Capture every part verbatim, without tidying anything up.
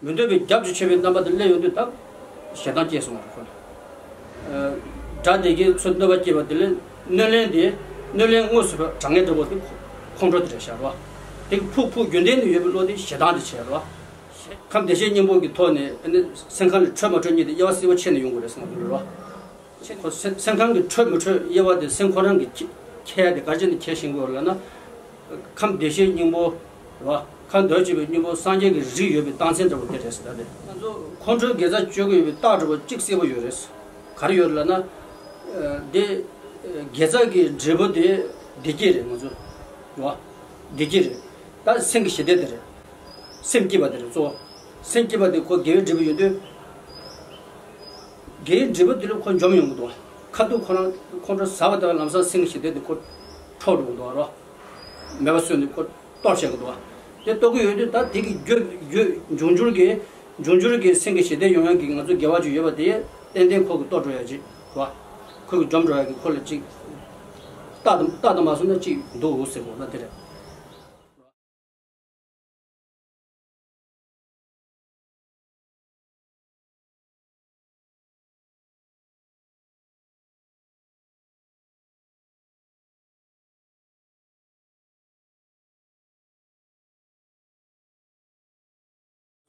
མི་འདོད་པའི་རྒྱབ་ཀྱི་མཆོད་པའི་རྣམ་པ་དེ་སླེབས་ཡོང་དུས་ད་ཞེ་སྡང་སྐྱེས་སོང་བ་རེད་ཁོ་ལ། ཨ། དགྲ་དེ་གིས་ཚུར་གནོད་པ་སྐྱེལ་བ་དེ་ལས་གནོད་ལན་དེ་གནོད་ལན་དངོས་སུ་དྲག་ངན་འདྲ་པོ་དེ་ཁོང་ཁྲོ་དེ་རེད་ཤག་རོ། དེ་གི་ཕུག་ཕུག་རྒྱུན་ལྡན་དུ་ཡོད་པའི་བློ་དེ་ཞེ་སྡང་དེ་བྱས་རོ། ཁམས་བདེ་གཤེགས་སྙིང་པོ་གི་ཐོག་ནས་ཨ་ནི་སེམས་ཁམས་ལ་འཕྲོད་མ་འཕྲོད་གཉིས་དེ་དབྱེ་བ་གསལ་པོ་ཕྱེ་ནས་ཡོང་དགོས་རེད་བསམ་གྱི་རེད་རོ། ཁོ་སེམས་སེམས་ཁམས་ཀྱི་འཕྲོད་མི་འཕྲོད་དབྱེ་བ་དེ་སེམས་ཁོ་རང་གིས་ཁྱེ་ཁྱེད་ཡ་དེ་ག་རེ་བྱས་ནས་ཁྱེར་ཤེས་དགོས་ལབ་ན། ཁམས་བདེ་གཤེགས་སྙིང་པོ་རེད་བ། ཁམས་དོན་བྱེད་པའི་སྙིང་པོ་སངས་རྒྱས་ཀྱི་རིགས་ཡོད་པའི་རྟགས་མཚན་འདྲ་པོ་དེ་རེད་ཟེར། ད་དེ་ང་ཚོ་ཁོང་ཁྲོའི་དགེ་རྩ་གཅོད་ཀྱི་ཡོད་པའི་རྟགས་འདྲ་པོ་གཅིག་གསལ་པོ་ཡོད་རེད། ག་རེ་ཡོད་ལབ་ན། ཨ། དེ་དགེ་རྩ་གི་འབྲས་བུ་དེ་བདེ་སྐྱིད་རེད་ང་ཚོ་རེད་བ། བདེ་སྐྱིད་རེད། ད་སེམས་ཀྱི་ཞི་བདེ་དེ་རེད། སེམས་སྐྱིད་པ་དེ་རེད་གཙོ་བོ། སེམས་སྐྱིད་པ་དེ་ཁོ་དགེ་བའི་འབྲས་བུ་ཡོད་དུས། དགེ་བའི་འབྲས་བུ་དེ་ལས་ཁོ་འཇོམས་ཡོང་གི་འདུག་ཁ་ཐུག་ཁོ་རང་ཁོང་ཁྲོ་ཟ་བ་དང་ལམ་སང་སེམས་ཀྱི་ཞི་བདེ་དེ་ཁོ་འཕྲོག་འགྲོ་གི་འདུག་རོ། མེད་པ་བཟོས་ནས་ཁོ་གཏོར་བྱེད་ཀྱི་འདུག་དེ་གཏོར་གྱི་ཡོད་དུས་ད་དེ་གི་རྒྱུ་རྒྱུ་འབྱུང་འགྱུར་གྱི་འབྱུང་འགྱུར་གྱི་སེམས་ཀྱི་ཞི་བདེ་ཡོང་ཡག་གི་ང་ཚོ་དགེ་བ་ཅིག་ཡོད་པ་དེ་ཏན་ཏན་ཁོ་གི་གཏོར་འགྲོ་ཡག་ཅིག་རོ། ཁོ་གི་འཇོམས་འགྲོ་ཡག་གི་ཁོ་ལ་ཅིག་རྟགས་དང་རྟགས་དང་མ་སོང་ན་ཅིག་འདུག་ཟེར་དགོས་ན་དེ་རེད།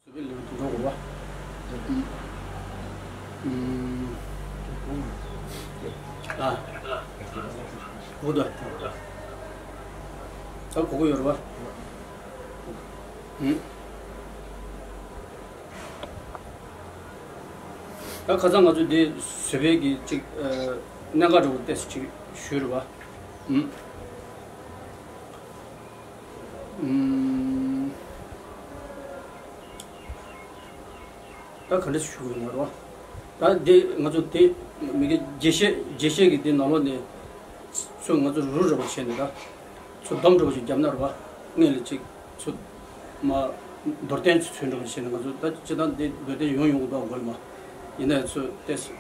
བཟོད་པའི་ལེའུ་དེ་འགྲོ་དགོས་པ། ཨ། འོ་དོ། ད་གོ་གི་ཡོད་རེད་པ། ད་ཁ་སང་ང་ཚོས་འདི་བཟོད་པའི་གི་ཅིག་གནད་འགག་འདྲ་པོ་ཏོག་ཙམ་ཅིག་ཞུས་རེད་པ། ཨུམ། ཨུམ། ད་ག་འདྲ་ཞུ་དགོས་ཡོད་ན་རོ། ད་འདི་ང་ཚོ་དེ་མི་དགེ་བརྒྱད་བཤད་བརྒྱད་བཤད་ཀྱི་དེ་ནང་ལོགས་ནས་ཚུར་ང་ཚོ་རུ་རུ་འདྲ་པོ་བྱས་ནས་ད་ཚུར་སྡོམ་འདྲ་པོ་ཞིག་བརྒྱབ་ན་རོ། སྔོན་ལ་ཅིག་ཚུར་མ་མདོར་བསྟན་ཚུལ་འདྲ་པོ་བྱས་ནས་ང་ཚོ་ད་སྤྱིར་བཏང་འདི་མདོར་བསྟན་ཡོང་ཡོང་གི་འདུག་དགོས་མ། ཡིན་ན་ཡང་ཚུར་ཏོག་ཙམ་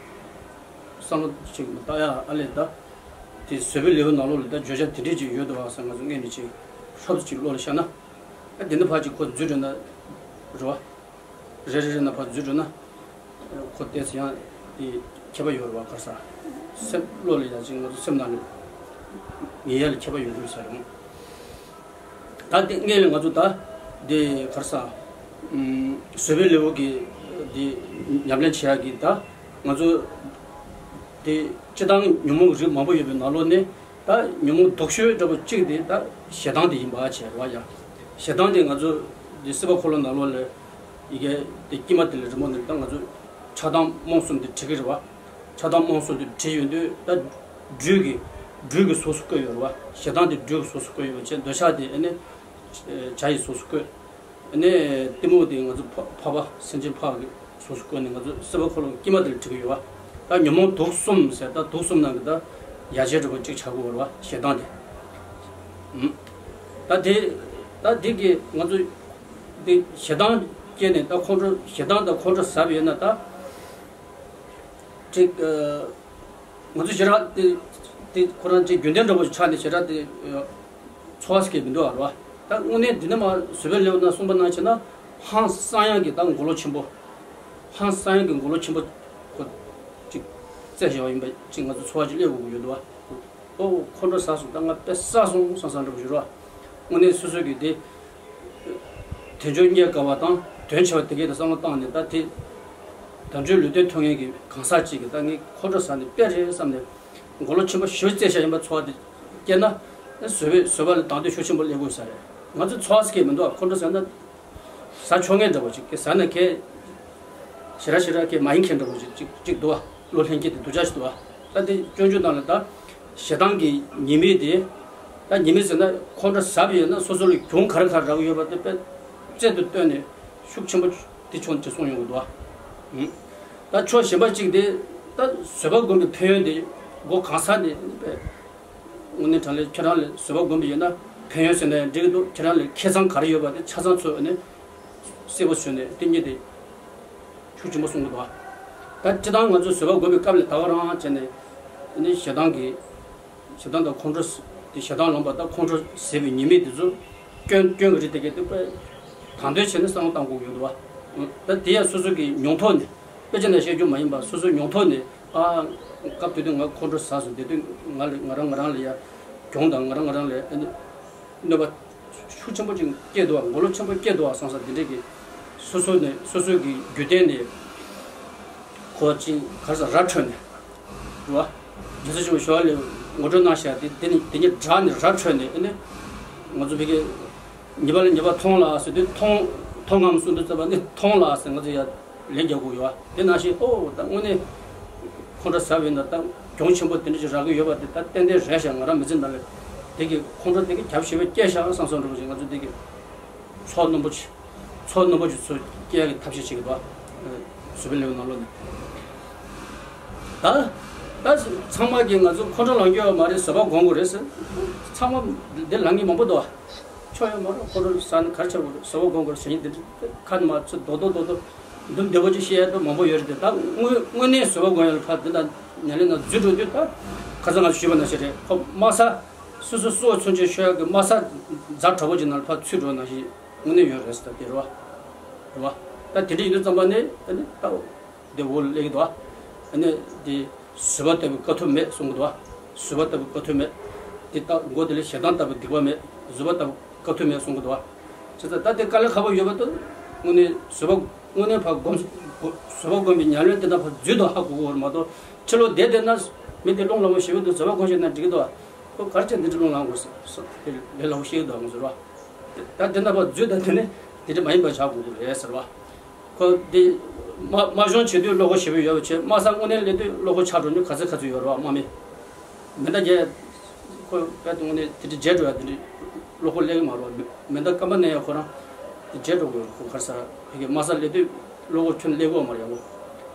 བསམ་བློ་ཅིག་མ་བཏང་ཡ་ཨ་ལས་ད། དེ་བཟོད་པའི་ལེའུ་ནང་ལོགས་ལ་ད་བརྗོད་བྱ་དེ་འདྲས་ཅིག་ཡོད་འདུག་བ་བསམ་ང་ཚོ་སྔོན་ནས་ཅིག་ཧྲབ་ཅིག་བློ་ལ་ཤར་ན། ཨ་དེ་འདི་ཕར་ཅིག་ཁོ་འཛུལ་འགྲོ་ན་རེད་བ། རེ་རེ་རེ་ན་ཕར་འཛུལ་འགྲོ་ན། ཁོ་ཏོག་ཙམ་ཡང་དེ་ཁྱད་པར་ཡོད་རེད་བ་ག་རེ་ཟ། སེམས་བློ་ལ་ཡང་ཅིག་ང་ཚོ་སེམས་ནང་ལ་ངེས་ཡ་ལ་ཁྱད་པར་ཡོང་གི་རེད་ཟེར་རེད་མོ། ད་དེ་སྔོན་ལ་ང་ཚོ་ད་དེ་ག་རེ་ཟ། ཨུམ། བཟོད་པའི་ལེའུ་གི་དེ་ཉམས་ལེན་བྱེད་ཡག་གི་ད་ང་ཚོ་དེ་སྤྱིར་བཏང་ཉོན་མོངས་རིགས་མང་པོ་ཡོད་པའི་ནང་ལོགས་ནས། ད་ཉོན་མོངས་སྡུག་ཤོས་འདྲ་པོ་གཅིག་དེ་ད་ཞེ་སྡང་དེ་ཡིན་པ་བྱས་རེད་བ་ཡ། ཞེ་སྡང་དེ་ང་ཚོ་འདི་སྲིད་པ་འཁོར་ལོ་ནང་ལོགས་ལ་ཡི་གེ་དེ་དཀྱིལ་མ་དེ་ལ་རི་མོ་ནས་ད་ང་ཚོ་ཆགས་སྡང་རྨོངས་གསུམ་དེ་བྲིས་ཀྱི་རེད་བ། ཆགས་སྡང་རྨོངས་གསུམ་དེ་བྲིས་ཡོང་དུས་ད་སྦྲུལ་གྱི་སྦྲུལ་གྱི་གཟུགས་སུ་བཀོད་ཡོད་རེད་བ། ཞེ་སྡང་དེ་སྦྲུལ་གྱི་གཟུགས་སུ་བཀོད་ཡོད་པ་བྱས། འདོད་ཆགས་དེ་ཨ་ནི་བྱ་ཡི་གཟུགས་སུ་བཀོད། ནས་གཏི་མུག་དེ་ང་ཚོ་འཕགས་འཕགས་པ་སེམས་ཅན་འཕགས་ཀྱི་གཟུགས་སུ་བཀོད་ནས་ང་ཚོ་སྲིད་པ་འཁོར་ལོ་དཀྱིལ་མ་དེ་ལ་བྲིས་ཀྱི་ཡོད་པ། ད་ཉོན་མོངས་དུག་གསུམ་ཟེར། ད་དུག་གསུམ་ནང་གི་ད་ཡ་གྱལ་འདྲ་པོ་གཅིག་ཆགས་ཀྱི་ཡོད་རེད་བ། ཞེ་སྡང་དེ། ཨུམ། ད་དེ་ད་དེ་གི་ང་ཚོ་དེ་ཞེ་སྡང་སྐྱེས་ནས་ད་ཁོང་ཁྲོ་ཞེ་སྡང་དང་ཁོང་ཁྲོ་ཟ་བ་ཡིན་ན་ད་ཅིག་ཨ། ང་ཚོ་ཞེ་དྲག་དེ་དེ་ཁོ་རང་ཅིག་རྒྱུན་ལྡན་འདྲ་པོ་ཞིག་ཆགས་ནས་ཞེ་དྲག་དེ་ཚོར་བ་ཞིག་མི་འདུག་ཨ་རོ། ད་དངོས་གནས་འདི་ནས་མ་བཟོད་པའི་ལེའུ་ན་གསུངས་པ་ནང་བྱས་ན་ཧང་སང་ཡག་གི་ད་མགོ་ལོག་ཆེན་པོ། ཧང་སང་ཡག་གི་མགོ་ལོག་ཆེན་པོ་ཁོ་ཅིག་བཙལ་བཞག་པ་ཡིན་པ་ཅིག་ང་ཚོ་ཚོར་བ་ཅིག་སླེབས་དགོས་ཀྱི་ཡོད་འདུག་ཨ། ཨོ་ཁོང་ཁྲོ་ཟ་སོང་། ད་ང་དཔེ་ཟ་སོང་བསམ་བསམ་འདྲ་པོ་ཞིག་རོ། དངོས་གནས་སོ་སོ་གི་དེ། དལ་འབྱོར་རྙེད་དཀའ་བ་དང་དོན་ཆེ་བ་དེ་གའི་ད་བསམ་བློ་བཏང་ནས་ད་དེ། དལ་འབྱོར་ལུས་རྟེན་ཐོབ་མཁན་གྱི་གང་ཟག་ཅིག་གིས་ད་ངས་ཁོང་ཁྲོ་ཟ་ནས་དཔེ་རེད་བསམ་ནས་མགོ་ལོག་ཆེན་པོ་ཞེ་པོ་བཙལ་བཞག་ཡིན་པ་ཚོར་བ་དེ་སྐྱེས་ན། བཟོད་པའི་བཟོད་པ་ལ་དང་དོད་ཤུགས་ཆེན་པོ་སླེབས་དགོས་ས་རེད། ང་ཚོ་ཚོར་བ་ཟེར་མཁན་མི་འདུག་ཁོང་ཁྲོ་ཟ་ན་ཟ་ཆོག་མཁན་འདྲ་པོ་ཅིག་གི་ཟ་ན་གལ་ཞེ་དྲག་ཞེ་དྲག་གལ་མ་ཡིན་མཁན་འདྲ་པོ་ཅིག་ཅིག་ཅིག་འདུག་བ། བློ་ལྷན་སྐྱེས་དེ་སྡུག་ཅག་ཞིག་འདུག་བ། ད་དེ་སྤྱོད་འཇུག་ནང་ལ་ད་ཞེ་སྡང་གི་ཉེས་དམིགས་དེ། ད་ཉེས་དམིགས་ཟེར་ན་ཁོང་ཁྲོ་ཟ་བ་ཡིན་ན་སོ་སོ་ལ་གྱོང་ག་རེ་ག་རེ་རག་གི་ཡོད་པ་དེ་དཔེ་རྩལ་དུ་བཏོན་ནས་ཤུགས་ཆེན་པོ་དེ་ཕྱོགས་ནས་གསུངས་ཡོང་གི་འདུག་བ། ད་ཕྱོགས་གཞན་པ་གཅིག་དེ་ད་བཟོད་པ་སྒོམ་པའི་ཕན་ཡོན་དེ་སྒོ་གང་ས་ནས་དཔེ། དངོས་གནས་དྲང་གནས་ཁྱེད་རང་ལ་བཟོད་པ་སྒོམ་པ་ཡིན་ན་ཕན་ཡོན་ཟེར་ན་ཡང་འགྲིག་གི་འདུག་ཁྱེད་རང་ལ་ཁེ་བཟང་ག་རེ་ཡོད་པ་དེ་ཆ་ཚང་ཚུར་ནས་གསལ་པོ་བཟོས་ནས་དེ་གཉིས་དེ་ཤུགས་ཆེན་པོ་གསུང་གི་འདུག་ད་སྤྱིར་བཏང་ང་ཚོས་བཟོད་པ་སྒོམ་པའི་སྐབས་ལ་ད་ག་རང་བྱས་ནས་ནི་ཞེ་སྡང་གི་ཞེ་སྡང་དང་ཁོང་ཁྲོ་དེ་ཞེ་སྡང་ལངས་པ་དང་ཁོང་ཁྲོ་ཟད་པའི་ཉེས་དམིགས་དེ་ཚོ་སྐྱོན་སྐྱོན་གྱི་རིགས་དེ་གས་དེ་དཔེ་དང་དོད་བྱས་ནས་བསམ་བློ་བཏང་དགོས་ཀྱི་ཡོད་འདུག་བ། ད་དེ་ཡང་སོ་སོ་གི་མྱོང་ཐོག་ནས། དཔེ་ཆ་ནས་བཤད་རྒྱུ་མ་ཡིན་པ། སོ་སོའི་མྱོང་ཐོག་ནས། ཨ། སྐབས་དེ་དུས་ང་ཁོང་ཁྲོ་ཟ་སོང་། དེ་དུས་ང་ལ་ང་རང་ང་རང་ལ་ཡ་གྱོང་དང་། ང་རང་ང་རང་ལ་ཨ་ནི་གནོད་པ་ཤུགས་ཆེན་པོ་ཅིག་སྐྱེས་འདུག་བ། མགོ་ལོག་ཆེན་པོ་སྐྱེས་འདུག་བ་བསམ་ས། དེ་འདྲས་ཀྱི་སོ་སོ་ནས། སོ་སོའི་གི་རྒྱུད་རྟེན་ནས་ཁོ་ཅིག་ག་རེ་ཟ། ར་འཕྲོད་ནས། རེད་བ། རྒྱལ་སྲས་ཆེན་པོ་ཞི་བ་ལྷས་ངོ་སྤྲོད་གནང་བཞག་དེ། དེ་ནི་དེ་ཉིད་བསྒྲགས་ནས་ར་འཕྲོད་ནས། ཨ་ནི་ང་ཚོ་ཕ་གི་ཉེས་པ་ལ་ཉེས་པ་མཐོང་ལ་ཟེར་དུས། མཐོང་མཐོང་ངམ་གསུངས་དུས་ཙམ་པ་ནི་མཐོང་ལ་ཟེར་ང་ཚོ་ཡ་ལན་རྒྱག་དགོས་ཡོད་བ། དེ་ནང་བཞིན། ཨོ། ད་དངོས་གནས་ཁོང་ཁྲོ་ཟ་བས་ན་ད་གྱོང་ཆེན་པོ་དེ་འདྲ་ཞིག་རག་གི་ཡོད་པ་དེ་ད་ཏན་ཏན་རེད་ཤག་ང་རང་མི་ཚེ་ནང་ལ་དེ་གི་ཁོང་ཁྲོ་དེ་གི་རྒྱབ་ཞེ་པོ་སྐྱེས་ཤག་བསམ་བསམ་འདྲ་པོ་ཞིག་ང་ཚོ་དེ་གི་ཚོར་རྣོན་པོ་ཅིག་ཚོར་རྣོན་པོ་ཅིག་ཚོར་སྐྱེ་ཡག་གི་ཐབས་ཤེས་བྱེད་ཀྱི་འདུག་བ། བཟོད་པའི་ལེའུ་ནང་ལོགས་ནས། ད་ད་ཚང་མ་གིས་ང་ཚོ་ཁོང་ཁྲོ་ལངས་རྒྱུ་ཡོད་མ་རེད། བཟོད་པ་སྒོམ་དགོས་རེད་ཟེར། ཚང་མ་འདི་ལངས་མཁན་མང་པོ་འདུག་བ། ཆོ་ཡོད་མ་རེད། ཁོང་ཁྲོ་ཟ་ནས་ག་རེ་ཆགས་དགོས་རེད། བཟོད་པ་སྒོམ་དགོས་རེད་ཟེར་མཁན་འདི་འདྲ་ཁ་ནས་མ་ཚོད་རྡོག་རྡོག་རྡོག་རྡོག་འདུམ་བདེ་པོ་ཅིག་བཤད་ཡག་འདུག་མང་པོ་ཡོད་རེད་དེ། ད་དངོས་དངོས་གནས་བཟོད་པ་སྒོམ་ཡག་ལ་ཕར་འདི་ལ་ཉམས་ལེན་ནང་འཛུལ་འགྲོ་དུས། ད་ཁ་སང་ང་ཚོ་ཞུས་པ་ནང་བཞིན་རེད། ཁོ་དམའ་ས། སོ་སོ་སྲོག་ཚུན་ཆད་ཤོར་ཡག་གི་དམའ་ས་རྫ་དྲག་པོ་ཅིག་ནང་ལ་ཕར་ཚུད་འགྲོ་ནང་བཞིན་དངོས་གནས་ཡོད་རེད་ཟེར། ད་དེ་རེད་བ། རེད་བ། ད་དེ་འདྲ་ཡིན་དུས་ཙམ་པ་ནི་ཨ་ནི་ད་དེ་འོག་ལ་སླེབས་ཀྱི་འདུག་བ། ཨ་ནི་དེ་བཟོད་པ་ལྟ་བུའི་དཀའ་ཐུབ་མེད་གསུང་གི་འདུག་བ། བཟོད་པ་ལྟ་བུའི་དཀའ་ཐུབ་མེད། དེ་ལྟ་མགོ་དེ་ལ་ཞེ་སྡང་ལྟ་བུའི་སྡིག་པ་མེད། བཟོད་པ་ལྟ་བུ་དཀའ་ཐུབ་མེད་གསུང་གི་འདུག་བ། བྱས་ཙང་ད་དེ་དཀའ་ལས་ཁག་པོ་ཡོད་པ་དང་། དངོས་གནས་བཟོད་པ་དངོས་གནས་ཕར་སྒོམ། བཟོད་པ་སྒོམ་པའི་ཉམས་ལེན་དེ་དག་ཕར་འཛུལ་དང་ཧ་གོ་དགོས་པ་རེད་མ་གཏོགས། ཕྱི་ལོགས་བསྡད་བསྡད་ན་མི་དེ་རླུང་ལངས་པོ་ཞེ་པོ་འདུག་བཟོད་པ་སྒོམ་ཤེས་ན་འགྲིག་གི་འདུག་བ། ཁོ་ག་རེ་བྱས་འདི་འདྲ་རླུང་ལངས་དགོས་ཟེར་དེ་ལས་སླ་པོ་བཤད་ཀྱི་འདུག་ང་ཚོར་བ། ད་དེ་འདྲ་ཕར་འཛུལ་དང་། དེ་ནས་དེ་འདྲ་མ་ཡིན་པ་བྱ་དགོས་ཀྱི་རེད་ཟེར་བ། ཁོ་འདི་མ་མ་ཤོང་བྱེད་དུས་བློ་ཁོག་ཞེ་པོ་ཡོད་པ་བྱས། དམའ་ས་དངོས་གནས་སླེབས་དུས་བློ་ཁོག་ཆག་འགྲོ་མྱོང་ག་ཚོད་ག་ཚོད་ཡོད་རེད་བ། དམག་མི་མེ་མདའ་རྒྱག་ཁོ་དཔེ་དངོས་གནས་དེ་འདྲ་བརྗེད་འགྲོ་ཡ་དེ་འདྲ་བློ་ཁོག་སླེབས་ཀྱི་མ་རེད་བ། མེ་མེ་མདའ་སྐམ་པ་ནས་ཡ་ཁོ་རང་དེ་བརྗེད་འགྲོ་གི་ཡོད་རེད། ཁོ་ག་རེ་ཟ་ཕ་གི་དམའ་ས་སླེབས་དུས་བློ་ཁོག་ཁྱོན་སླེབས་ཀྱི་ཡོད་མ་རེད་ཡ།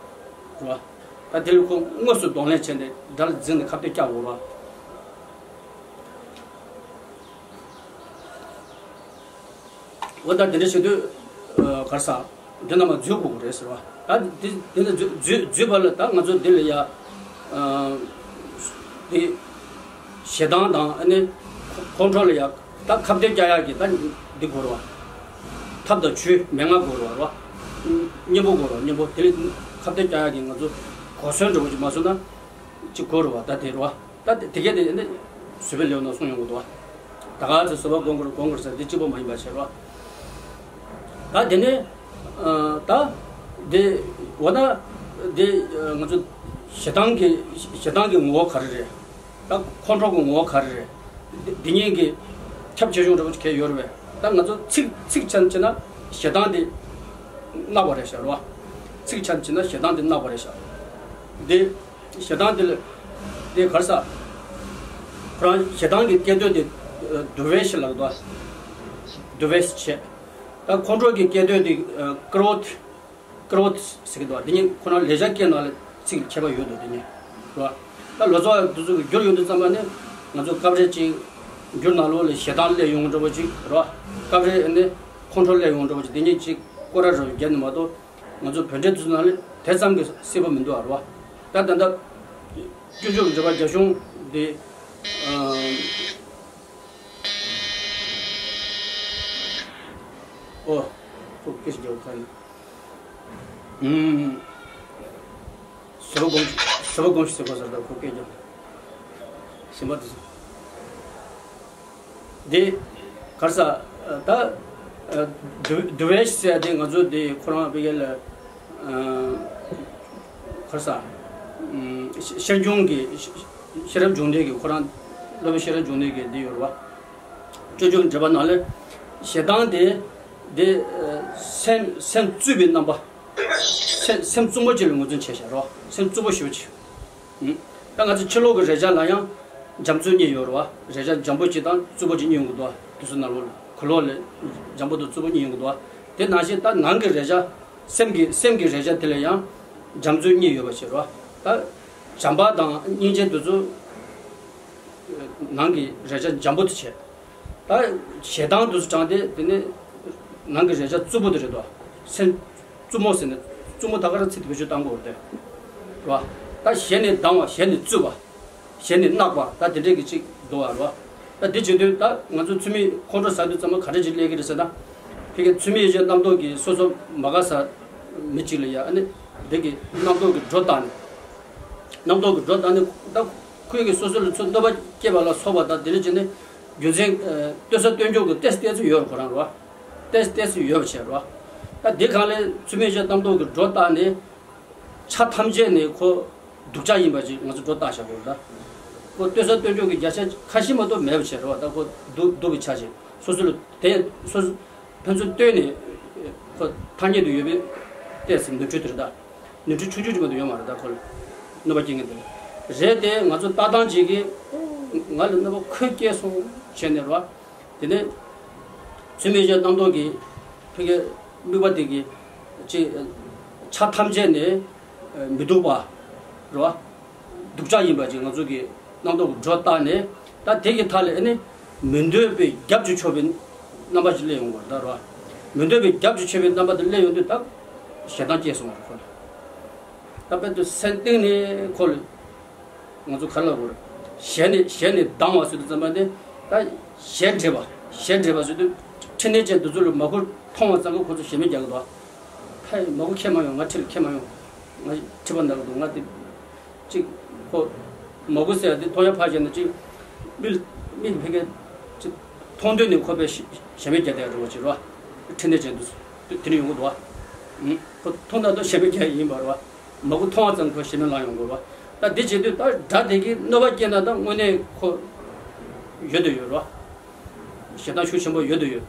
ཁོ་རེད་བ། ད་དེ་ལ་ཁོ་དངོས་སུ་གདོང་ལེན་བྱས་ནས་དགྲ་ལ་འཛིང་ནས་ཁ་གཏད་བཀྱག་དགོས་རེད་བ། འོ་ད་དེ་འདྲ་བྱེད་དུས་ཨ་ག་རེ་ཟ། འདི་རྣམས་འཛུལ་དགོས་ཀྱི་རེད་ཟེར་བ། ད་འདི་འདི་འདྲ་འཛུལ་འཛུལ་འཛུལ་བ་ལ་ད་ང་ཚོ་འདི་ལ་ཡ་ཨ་འདི་ཞེ་སྡང་དང་ཨ་ནི་ཁོང་ཁྲོ་ལ་ཡ་ད་ཁ་གཏད་བཀྱག་ཡག་གི་ད་འདི་དགོས་རེད་བ། ཐབས་དང་ཇུས་མན་ངག་དགོས་རེད་བ། གཉེན་པོ་དགོས་རེད་བ། གཉེན་པོ། དེ་ལ་ཁ་གཏད་བཀྱག་ཡག་གི་ང་ཚོ་གོ་མཚོན་འདྲ་པོ་ཅིག་མ་བཟོས་ན་ཅིག་དགོས་རེད་བ། ད་དེ་རེད་བ། ད་དེ་དེ་གས་དེ་ནི་བཟོད་པའི་ལེའུ་ནང་གསུངས་ཡོང་གི་འདུག་བ། ད་ག་ཚོད་བཟོད་པ་སྒོམ་དགོས་རེད་སྒོམ་དགོས་རེད་ཟེར་འདི་གཅིག་པོ་མ་ཡིན་པ་བྱས་རོགས། ད་དེ་ནི་ཨ་ད་དེ་འོ་ན་དེ་ཨ་ང་ཚོ་ཞེ་སྡང་གི་ཞེ་སྡང་གི་ངོ་བོ་ག་རེ་རེད། ད་ཁོང་ཁྲོ་གི་ངོ་བོ་ག་རེ་རེད། འདི་འདི་གཉིས་ཀྱི་ཁྱབ་ཆེ་ཆུང་འདྲ་པོ་ཅིག་གས་ཡོད་རེད་པས། ད་ང་ཚོ་ཚིག་ཚིག་ཆ་ནས་བྱས་ན་ཞེ་སྡང་དེ་གནག་པ་རེད་ཤག་རོགས། ཚིག་ཆ་ནས་བྱས་ན་ཞེ་སྡང་དེ་གནག་པ་རེད་ཤག་འདི། ཞེ་སྡང་དེ་ལ་དེ་ག་རེ་ཟ། ཁོ་རང་ཞེ་སྡང་གི་སྐད་དོད་དེ་དུ་བེ་ཤི་ལབ་འདུག་དུ་བེ་ཤི་བྱས། ད་ཁོང་ཁྲོ་གི་སྐད་དོད་དེ་ཀྲོད། ཀྲོད་ཟེར་གི་འདུག་དེ་གཉིས་ཁོ་རང་ལེགས་སྦྱར་སྐད་ནང་ལ་ཚིག་ཁྱད་པར་ཡོད་འདུག་དེ་གཉིས་རེད་བ། ད་ལོ་ཙཱ་བ་དེ་ཚོ་གི་བསྒྱུར་ཡོང་དུས་ཙམ་པ་ནི་ང་ཚོ་སྐབས་རེ་ཅིག་བསྒྱུར་ནང་ལོགས་ལ་ཞེ་སྡང་སླེབས་ཡོང་འདྲ་པོ་ཅིག་རེད་བ། སྐབས་རེ་ནི་ཁོང་ཁྲོ་སླེབས་ཡོང་འདྲ་པོ་ཅིག་དེ་གཉིས་ཅིག་སྐོར་ར་རུ་བརྒྱབ་ནས་མ་གཏོགས། ང་ཚོ་བོད་འགྲེལ་དེ་ཚོ་ནང་ལ་དེ་ཙམ་གྱི་གསལ་པོ་མི་འདུག་ཨ་རོ། ད་ད་ལྟ་དཀོན་མཆོག་གི་འགྲེལ་པ་རྒྱ་གཞུང་དེ། ཨོ། ཁོ་སྐད་ཆ་རྒྱག་ཁ་ནས། ཨུམ། བཟོད་པ་སྒོམ། བཟོད་པ་སྒོམ་ཞིག་ཟེར་བ་ཟེར། ད་ཁོ་སྐད་རྒྱག་གཞན་པ་དེ་ཚོ། དེ་ག་རེ་ཟ། ད་དུ་དུ་བེ་ཤི་ཟེར་ཡ་དེ་ང་ཚོ་དེ་ཁོ་རང་བོད་སྐད་ལ་ག་རེ་ཟ། ཤེར་འབྱུང་གི་ཤེས་རབ་འབྱུང་གནས་ཀྱི་ཁོ་རང་སློབ་དཔོན་ཤེས་རབ་འབྱུང་གནས་ཀྱི་དེ་ཡོད་རེད་བ། སྤྱོད་འཇུག་འགྲེལ་པ་ནང་ལ་ཞེ་སྡང་དེ་དེ་སེམས་སེམས་རྩུབ་པའི་རྣམ་པ། སེམས་སེམས་རྩུབ་མོ་ཅིག་ལ་ངོས་འཛིན་བྱས་བཞག་རེད་བ། སེམས་རྩུབ་པོ་ཞེ་པོ་ཅིག་ད་ང་ཚོ་ཕྱི་ལོགས་ཀྱི་རེག་བྱ་ལ་ཡང་འཇམ་རྩུབ་གཉིས་ཡོད་རེད་བ། རེག་བྱ་འཇམ་པོ་གཅིག་དང་རྩུབ་པོ་གཅིག་གཉིས་ཡོང་གི་འདུག་བ། དེ་ཚོ་ནང་ལོགས་ལ་གོས་ལོག་ལ་འཇམ་པོ་དང་རྩུབ་པོ་གཉིས་ཡོང་གི་འདུག་བ། དེ་ནང་བཞིན་ད་ནང་གི་རེག་བྱ། སེམས་ཀྱི་སེམས་ཀྱི་རེག་བྱ་དེ་ལ་ཡང་འཇམ་རྩུབ་གཉིས་ཡོད་པ་བྱས་རེད་བ། ད་བྱམས་པ་དང་སྙིང་རྗེ་དེ་ཚོ་ནང་གི་རེག་བྱ་འཇམ་པོ་དེ་བྱས། ད་ཞེ་སྡང་དུ་དྲངས་ཏེ་དེ་ནི་ནང་གི་རེག་བྱ་རྩུབ་པོ་དེ་རེད་དོ། སེམས་རྩུབ་མོ་ཟེར་ནས་རྩུབ་མོ་ད་ག་རང་ཚིག་དེ་བེད་སྤྱོད་བཏང་དགོས་རེད་དེ། རེད་བ། ད་ཞེ་ནས་སྡང་བ། ཞེ་ནས་རྩུབ་པ། ཞེ་ནས་གནག་པ། ད་དེ་འདྲས་ཀྱི་ཅིག་འདུག་བ། རེད་བ། ད་དེ་བྱེད་དུས་ད་ང་ཚོ་ཚུལ་མིན་ཁོང་ཁྲོ་ཟ་དུས་ཙམ་པ་ག་འདྲས་ཅིག་སླེབས་ཀྱི་རེད་ཟེར་ན། དེ་གི་ཚུལ་མིན་ཡིད་བྱེད་རྣམ་རྟོག་གིས་སོ་སོ་མ་དགའ་ས་མི་གཅིག་ལ་ཡ་ཨ་ནི་དེ་གི་རྣམ་རྟོག་གི་སྒྲོ་བཏགས་ནས། རྣམ་རྟོག་གི་སྒྲོ་བཏགས་ནས་ད་ཁོས་གི་སོ་སོ་ལ་ཚུར་གནོད་པ་སྐྱེལ་བ་ལ་སོགས་པ་དང་དེ་འདྲ་བྱས་ནས་རྒྱུ་མཚན་ཨ་ལྟོས་ས་ལྟོས་འཇོག་གི་ཏོག་ཙམ་ཏོག་ཙམ་ཡོད་རེད། ཁོ་རང་རེད་བ། ཏོག་ཙམ་ཏོག་ཙམ་ཡོད་པ་བྱས་རེད་བ། ད་འདི་གང་ལས་ཚུལ་མིན་ཡིད་བྱེད་རྣམ་རྟོག་གི་སྒྲོ་བཏགས་ནས། ཆ་ཐམས་ཅད་ནི་ཁོ་སྡུག་ཅག་ཡིན་པ་ཅིག་ང་ཚོ་སྒྲོ་བཏགས་བཞག་དགོས་རེད་ད། ཁོ་ལྟོས་ས་ལྟོས་འཇོག་གི་བརྒྱ་ཆ་ཁ་ཤས་མ་གཏོགས་མེད་པ་བྱས་རེད་བ། ད་ཁོ་སྡུག་སྡུག་པའི་ཆ་ཅིག་སོ་སོ་ལ་དེ་སོ་སོ་ཕན་ཚུན་ལྟོས་ནས་ཁོ་ཐ་སྙད་དུ་ཡོད་པའི་ཏོག་ཙམ་ནོར་འཁྲུལ་དེ་རེད་ད། ནོར་འཁྲུལ་ཆུང་ཆུང་ཅིག་མ་གཏོགས་ཡོད་མ་རེད་ད། ཁོ་ལ་གནོད་པ་སྐྱེལ་མཁན་དེ་རེད་དེ། ང་ཚོ་ལྟ་སྟངས་ཅིག་གིས་ང་ལ་གནོད་པ་ཁོས་སྐྱེལ་སོང་བྱས་ནས་རེད་བ། དེ་ནས་ཚུལ་མིན་ཡིད་བྱེད་རྣམ་རྟོག་གི་ཕ་གི་དམིགས་པ་དེ་གི་ཅིག་ཆ་ཐམས་ཅད་ནས་མི་སྡུག་པ་རེད་བ། སྡུག་ཅག་ཡིན་པ་ཅིག་ང་ཚོ་གི་རྣམ་རྟོག་གི་སྒྲོ་བཏགས་ནས། ད་དེ་གི་མཐའ་ལ་ཨ་ནི་མི་འདོད་པའི་རྒྱབ་ཀྱིས་ཕྱོགས་པའི་རྣམ་པ་ཅིག་སླེབས་ཡོང་གི་རེད་ད་རེད་བ། མི་འདོད་པའི་རྒྱབ་ཀྱིས་ཕྱོགས་པའི་རྣམ་པ་དེ་སླེབས་ཡོང་དུས་ད་ཞེ་སྡང་སྐྱེས་སོང་བ་རེད་ཁོ་ལ། ད་དཔེ་དུ་སེམས་གཏིང་ནས་ཁོ་ལ་ང་ཚོ་ག་རེ་ལབ་དགོས་རེད། ཞེད་ནས་ཞེད་ནས་སྡང་བ་ཟེར་དུས་ཙམ་པ་ནི་ད་ཞེ་འགྲས་པ་ཞེ་འགྲས་པ་ཟེར་དུས་ཕྲི་སྣོན་ཅན་དེ་ཚོ་ལ་མ་གུ་མཐོང་བ་ཙམ་གྱིས་ཁོ་ཚོ་ཞེ་མེར་རྒྱག་གི་འདུག་ཕ་མ་གུ་ཁྱེར་མ་ཡོང་། ང་ཁྲིད་ལ་ཁྱེར་མ་ཡོང་། ང་ཁྲིད་པ་འདར་གི་འདུག་ང་དེ་ཅིག་ཁོ་མ་གུ་ཟེར་ཡ་དེ་མཐོང་ཡ་ཕར་བཞག་ན་ཅིག་མི་མི་ཕ་གི་ཅིག་མཐོང་འདོད་ནས་ཁོ་པས་ཞེ་མེར་རྒྱག་བསྡད་ཡ་འདྲ་བོ་ཅིག་རེད་བ། ཕྲི་སྣོན་ཅན་དེ་ཚོ་དེ་འདྲ་ཡོང་གི་འདུག་བ། ཁོ་མཐོང་ད་དུང་ཞེ་མེར་རྒྱག་ཡ་ཡིན་པ་རེད་བ། མ་གུ་མཐོང་བ་ཙམ་ཁོ་ཞེ་མེར་ལངས་ཡོང་དགོས་པ། ད་འདི་བྱེད་དུས་ད་དགྲ་དེ་གིས་གནོད་པ་སྐྱེལ་ན་ད་དངོས་གནས་ཁོ་ཡོད་དུ་ཡོད་རོ། ཞེ་སྡང་ཤུགས་ཆེན་པོ་ཡོད་དུ་ཡོད།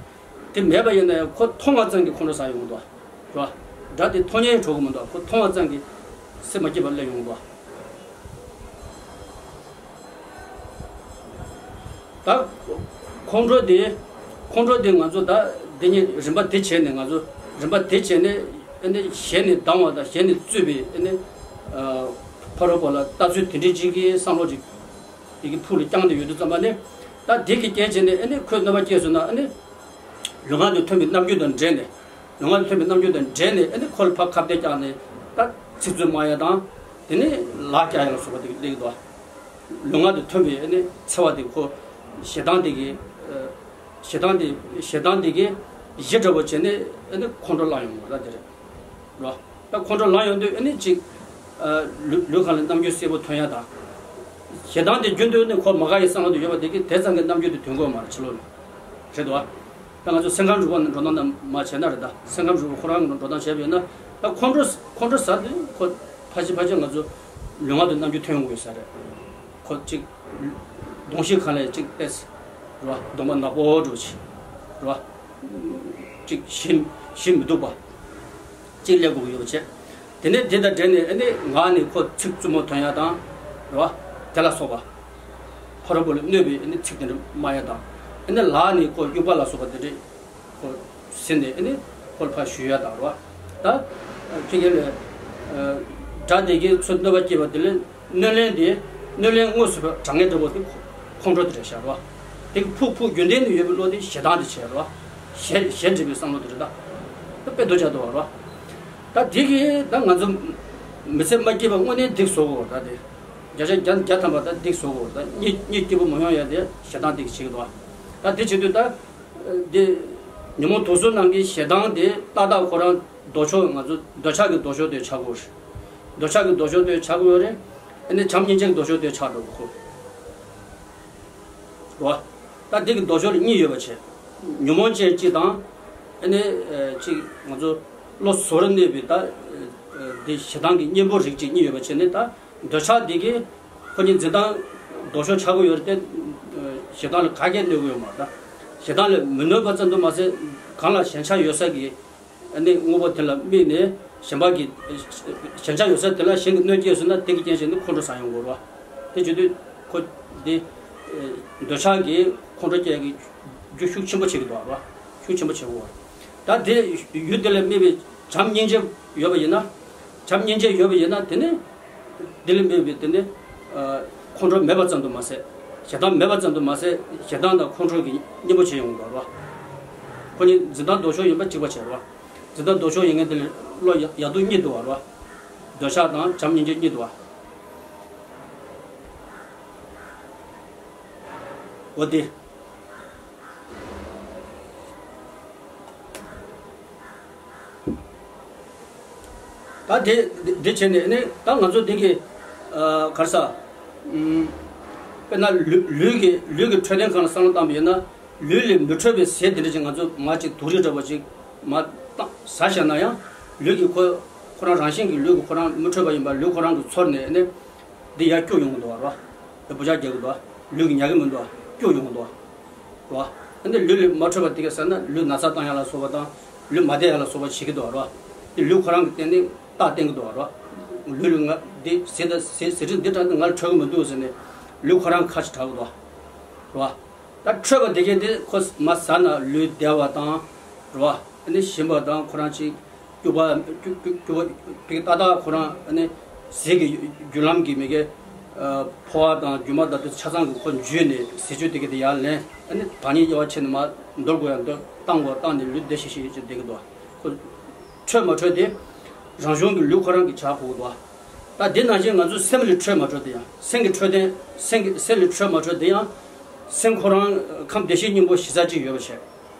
དེ་མེད་པ་ཡིན་ན་ཡང་ཁོ་མཐོང་བ་ཙམ་གྱིས་ཁོང་ཁྲོ་ཟ་ཡོང་གི་འདུག་རོ། དགྲ་དེ་མཐོང་ཉན་གྲོགས་གི་མི་འདུག་ཁོ་མཐོང་བ་ཙམ་གྱིས་སེམས་མ་སྐྱིད་པ་སླེབས་ཡོང་གི་འདུག་ད་ཁོང་ཁྲོ་དེ་ཁོང་ཁྲོ་དེ་ང་ཚོ་ད་འདི་ཉིད་རིམ་པ་དེ་བྱས་ནས་ང་ཚོ་རིམ་པ་དེ་བྱས་ནས་ཨ་ནི་ཞེད་ནས་སྡང་བ་དང་ཞེད་ནས་རྩུབ་པའི་ཨ་ནི་ཕ་རོལ་པོ་ལ་ལྟ་ཚུལ་དེ་འདྲའི་ཅིག་གི་བསམ་བློ་ཅིག་དེ་གི་ཕུགས་ལ་བརྐྱངས་ཏེ་ཡོད་དུས་ཙམ་པ་ནི་ད་དེ་གི་རྐྱེན་བྱས་ནས་ཨ་ནི་ཁོས་གནོད་པ་སྐྱེལ་སོང་ན་ཨ་ནི་ལུས་ངག་ཏུ་ཐིམ་པའི་རྣམ་འགྱུར་དང་འབྲེལ་ནས་ལུས་ངག་ཏུ་ཐིམ་པའི་རྣམ་འགྱུར་དང་འབྲེལ་ནས་ཨ་ནི་ཁོ་ལ་ཕར་ཁ་གཏད་བཀྱགས་ནས་ད་ཚིག་རྩུབ་སྨྲ་ཡ་དང་དེ་ནས་ལག་བཀྱག་ཡ་ལ་སོགས་པ་དེ་གི་སླེབས་ཀྱི་འདུག་ལུས་ངག་ཏུ་ཐིམ་པའི་ཨ་ནི་འཚེ་བ་དེ་ཁོ་ཞེ་སྡང་དེ་གི་ཞེ་སྡང་དེ་ཞེ་སྡང་དེ་གི་གཞི་འདྲ་བོ་བྱས་ནས་ཨ་ནི་ཁོང་ཁྲོ་ལངས་ཡོང་གི་རེད་དེ་རེད་རོ། ད་ཁོང་ཁྲོ་ལངས་ཡོང་དུས་ཨ་ནི་ཅིག་ལུས་ལུས་གང་ལ་རྣམ་འགྱུར་གསལ་པོ་ཐོན་ཡ་དང་། ཞེ་སྡང་དེ་རྒྱུན་དུ་ནི་ཁོ་མ་དགའ་ཡི་བསམ་བློ་དེ་ཡོད་པ་དེ་གི་དེ་ཙམ་གྱི་རྣམ་འགྱུར་དེ་ཐོན་གྱི་ཡོད་མ་རེད་ཕྱི་ལོགས་ལ། རེད་དོ། ད་ང་ཚོ་སེམས་ཁམས་རིག་པ་ནང་འགྲོ་སྟངས་ནང་མ་བྱས་ན་རེད། ད་སེམས་ཁམས་རིག་པ་ཁོ་རང་གི་འགྲོ་སྟངས་བྱས་པ་ཡིན་ན་ད་ཁོང་ཁྲོ་ཁོང་ཁྲོ་ཟ་དུས་ཁོ་ཕལ་ཆེར་ཕལ་ཆེར་ང་ཚོ་ལུས་ངག་ཏུ་རྣམ་འགྱུར་ཐོན་ཡོང་གི་ཡོད་ས་རེད། ཁོ་གཅིག་གདོང་ཤེས་གང་ལས་གཅིག་ཏེས་རེད་བ། གདོང་པ་ནག་པོ་འགྲོ་ཆེ་རེད་བ། གཅིག་ཞིམ་ཞིམ་མི་སྡུག་པ་གཅིག་སླེབས་དགོས་ཀྱི་ཡོད་པ་བྱས། དེ་ནས་དེ་དང་འབྲེལ་ནས་ཨ་ནི་ངག་ནས་ཁོ་ཚིག་རྩུབ་མོ་ཐོན་ཡ་དང་རེད་བ། དེ་ལ་སོགས་པ་ཕ་རོལ་པོ་ལ་གནོད་པའི་ཨ་ནི་ཚིག་དེ་འདྲ་སྨྲ་ཡ་དང་། ཨ་ནི་ལག་ནས་ཁོ་དབྱུག་པ་ལ་སོགས་པ་དེ་འདྲས་ཁོ་ཟིན་ནས་ཨ་ནི་ཁོ་ལ་ཕར་གཞུ་ཡ་དང་རེད་བ། ད་ཁྱེད་ཀྱི་ལས་དགྲ་དེ་གིས་ཚུར་གནོད་པ་སྐྱེལ་བ་དེ་ལས་གནོད་ལན་དེ་གནོད་ལན་དངོས་སུ་དྲང་ངེས་འདྲ་པོ་དེ་ཁོང་ཁྲོ་དེ་རེད་ཤག་རེད་བ། དེ་གི་ཕུགས་ཕུགས་རྒྱུན་ལྡན་དུ་ཡོད་པའི་བློ་དེ་ཞེ་སྡང་དེ་བྱས་རེད་བ། ཞེ་ཞེ་འགྲས་པའི་བསམ་བློ་དེ་རེད་ད། ད་དཔེ་དོ་ཆ་དོ་བ་རེད་བ། ད་དེ་གིས་ད་ང་ཚོ་མི་ཚེ་མ་སྐྱིད་པ་དངོས་གནས་སྡིག་བཟོ་གོ་ད་དེ། བརྒྱ་ཆ་བརྒྱ་བརྒྱ་ཐམ་པ་ད་སྡིག་བཟོ་གོ་ད་གཉིད་གཉིད་སྐྱིད་པོ་མ་ཡོང་ཡ་དེ་ཞེ་སྡང་དེ་གིས་བྱེད་ཀྱི་འདུག་ད་དེ་བྱེད་དུས་ད། འདི་ཉོན་མོངས་དུག་གསུམ་ནང་གི་ཞེ་སྡང་དེ་ཏག་ཏག་ཁོ་རང་ལྡོག་ཕྱོགས་ང་ཚོ་འདོད་ཆགས་ཀྱི་ལྡོག་ཕྱོགས་དེ་ཆགས་ཀྱི་ཡོད་རེད། འདོད་ཆགས་ཀྱི་ལྡོག་ཕྱོགས་དེ་ཆགས་ཀྱི་ཡོད་རེད། ཨ་ནི་བྱམས་སྙིང་རྗེ་གི་ལྡོག་ཕྱོགས་དེ་ཆགས་འགྲོ་གི་ཁོ། རེད་བ། ད་འདི་གི་ལྡོག་ཕྱོགས་ལ་གཉིས་ཡོད་པ་བྱས། ཉོན་མོངས་ཅན་གཅིག་དང་། ཨ་ནི་གཅིག་ང་ཚོ་བློ་གཟུ་བོར་གནས་པའི་ད་འདི་ཞེ་སྡང་གི་གཉེན་པོ་རིགས་གཅིག་གཉིས་ཡོད་པ་བྱས་ནས་ད། འདོད་ཆགས་འདི་གིས་ཁོ་གཉིས་འཛིན་སྟངས་ལྡོག་ཕྱོགས་ཆགས་ཀྱི་ཡོད་རེད་དེ། ཞེ་སྡང་ལ་ག་གེ་གནོད་ཀྱི་ཡོད་མ་རེད་ད། ཞེ་སྡང་ལ་མི་གནོད་པ་ཙམ་དུ་མ་ཟད་གང་ལ་ཞེན་ཆགས་ཡོད་ས་གི་ཨ་ནི་དངོས་པོ་དེ་ལ་དམིགས་ནས་གཞན་པ་གི་ཞེན་ཆགས་ཡོད་ས་དེ་ལ་གཞན་གྱིས་གནོད་སྐྱེལ་སོང་ན་དེ་གི་རྐྱེན་བྱས་ནས་ཁོང་ཁྲོ་ཟ་ཡོང་གི་རེད་བ། དེ་བྱེད་དུས་ཁོ་འདི་འདོད་ཆགས་ཀྱིས་ཁོང་ཁྲོ་སྐྱེལ་གི་རྒྱུ་ཤུགས་ཆེན་པོ་བྱེད་ཀྱི་འདུག་བ། ཤུགས་ཆེན་པོ་བྱེད་ཀྱི་ཡོད་རེད། ད་དེ་ཡུལ་དེ་ལ་དམིགས་པའི་བྱམས་སྙིང་རྗེ་ཡོད་པ་ཡིན་ན། བྱམས་སྙིང་རྗེ་ཡོད་པ་ཡིན་ན་དེ་ནི། དེ་ལ་དམིགས་པའི་དེ་ནི། ཁོང་ཁྲོ་མེད་པ་ཙམ་དུ་མ་ཟད། ཞེ་སྡང་མེད་པ་ཙམ་དུ་མ་ཟད་ཞེ་སྡང་དང་ཁོང་ཁྲོ་གི་གཉེན་པོ་བྱེད་ཡོང་གི་རེད་བ། ཁོ་གཉིས་འཛིན་སྟངས་ལྡོག་ཕྱོགས་ཡིན་པ་གཅིག་པ་བྱས་རེད་བ། འཛིན་སྟངས་ལྡོག་ཕྱོགས་ཡིན་མཁན་དེ་ལ་བློ་ཡག་ཡག་སྡུག་གཉིས་འདུག་བ་རེད་བ། འདོད་ཆགས་དང་བྱམས་སྙིང་རྗེ་གཉིས་འདུག་བ། འོ་དེ། ད་དེ་དེ་བྱས་ནས་ནི་ད་ང་ཚོ་དེ་གི་གར་ས་དཔེར་ན་ལུས་ལུས་ཀྱི་ལུས་ཀྱི་འཕྲོད་བསྟེན་སྒང་ལ་བསམ་བློ་བཏང་པ་ཡིན་ན། ལུས་ལས་མི་འཕྲོད་པའི་ཟས་དེ་འདྲ་ཅིག་ང་ཚོ་མར་ཅིག་དུག་རིགས་འདྲ་པོ་ཅིག་མར་བཏང་ཟ་བཞག་ན་ཡང་། ལུས་ཀྱི་ཁོ་ཁོ་རང་རང་བཞིན་གྱིས་ལུས་ཀྱི་ཁོ་རང་མི་འཕྲོད་པ་ཡིན་པ་ལུས་ཁོ་རང་གིས་ཚོར་ནས་ནི་འདི་ཡར་སྐྱོ་ཡོང་གི་འདུག་བ་རོ། འདི་འབུ་ཅག་རྒྱག་གི་འདུག་བ། ལུས་ཀྱིས་ཉར་གི་མི་འདུག་བ། སྐྱོ་ཡོང་གི་འདུག་བ། རོ། ཨ་ནི་ལུས་ལས་མ་འཕྲོད་པ་དེ་ག་ཟེར་ན་ལུས་ན་ཚ་བཏང་ཡ་ལ་སོགས་པ་དང་། ལུས་མ་བདེ་ཡ་ལ་སོགས་པ་བྱེད་ཀྱི་འདུག་རོ། དེ་ལུས་ཁོ་རང་གི་སྟེང་ནས་རྟགས་བསྟན་གྱི་འདུག་རོ། ལུས་ལ་ང་འདི་ཟས་དང་ཟས་ཟས་རིགས་འདི་དྲག་འདི་ང་ལ་འཕྲོད་ཀྱི་མི་འདུག་ཟེར་ནས་ལུས་ཁོ་རང་ཁ་ཅིག་གྲག་གི་འདུག་རོ། ད་འཕྲོད་པ་དེ་གས་དེ་ཁོ་མ་ཟ་ན་ལུས་བདེ་བ་དང་། རོ། ཨ་ནི་ཞིམ་པ་དང་ཁོ་རང་ཅིག་སྐྱུག་པ་སྐྱུག་སྐྱུག་སྐྱུག་པ་ཕ་གི་ཏག་ཏག་ཁོ་རང་ཨ་ནི་ཟས་ཀྱི་རྒྱུ་ལམ་གྱི་མི་གའི་ཕོ་བ་དང་རྒྱུ་མ་དང་དེ་ཆ་ཚང་གི་ཁོ་འཇུས་ནས་ཟས་བཅུད་དེ་གའི་དེ་ཡར་ལེན། ཨ་ནི་ད་ནི་དབྱེ་བ་ཕྱེ་ནས་མར་འདོར་དགོས་ཡ་འདོར། བཏང་དགོས་བཏང་ནས་ལུས་བདེ་ཤིག་ཤིག་ཅིག་བསྡད་ཀྱི་འདུག་ཁོ་འཕྲོད་མ་འཕྲོད་དེ་རང་བྱུང་གི་ལུས་ཁོ་རང་གིས་བྱ་དགོས་ཀྱི་འདུག་ད་དེ་ནང་བཞིན་ང་ཚོའི་སེམས་ལ་འཕྲོད་མ་འཕྲོད་དེ་ཡང་། སེམས་ཀྱི་འཕྲོད་བསྟེན་སེམས་ཀྱི་སེམས་ལ་འཕྲོད་མ་འཕྲོད་དེ་ཡང་། སེམས་ཁོ་རང་ཁམས་བདེ་གཤེགས་སྙིང་པོ་གཞི་རྩ་གཅིག་ཡོད་པ་བྱས།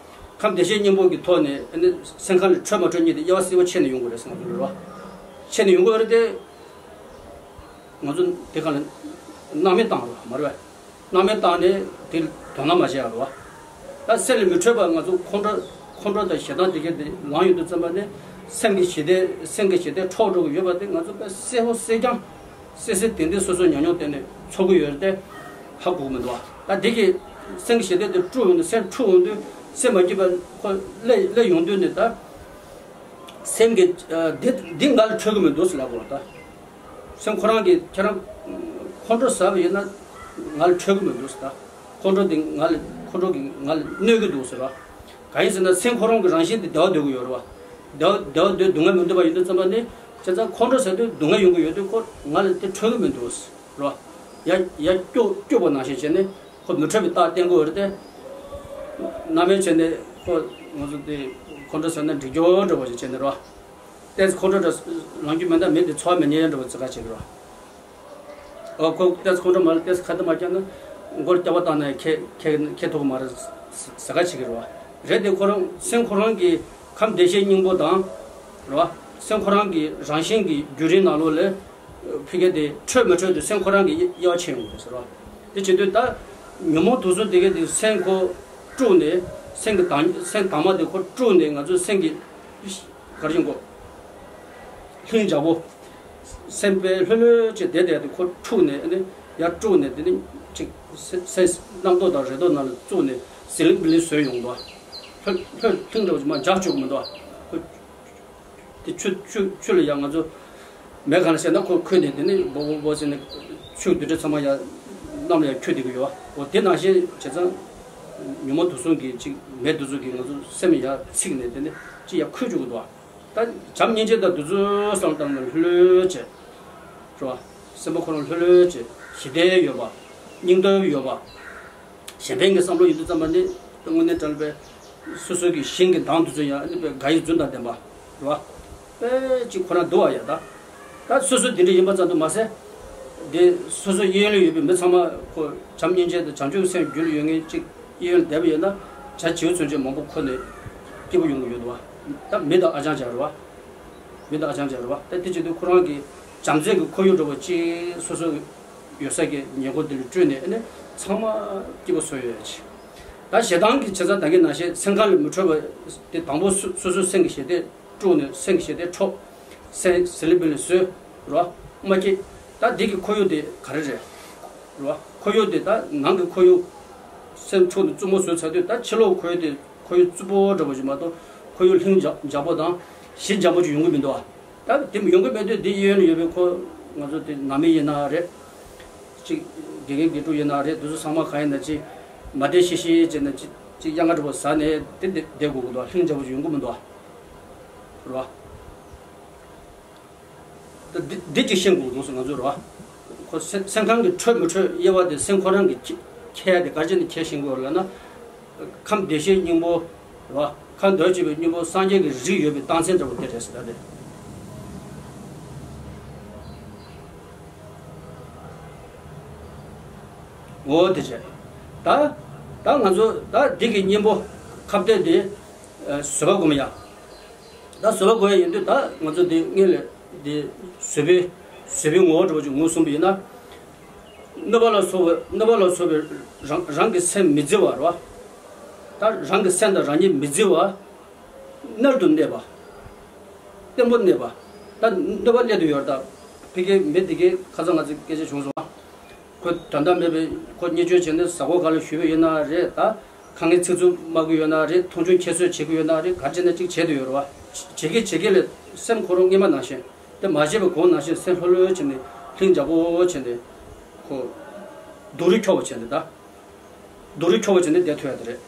ཁམས་བདེ་གཤེགས་སྙིང་པོ་གི་ཐོག་ནས་ཨ་ནི་སེམས་ཁམས་ལ་འཕྲོད་མ་འཕྲོད་གཉིས་དེ་དབྱེ་བ་གསལ་པོ་ཕྱེ་ནས་ཡོང་དགོས་རེད་ཟེར། ང་ཚོ་ལ་རོ། ཕྱེ་ནས་ཡོང་དགོས་རེད་དེ། ང་ཚོ་དེ་ག་ལ་སྣང་མེད་བཏང་རོ་མ་རེད་པས། སྣང་མེད་བཏང་ནས་དེ་དོ་སྣང་མ་བྱེད་ཡ་རོ། ད་སེམས་ལ་མི་འཕྲོད་པ་ང་ཚོ་ཁོང་ཁྲོ་ཁོང་ཁྲོ་དང་ཞེ་སྡང་དེ་གས་དེ་ལངས་ཡོང་དུས་ཙམ་པ་ནས་སེམས་ཀྱི་ཞི་བདེ་སེམས་ཀྱི་ཞི་བདེ་འཕྲོག་འགྲོ་གི་ཡོད་པ་དེ་ང་ཚོ་དཔེ་གསལ་པོ་གསལ་རྐྱང་། གསལ་གསལ་ཏན་ཏན་སོ་སོའི་ཉམས་མྱོང་སྟེང་ནས་ཚོར་གི་ཡོད་རེད་དེ། ཧ་གོ་གི་མི་འདུག་བ། ད་དེ་གི་སེམས་ཀྱི་ཞི་བདེ་དེ་དཀྲུགས་ཡོང་དུས་སེམས་འཁྲུག་ཡོང་དུས་སེམས་མ་སྐྱིད་པ་ཁོ་སླེབས་སླེབས་ཡོང་དུས་ནས་ད། སེམས་ཀྱི་ཨ་འདི་འདི་ང་ལ་འཕྲོད་གི་མི་འདུག་ཟེར་ལབ་དགོས་རེད་ད། སེམས་ཁོ་རང་གིས་ཁྱེད་རང་ཁོང་ཁྲོ་ཟ་བ་ཡིན་ན་ང་ལ་འཕྲོད་གི་མི་འདུག་ཟེར་ད། ཁོང་ཁྲོ་འདི་ང་ལ་ཁོང་ཁྲོ་གིས་ང་ལ་གནོད་གི་འདུག་ཟེར་བ། གང་ཡིན་ཟེར་ན་སེམས་ཁོ་རང་གི་རང་བཞིན་དེ་བདེ་བ་འདོད་ཀྱི་ཡོད་རེད་བ། བདེ་བ་བདེ་བ་འདོད་སྡུག་བསྔལ་མི་འདོད་པ་ཡིན་དུས་ཙམ་པ་ནི་བྱས་ཙང་ཁོང་ཁྲོ་ཟ་དུས་སྡུག་བསྔལ་ཡོང་གི་ཡོད་དུས་ཁོ་ང་ལ་དེ་འཕྲོད་གི་མི་འདུག་ཟེར་བ། ཡ་ཡ་སྐྱོ་སྐྱོ་པོ་ནང་བཞིན་བྱས་ནས་ཁོ་མི་འཕྲོད་པའི་རྟགས་བསྟན་དགོས་རེད་དེ། རྣམ་སྨིན་བྱས་ནས་ཁོ་ང་ཚོ་དེ་ཁོང་ཁྲོ་ཟ་ན་འགྲིག་རྒྱུ་འདྲ་པོ་ཞིག་བྱས་ནས་རེད་བ། ཏོག་ཙམ་ཁོང་ཁྲོ་འདྲ་ལངས་རྒྱུ་མེད་ན་མི་དེ་འཚོ་བ་མི་ཉན་འདྲ་པོ་ཙི་ག་བྱེད་ཀྱི་རེད་བ། ཨོ་ཁོ་ཏོག་ཙམ་ཁོང་ཁྲོ་མ་ལངས་ཏོག་ཙམ་ཁ་གཏད་མ་བཀྱག་ན་མགོར་སྐྱག་པ་བཏང་ན་ཁེ་ཁེ་ཁེ་ཐུབ་ཀྱི་མ་རེད་ཟེར་ག་བྱེད་ཀྱི་རེད་བ། རེད་དེ་ཁོ་རང་སེམས་ཁོ་རང་གི་ཁམས་བདེ་གཤེགས་སྙིང་པོ་དང་། རེད་བ། སེམས་ཁོ་རང་གི་རང་བཞིན་གྱི་རྒྱུན་རིང་ནང་ལོགས་ལ། ཕ་གི་དེ་འཕྲོད་མི་འཕྲོད་དེ་སེམས་ཁོ་རང་གི་དབྱེ་བ་ཕྱེ་ཡོང་གི་རེད་ཟེར་བ། དེ་བྱེད་དུས་ད་ཉོན་མོངས་དུག་གསུམ་དེ་གའི་དེ་སེམས་ཁོ་དཀྲུགས་ནས་སེམས་ཀྱི་དྭངས་སེམས་དྭངས་མ་དེ་ཁོ་དཀྲུགས་ནས་ང་ཚོའི་སེམས་ཀྱི་གར་ཡོང་གོ། ལྷིང་འཇགས་པོ། སེམས་དཔའི་ལྷོད་ལྷོད་བྱས་བསྡད་བསྡད་དེ་ཁོ་འཁྲུགས་ནས་ཨ་ནི་ཡར་དཀྲུགས་ནས་དེ་ནི་ཅིག་སེ་སེམས་རྣམ་རྟོག་དང་རེ་དོགས་ནང་ལ་བཙུགས་ནས་ཟི་ལིང་བི་ལིང་བཟོས་ཡོང་གོ། ལྷོད་ལྷོད་ལྷིང་འདྲ་བོ་ཅིག་མར་འཇགས་བཅུག་གི་མི་འདུག་ཁོ། དེ་ཆུ་ཆུ་ཆུ་ལ་ཡང་ང་ཚོ་མེ་གང་ལ་བཤད་ན་ཁོ་ཁོལ་ནས་དེ་ནི་སྦོ་སྦོ་སྦོ་ཟེར་ནས་ཆུ་རྡུལ་ཕྲན་ཚང་མ་ཡང་གནམ་ལ་ཡང་འཁྱུག་བསྡད་ཀྱི་ཡོད། འོ་དེ་ནང་བཞིན་བྱས་ཙང་ཉོན་མོངས་དུག་གསུམ་གྱི་ཅིག་མེ་དེ་ཚོ་གིས་ང་ཚོ་སེམས་ཡར་ཚིག་ནས་དེ་ནི་ཅིག་ཡར་ཁོལ་བཅུག་གི་འདུག་ད་བྱམས་སྙིང་རྗེ་དང་དེ་ཚོའི་བསམ་བློ་བཏང་ན་ལྷོད་ལྷོད་བྱས། རེད་བ། སེམས་པ་ཁོ་རང་ལྷོད་ལྷོད་བྱས་ཞི་བདེ་ཡོད་པ། སྙིང་སྟོབས་ཡོད་པ། གཞན་ཕན་གྱི་བསམ་བློ་ཡིན་དུས་ཙམ་པ་ནི་དངོས་གནས་དྲང་པའི་སོ་སོ་གི་ཞིང་གི་མདངས་དེ་ཚོ་ཡང་ཨ་ནི་དཔེ་དགའ་ཡི་རྫུན་དང་ལྡན་པ་རེད་བ། དཔེ་ཅིག་ཁོ་རང་འདུག་བ་ཡ་ད། ད་སོ་སོ་དེ་འདྲ་ཡིན་པ་ཙམ་དུ་མ་ཟད། དེ་སོ་སོ་གཡས་གཡོན་ལ་ཡོད་པའི་མི་ཚང་མ་ཁོ་བྱམས་སྙིང་རྗེ་དང་བྱང་ཆུབ་སེམས་རྒྱུད་ལ་ཡོད་མཁན་ཅིག་གཡས་གཡོན་ལ་བསྡད་པ་ཡིན་ན་བྱ་བྱིའུ་ཚུན་ཆད་མང་པོ་འཁོར་ནས་སྐྱིད་པོ་ཡོང་གི་ཡོད་འདུག་བ། ད་མི་དང་ཨ་ཅང་བྱ་རེད་བ། མི་དང་ཨ་ཅང་བྱ་རེད་བ། ད་དེ་བྱེད་དུས་ཁོ་རང་གི་བྱམས་བརྩེ་གི་ཁོར་ཡུག་འདྲ་བོ་ཅིག་སོ་སོ་ཡོད་ས་གི་ཉེ་འཁོར་དེ་ལ་སྤྲོད་ནས་ཨ་ནི་ཚང་མ་སྐྱིད་པོ་བཟོ་ཡོད་ཅིག་ད་ཞེ་སྡང་གི་བྱེད་ས་ད་གིན་ནང་བཞིན་སེམས་ཁམས་ལ་མི་འཕྲོད་པ་དེ་དང་པོ་སོ་སོ་སོའི་སེམས་ཀྱི་ཞི་བདེ་དཀྲུགས་ནས་སེམས་ཀྱི་ཞི་བདེ་འཕྲོག་སེམས་ཟི་ལི་བི་ལི་བཟོས་རོ། མ་སྐྱིད། ད་འདི་གི་ཁོར་ཡུག་དེ་ག་རེ་རེད་རོ། ཁོར་ཡུག་དེ་ད་ནང་གི་ཁོར་ཡུག་སེམས་འཁྲུགས་ནས་རྩུབ་མོ་བཟོས་ཚར་དུས་ད་ཕྱི་ལོགས་ཁོར་ཡུག་དེ་ཁོར་ཡུག་རྩུབ་པོ་འདྲ་པོ་ཞིག་མ་གཏོགས་ཁོར་ཡུག་ལྷིང་འཇགས་འཇགས་པོ་དང་ཞི་འཇམ་པོ་ཅིག་ཡོང་གི་མི་འདུག་ཨ། ད་དེ་ཡོང་གི་མེད་དུས་འདི་གཡས་གཡོན་ལ་ཡོད་པའི་ཁོ་ང་ཚོ་དེ་ནང་མི་ཡིན་ན་རེད། ཅིག་དགེ་རྒན་དགེ་ཕྲུག་ཡིན་ན་རེད། དེ་ཚོ་ཚང་མ་གང་ཡིན་ན་ཅིག་མ་བདེ་ཤི་ཤི་བྱས་ན་ཅིག་ཅིག་གཡང་ཁ་འདྲ་པོ་ཟ་ནས་དེ་བསྡད་དགོས་ཀྱི་འདུག་ལྷིང་འཇགས་པོ་ཅིག་ཡོང་གི་མི་འདུག་ཨ། རེད་བ། ད་འདི་འདི་ཅིག་ཤེས་དགོས་འདུག་ཟེར་ང་ཚོས་རེད་བ། ཁོ་སེམས་སེམས་ཁམས་ཀྱི་འཕྲོད་མི་འཕྲོད་དབྱེ་བ་དེ་སེམས་ཁོ་རང་གི་ཁྱེད་ཁྱེད་དེ་ག་ཅི་ནས་ཁྱེད་ཤེས་དགོས་ལབ་ན། ཁམས་བདེ་གཤེགས་སྙིང་པོ་རེད་བ། ཁམས་དོན་བྱེད་པའི་སྙིང་པོ་སངས་རྒྱས་ཀྱི་རིགས་ཡོད་པའི་རྟགས་མཚན་འདྲ་པོ་དེ་རེད་ཟེར་ད་དེ། འོ་དེ་བྱས། ད་ད་ང་ཚོ་ད་འདི་གི་སྙིང་པོ་ཁ་གཏད་དེ་བཟོད་པ་སྒོམ་ཡ། ད་བཟོད་པ་སྒོམ་ཡ་ཡིན་དུས་ད་ང་ཚོ་འདི་སྔོན་ལ་ འདི་བཟོད་པའི་བཟོད་པའི་ངོ་བོ་འདྲ་པོ་ཅིག་ངོས་བཟུང་བ་ཡིན་ན། གནོད་པ་ལ་སོགས་པའི་གནོད་པ་ལ་སོགས་པའི་རང་རང་གི་སེམས་མི་བརྫི་བ་རེད་བ། ད་རང་གི་སེམས་དང་རང་ཉིད་མི་བརྫི་བ། མནལ་དུ་གནས་པ། བརྟན་པོ་གནས་པ། ད་གནོད་པ་སླེབས་དུ་ཡོད་རེད། ད་ཕ་གིའི་མི་དེ་གའི་ཁ་སང་ང་ཚོ་སྐད་ཆ་བྱུང་སོང་བ། ཁོས་དོན་དག་མེད་པའི་ཁོ་བརྙས་བཅོས་བྱས་ནས་གཟའ་འཁོར་ག་ལ་ཞུས་པ་ཡོད་ན་རེད། ད་དཀའ་ངལ་ཚིག་རྩུབ་སྨྲ་གི་ཡོད་ན་རེད། མཐོང་ཆུང་ཁྱད་གསོད་བྱེད་གི་ཡོད་ན་རེད། ག་རེ་བྱས་ན་གཅིག་བྱེད་དུ་ཡོད་རེད་བ། བྱེད་ཀྱི་བྱེད་ཀྱི་ལས་སེམས་ཁོ་རང་སྔོན་མ་ནང་བཞིན། དེ་མ་བྱས་པའི་གོང་ནང་བཞིན་སེམས་ལྷོད་ལྷོད་བྱས་ནས་ལྷིང་འཇགས་པོ་བྱས་ནས། ཁོ་སྡུག་རུས་འཁྱོག་པོ་བྱས་ནས་ད། སྡུག་རུས་འཁྱོག་པོ་བྱས་ནས་བསྡད་ཐུབ་ཡ་དེ་རེད།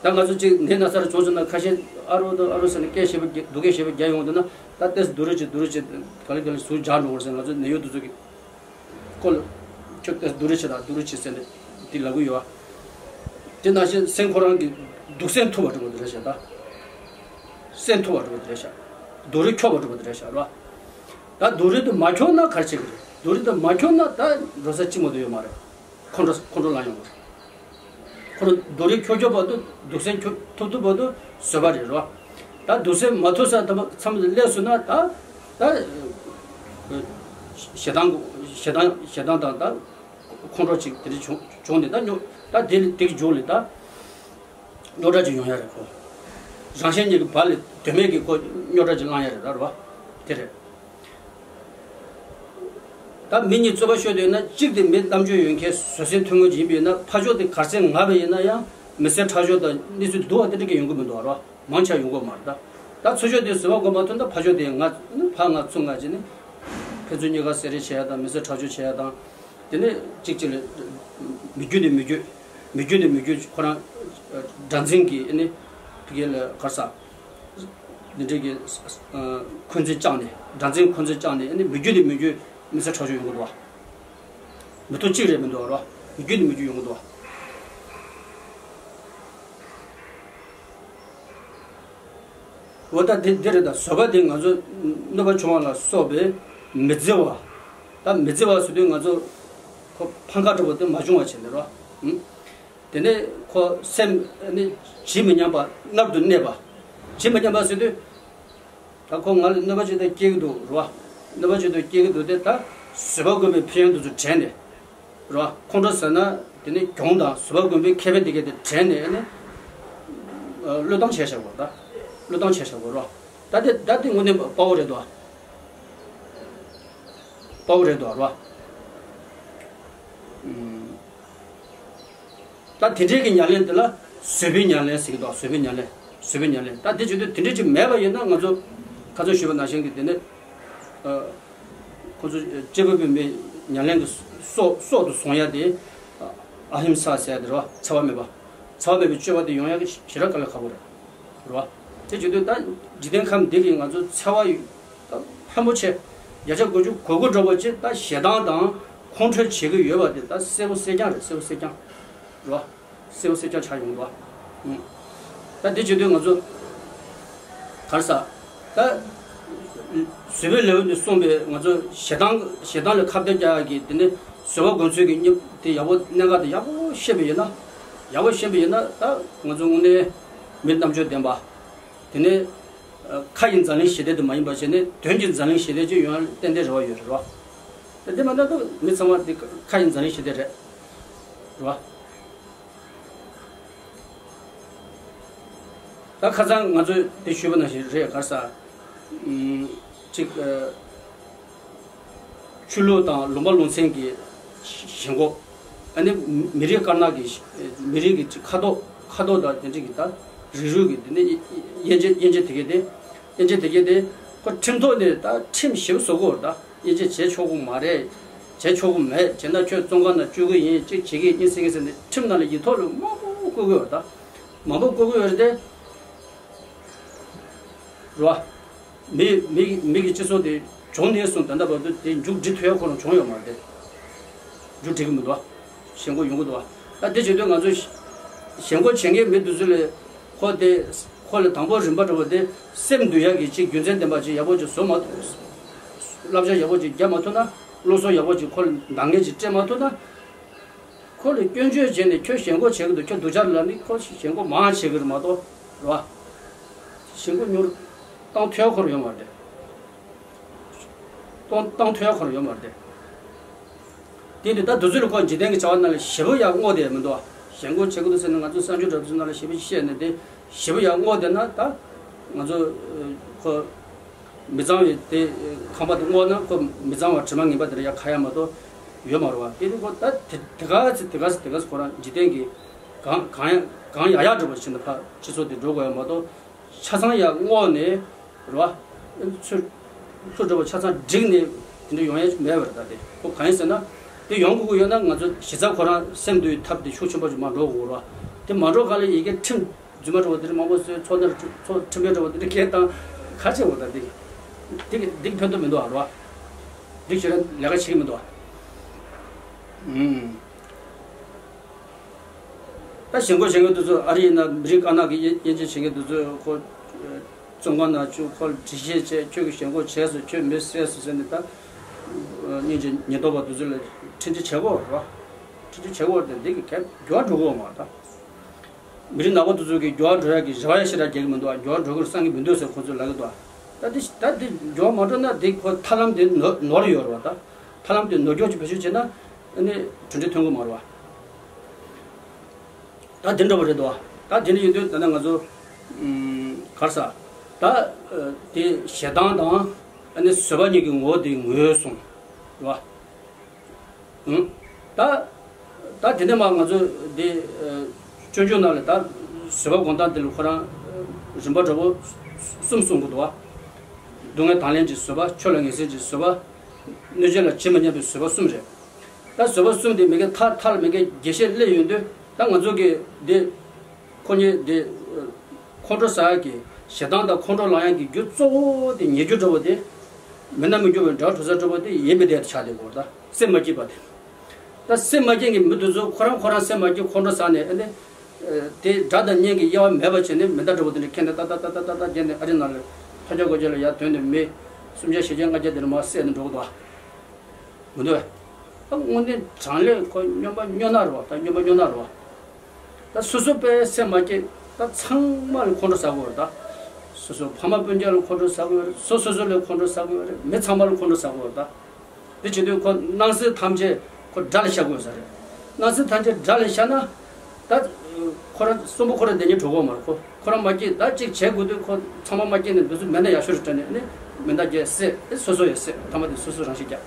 ད་ང་ཚོ་གཅིག་ནད་ན་ཚ་རུ་བྱུང་སོང་ན་ཁ་ཤས་ཨ་རོ་དང་ཨ་རོ་ཟེར་ནས་སྐད་བཤད་པ་རྒྱ་སྡུག་སྐད་བཤད་པ་རྒྱག་ཡོང་དུས་ན། ད་ཏོག་ཙམ་སྡུག་རུས་བྱེད་སྡུག་རུས་བྱེད། ག་ལེ་ག་ལེ་ཟུག་འཇགས་འགྲོ་བར་ཟེར། ང་ཚོ་ནད་གཡོག་དེ་ཚོ་གི་སྐོར་ལ་ཁྱོད་ཏོག་ཙམ་སྡུག་རུས་བྱེད་དང་སྡུག་རུས་བྱེད་ཟེར་ནས་འདི་ལབ་གི་ཡོད་བ། དེ་ནང་བཞིན་སེམས་ཁོ་རང་གི་སྡུག་སེམས་ཐུབ་པ་འགྲོ་བ་དེ་རེད་ཤག་ད་སེམས་ཐུབ་པ་འགྲོ་བ་དེ་རེད་ཤག་སྡུག་རུས་འཁྱོག་པ་འགྲོ་བ་དེ་རེད་ཤག་རེད་བ། ད་སྡུག་རུས་དེ་མ་འཁྱོག་ན་ག་རེ་བྱེད་ཀྱི་རེད། སྡུག་རུས་དེ་མ་འཁྱོག་ན་ད་འགྲོ་ས་གཅིག་མ་གཏོགས་ཡོད་མ་རེད། ཁོང་ཁྲོ་ཁོང་ཁྲོ་ལངས་ཡོང་གི་རེད། ཁོ་རང་སྡུག་རུས་འཁྱོག་འཁྱོག་བར་དུ་སྡུག་སེམས་འཁྱོག་ཐུབ་ཐུབ་བར་དུ་བཟོད་པ་རེད་རོ། ད་སྡུག་སེམས་མ་ཐུབ་ས་ད་མཚམས་སླེབས་སོང་ན་ད་ད་ཞེ་སྡང་ཞེ་སྡང་ཞེ་སྡང་དང་ད་ཁོང་ཁྲོ་ཅིག་དེ་འདྲ་བྱུང་བྱུང་ནས་ད་རྙོག་ད་དེ་དེ་གི་མཇུག་ལ་ད་རྙོག་དྲ་ཅིག་ཡོང་ཡ་རེད་ཁོ། རང་གཞན་གཉིས་ཀྱི་བར་ལ་དོན་མེད་ཀྱི་ཁོ་རྙོག་དྲ་ཅིག་བསླང་ཡ་རེད་ད་རོ། དེ་རེད། ད་མི་གཉིས་རྩོད་པ་ཤོད་འདོད་ན་གཅིག་དེ་མི་རྣམ་དཔྱོད་ཡོད་མཁན་བཟོད་བསྲན་ཐུང་ངུ་ཅིག་ཡིན་པ་ཡིན་ན། ཕར་ཕྱོགས་དེ་གར་སེང་ང་བ་ཡིན་ན་ཡང་མི་སེར་ཁྲག་སྦྱོར་དང་གནས་ཚུལ་སྡུག་པ་དེ་འདྲ་གི་ཡོང་གི་མི་འདུག་རོ། མང་ཆེ་བ་ཡོང་གི་མ་རེད་ད། ད་ཚུར་ཕྱོགས་དེ་བཟོད་པ་སྒོམ་མ་ཐུབ་ན་ཕར་ཕྱོགས་དེ་ང་ཕར་ང་ཚུར་ང་བྱས་ནས་ཕན་ཚུན་གཉིས་ཀ་བསད་རེས་བྱེད་ཡ་དང་མི་སེར་ཁྲག་སྦྱོར་བྱེད་ཡ་དང་། དེ་ནས་གཅིག་གཅིག་ལ་མི་རྒྱུ་ནས་མི་རྒྱུ། མི་རྒྱུ་ནས་མི་རྒྱུ་ཁོ་རང་དགྲར་འཛིན་གྱི་ཨ་ནི་ཕ་གི་ལ་གར་ས། འདི་འདྲའི་གི་འཁོན་འཛིན་བཅངས་ནས། དགྲར་འཛིན་འཁོན་འཛིན་བཅངས་ནས་ཨ་ནི་མི་རྒྱུ་ནས་མི་རྒྱུ་མི་སེར་ཁྲག་སྦྱོར་ཡོང་གི་འདུག་བ། མི་ཐོག་གཅིག་རེད་མི་འདུག་བ། མི་རྒྱུ་ནས་མི་རྒྱུ་ཡོང་གི་འདུག་བ། འོ་ད་འདི་འདི་རེད་ད། བཟོད་པ་འདི་ང་ཚོ་གནོད་པ་བྱུང་བ་ལ་སོགས་པའི་མི་བརྫི་བ། ད་མི་བརྫི་བ་ཟེར་དུས་ང་ཚོ་ཁོ་ཕམ་ཁ་འདྲ་པོ་དེ་མ་བྱུང་བ་བྱས་ནས་རོ། ཨུམ། དེ་ནས་ཁོ་སེམས་ནི་ཇི་མི་སྙམ་པ་མནར་དུ་གནས་པ། ཇི་མི་སྙམ་པ་ཟེར་དུས། ད་ཁོ་ང་ལ་གནོད་པ་ཅིག་ད་སྐྱེལ་གི་འདུག་རོ། གནོད་པ་ཅིག་ད་སྐྱེལ་གི་འདུག་སྟེ་ད་བཟོད་པ་སྒོམ་པའི་ཕན་ཡོན་དེ་ཚོ་དྲན་ནས། རོ། ཁོང་ཁྲོ་ཟ་ན་དེ་ནི་གྱོང་དང་བཟོད་པ་སྒོམ་པའི་ཁེ་ཕན་དེ་གས་དེ་དྲན་ནས་ནི། བློས་བཏང་བྱས་བཞག་གོ་ད། བློས་བཏང་བྱས་བཞག་གོ་རོ། ད་དེ་ད་དེ་དངོས་གནས་དཔའ་བོ་རེད་དོ། དཔའ་བོ་རེད་དོ་རོ། ད་དེ་འདྲའི་གི་ཉམས་ལེན་དེ་ལ་བཟོད་པའི་ཉམས་ལེན་ཟེར་གི་འདུག་བཟོད་པའི་ཉམས་ལེན། བཟོད་པའི་ཉམས་ལེན། ད་དེ་བྱེད་དུས་དེ་འདྲའི་ཅིག་མེད་པ་ཡིན་ན་ང་ཚོ་ཁ་སང་ཞུས་པ་ནང་བཞིན་གི་དེ་ནི། ཁོ་ཚོ་སྐྱེས་བུ་སྤུན་པའི་ཉམས་ལེན་གི་སྲོག་སྲོག་ཏུ་བཟུང་ཡ་དེ། ཨ་ཧིམ་ས་ཟེར་ཡ་དེ་རེད་བ། འཚེ་བ་མེད་པ། འཚེ་བ་མེད་པའི་སྤྱོད་པ་དེ་ཡོང་ཡ་གི་ཞེ་དྲག་དཀའ་ལས་ཁག་པོ་རེད། རེད་བ། དེ་བྱེད་དུས་ད་འཇིག་རྟེན་ཁམས་འདི་གི་ང་ཚོ་འཚེ་བ་ཡོད། ད་ཕན་པོ་ཆེ། བརྒྱ་ཆ་དགུ་བཅུ་གོ་དགུ་འགྲོ་བ་ཅིག་ད་ཞེ་སྡང་དང་ཁོང་ཁྲོས་བྱེད་ཀྱི་ཡོད་པ་དེ་ད་གསལ་པོ་གསལ་རྐྱང་རེད། གསལ་པོ་གསལ་རྐྱང་། རེད་བ། གསལ་པོ་གསལ་རྐྱང་ཆགས་ཡོང་འདུག་བ། ད་དེ་བྱེད་དུས་ང་ཚོ་ག་རེ་ཟ། ད་བཟོད་པའི་ལེའུ་ནས་གསུངས་པའི་ང་ཚོ་ཞེ་སྡང་ཞེ་སྡང་ལ་ཁ་གཏད་རྒྱག་ཡ་གི་དེ་ནི་བཟོད་པ་སྒོམ་ཚུལ་གྱི་སྙིང་དེ་ཡག་པོ་གནད་འགག་དེ་ཡག་པོ་ཤེས་པ་ཡིན་ན། ཡག་པོ་ཤེས་པ་ཡིན་ན་ད་ང་ཚོ་དངོས་གནས་མི་རྣམ་དཔྱོད་ལྡན་པ། དེ་ནས་ཁ་ཡི་འཛམ་གླིང་ཞི་བདེ་དེ་མ་ཡིན་པ་བྱས་ནས་དོན་གྱི་འཛམ་གླིང་ཞི་བདེ་ཅིག་ཡོང་ཡ་ཏན་ཏན་རེ་བ་ཡོད་རེད་བ། དེ་མ་ཐག་ཏུ་མི་ཚང་མ་དེ་ཁ་ཡི་འཛམ་གླིང་ཞི་བདེ་རེད། རེད་བ། ད་ཁ་སང་ང་ཚོས་དེ་ཞུས་པ་ནང་བཞིན་རེད། ག་རེ་ཟ། ཅིག་ཆོས་ལུགས་དང་ལུང་པ་ལུང་ཚན་གྱི་ཞེན་ཁོག་ཨ་ནི་མི་རིགས་དཀར་ནག་གི་མི་རིགས་ཀྱི་ཁ་དོག་ཁ་དོག་དང་དེ་འདྲ་གི་ད་རིགས་རུས་ཀྱི་དེ་ནི་དབྱེ་འབྱེད་དབྱེ་འབྱེད་དེ་གས་དེ། དབྱེ་འབྱེད་དེ་གས་དེ་ཁོ་ཁྲིམས་ཐོག་ནས་ད་ཁྲིམས་ཞིབ་བཟོ་དགོས་རེད་ད། དབྱེ་འབྱེད་བྱེད་ཆོག་གི་མ་རེད། བྱེད་ཆོག་གི་མེད། བྱས་ན་ཁྱོད་བཙོན་ཁང་ནང་བཅུག་གི་ཡིན། ཅིག་བྱེད་ཀྱི་ཡིན་ཟེར་གི་ཟེར་ནས་ཁྲིམས་ནང་ལ་ཡིག་ཐོག་ལ་མང་པོ་བཀོད་གི་ཡོད་རེད་ད། མང་པོ་བཀོད་གི་ཡོད་རེད་དེ། རེད་བ། མི་མི་མི་གི་སྤྱི་ཚོགས་དེ་བྱུང་ནས་བཟུང་ད་ལྟ་བར་དུ་དེ་མཇུག་སྒྲིལ་ཐུབ་ཡ་ཁོ་རང་བྱུང་ཡོད་མ་རེད་དེ། མཇུག་སྒྲིལ་གི་མི་འདུག་བ། ཞེན་ཁོག་ཡོང་གི་འདུག་བ། ད་དེ་བྱེད་དུས་ང་ཚོ་ཞེན་ཁོག་བྱེད་མཁན་མི་དེ་ཚོ་ལས་ཁོ་དེ་ཁོ་ལ་དང་པོ་རིམ་པ་འགྲོ་བ་དེ་སེམས་འདུལ་ཡ་གི་ཅིག་རྒྱུ་མཚན་ལྡན་པ་ཅིག་ཡག་པོ་ཅིག་བཟོ་མ་ཐུབ། བསླབ་བྱ་ཡག་པོ་ཅིག་རྒྱག་མ་ཐུབ་ན། སློབ་གསོ་ཡག་པོ་ཅིག་ཁོ་ལ་འདང་ངེས་ཅིག་སྤྲད་མ་ཐུབ་ན། ཁོ་ལ་སྐྱོན་བརྗོད་བྱས་ནས་ཁྱོད་ཞེན་ཁོག་བྱེད་ཀྱི་འདུག་ཁྱོད་སྡུག་ཅག་ལབ་ནི་ཁོ་ཞེན་ཁོག་མང་བྱེད་ཀྱི་རེད་མ་གཏོགས། རེད་བ། ཞེན་ཁོག་ཉུང་རུ་བཏང་ཐུབ་ཁོ་རང་ཡོད་མ་རེད། གཏོང་གཏོང་ཐུབ་ཡ་ཁོ་རང་ཡོད་མ་རེད་དེ། དེ་དུས་ད་དུས་ཚོད་ལ་ཁོ་འཇིག་རྟེན་གྱི་བྱ་བ་ནང་ལ་ཞེ་པོ་ཡག་བསྔོགས་བསྡད་མི་འདུག་ཞེན་ཁོག་བྱེད་ཀྱི་འདུག་ཟེར་ནས་ང་ཚོ་གསར་འགྱུར་འདྲ་པོ་ཚོའི་ནང་ལ་ཞེ་པོ་ཅིག་བཤད་ནས་དེ་ཞེ་པོ་ཡག་བསྔོགས་བསྡད་ན་ད་ང་ཚོ་ཁོ་མི་གཙང་བའི་དེ་ཁང་པ་དེ་བསྔོགས་ན་ཁོ་མི་གཙང་བ་དྲི་མ་ངན་པ་དེ་འདྲ་ཡར་ཁ་ཡ་མ་གཏོགས་ཡོད་མ་རེད་བ། དེ་དུས་ཁོ་ད་དེ་དེ་ག་ཚེ་དེ་ག་ཚེ་དེ་ག་ཚེ་ཁོ་རང་འཇིག་རྟེན་གྱི་གང་གང་ཡག་གང་ཡག་ཡག་འདྲ་པོ་བྱས་ནས་ཕར་སྤྱི་ཚོགས་དེ་འགྲོ་དགོས་ཡ་མ་གཏོགས། ཆ་ཚང་ཡར་བསྔོགས་ནས་རེད་བ། ཚུར་ལྷུ་འགྲོ་བ་ཆ་ཚང་བསྒྲིགས་ནས་དེ་འདྲ་ཡོང་ཡ་མེད་པ་རེད། ད་དེ་ཁོ་གང་ཡིན་ཟེར་ན་དེ་ཡོང་དགོས་ཀྱི་ཡོད་ན་ང་ཚོ་གཞི་རྩ་ཁོ་རང་སེམས་འདུལ་ཐབས་དེ་ཤུགས་ཆེན་པོ་ཞིག་མ་འགྲོ་དགོས་རེད་བ། དེ་མ་འགྲོ་ག་ལ་ཡི་གེ་ཁྲིམས་རྫུན་མ་འགྲོ་བ་དེ་འདྲ་མང་པོ་བཟོས་ཚོགས་འདུར་ཚོགས་ཁྲིམས་འགལ་འགྲོ་བ་དེ་འདྲ་སྐད་བཏང་ག་བྱེད་དགོས། ད་དེ་དེ་དེ་ཕན་ཐོགས་མི་འདུག་ཨ་རེད་བ། དེ་ཁྱོད་རང་ལས་ཀ་བྱེད་ཀྱི་མི་འདུག་ཨ། ཨུམ། ད་ཞེན་ཁོག་བྱེད་མཁན་དེ་ཚོ་ཨ་རི་ཡིན་ན་མི་རིགས་དཀར་ནག་གི་དབྱེ་དབྱེ་འབྱེད་བྱེད་མཁན་དེ་ཚོ་ཁོ་བཙོན་ཁང་ནང་བཅུག་ཁོ་ལ་འདྲི་གཞི་བྱས་ཁྱོད་ཀྱིས་ཞེན་ཁོག་བྱས་སོང་ཁྱོད་མི་བསད་སོང་ཟེར་ནས་ད་སྙིང་རྗེ་ཉེན་རྟོག་པ་དེ་ཚོ་ལ་ཁྲིམས་གཅོད་བྱེད་དགོས་རེད་བ། ཁྲིམས་གཅོད་བྱེད་དགོས་རེད་དེ་འདི་གི་གལ་འགྱུར་བ་འགྲོ་གི་ཡོད་མ་རེད་ད། མི་རིགས་ནག་པོ་དེ་ཚོ་གི་འགྱུར་བ་འགྲོ་ཡག་གི་རེ་བ་ཡང་ཞེ་དྲག་རྒྱག་གི་མི་འདུག་ཨ། འགྱུར་བ་འགྲོ་གི་རེད་བསམ་གི་མི་འདུག་ཟེར་ཁོ་ཚོས་ལབ་གི་འདུག་ཨ། ད་དེ་ད་དེ་འགྱུར་བ་མ་འགྲོ་ན་དེ་ཁོ་ཐབས་ལམ་དེ་ནོར་ནོར་ཡོད་རེད་བ། ད་ཐབས་ལམ་དེ་ནོར་སྐྱོན་གྱི་བེད་སྤྱོད་བྱས་ན་ཨ་ནི་གྲུབ་འབྲས་ཐོན་གི་མ་རེད་བ། ད་དེ་འདྲ་བ་རེད་དོ། ད་དེ་འདྲ་ཡིན་དུས་ད་ནི་ང་ཚོ་ཨུམ་ག་རེ་ཟ། ད་ཨ་དེ་ཞེ་སྡང་དང་ཨ་ནི་བཟོད་པ་གཉིས་ཀྱི་ངོ་བོ་དེ་ངོས་བཟུང་རེད་བ། ཨུམ། ད་ད་དེ་ནས་མ་ང་ཚོ་དེ་ཨ་སྤྱོད་འཇུག་ནང་ལ་ད་བཟོད་པ་སྒོམ་སྟངས་དེ་ལ་ཁོ་རང་ཨ་རིམ་པ་འདྲ་བོ་གསུམ་གསུང་གི་འདུག་བ། སྡུག་བསྔལ་དང་ལེན་གྱི་བཟོད་པ། ཆོས་ལ་ངེས་འཛིན་གྱི་བཟོད་པ། གནོད་བྱེད་ལ་ཇི་མི་སྙམ་པའི་བཟོད་པ་གསུམ་རེད། ད་བཟོད་པ་གསུམ་དེ་མི་དགེ་མཐའ་མཐའ་ལ་མི་དགེ་རྒྱས་བཤད་སླེབས་ཡོང་དུས་ད་ང་ཚོ་གི་འདི་ཁོ་གཉིས་འདི་ཁོང་ཁྲོ་ཟ་ཡག་གི་ཞེ་སྡང་དང་ཁོང་ཁྲོ་ལངས་ཡག་གི་རྒྱུ་གཙོ་བོ་དེ་ཉེ་རྒྱུ་འདྲ་བོ་དེ་མི་སྣང་མི་འགྱུར་བའི་དགྲ་བོ་གྲོལ་ས་འདྲ་བོ་དེ་ཡིད་མི་བདེ་དེ་ཆགས་བསྡད་ཡོད་རེད། ད་སེམས་མ་སྐྱིད་པ་དེ། ད་སེམས་མ་སྐྱིད་ཀྱི་མི་དེ་ཚོ་ཁོ་རང་ཁོ་རང་སེམས་མ་སྐྱིད་ཁོང་ཁྲོ་ཟ་ནས་ཨ་ནི། དེ་དགྲ་དང་གཉེན་གྱི་དབྱེ་བ་མེད་པ་བྱས་ནས་མེ་མདའ་འདྲ་བོ་དེ་འདྲ་ཁྱེར་ནས་ཏག་ཏག་ཏག་ཏག་ཏག་ཏག་བརྒྱབ་ནས་ཨ་རི་ནང་ལ་ལྷོ་རྒྱ་གོ་རྒྱ་ལ་ཡར་ཐོན་ནས་མི་སུམ་བརྒྱ་བཞི་བརྒྱ་ལྔ་བརྒྱ་དེ་འདྲ་མར་བསད་ནས་འགྲོ་གི་འདུག་ཨ། མི་འདུག་ཨ། ད་དངོས་གནས་དྲང་ལས་ཁོ་སྨྱོན་པ་སྨྱོ་ནག་རེད་བ། ད་སྨྱོན་པ་སྨྱོ་ནག་རེད་བ། ད་སོ་སོ་པའི་སེམས་མ་སྐྱིད་ད་ཚང་མ་ལ་ཁོང་ཁྲོ་ཟ་དགོས་རེད་ད། སོ་སོ་ཕ་མ་སྤུན་ཀྱག་ལ་ཁོང་ཁྲོ་ཟ་དགོས་རེད། སོ་སོ་སོ་ལ་ཁོང་ཁྲོ་ཟ་དགོས་རེད། མི་ཚང་མ་ལ་ཁོང་ཁྲོ་ཟ་དགོས་རེད་ད། དེ་བྱེད་དུས་ཁོ་སྣང་སྲིད་ཐམས་ཅད་ཁོ་དགྲ་ལ་ཤར་དགོས་ས་རེད། སྣང་སྲིད་ཐམས་ཅད་དགྲ་ལ་ཤར་ན། ད་ཁོ་རང་གསོན་པོ་ཁོ་རང་བསྡད་ཉེན་འགྲོ་གི་མ་རེད། ཁོ་ཁོ་རང་མ་སྐྱིད་ད་གཅིག་བྱེད་དགོས་དུས་ཁོ་ཚང་མ་མ་སྐྱིད་ནས་འདི་ཚོ་མེ་མདའ་ཡག་ཤོས་རེ་སྤྲད་ནས་ནི་མེ་མདའ་རྒྱག་བསད་ཨེ་སོ་སོ་ཡང་བསད་ཐ་མ་དེ་སོ་སོ་རང་ཤི་རྒྱག་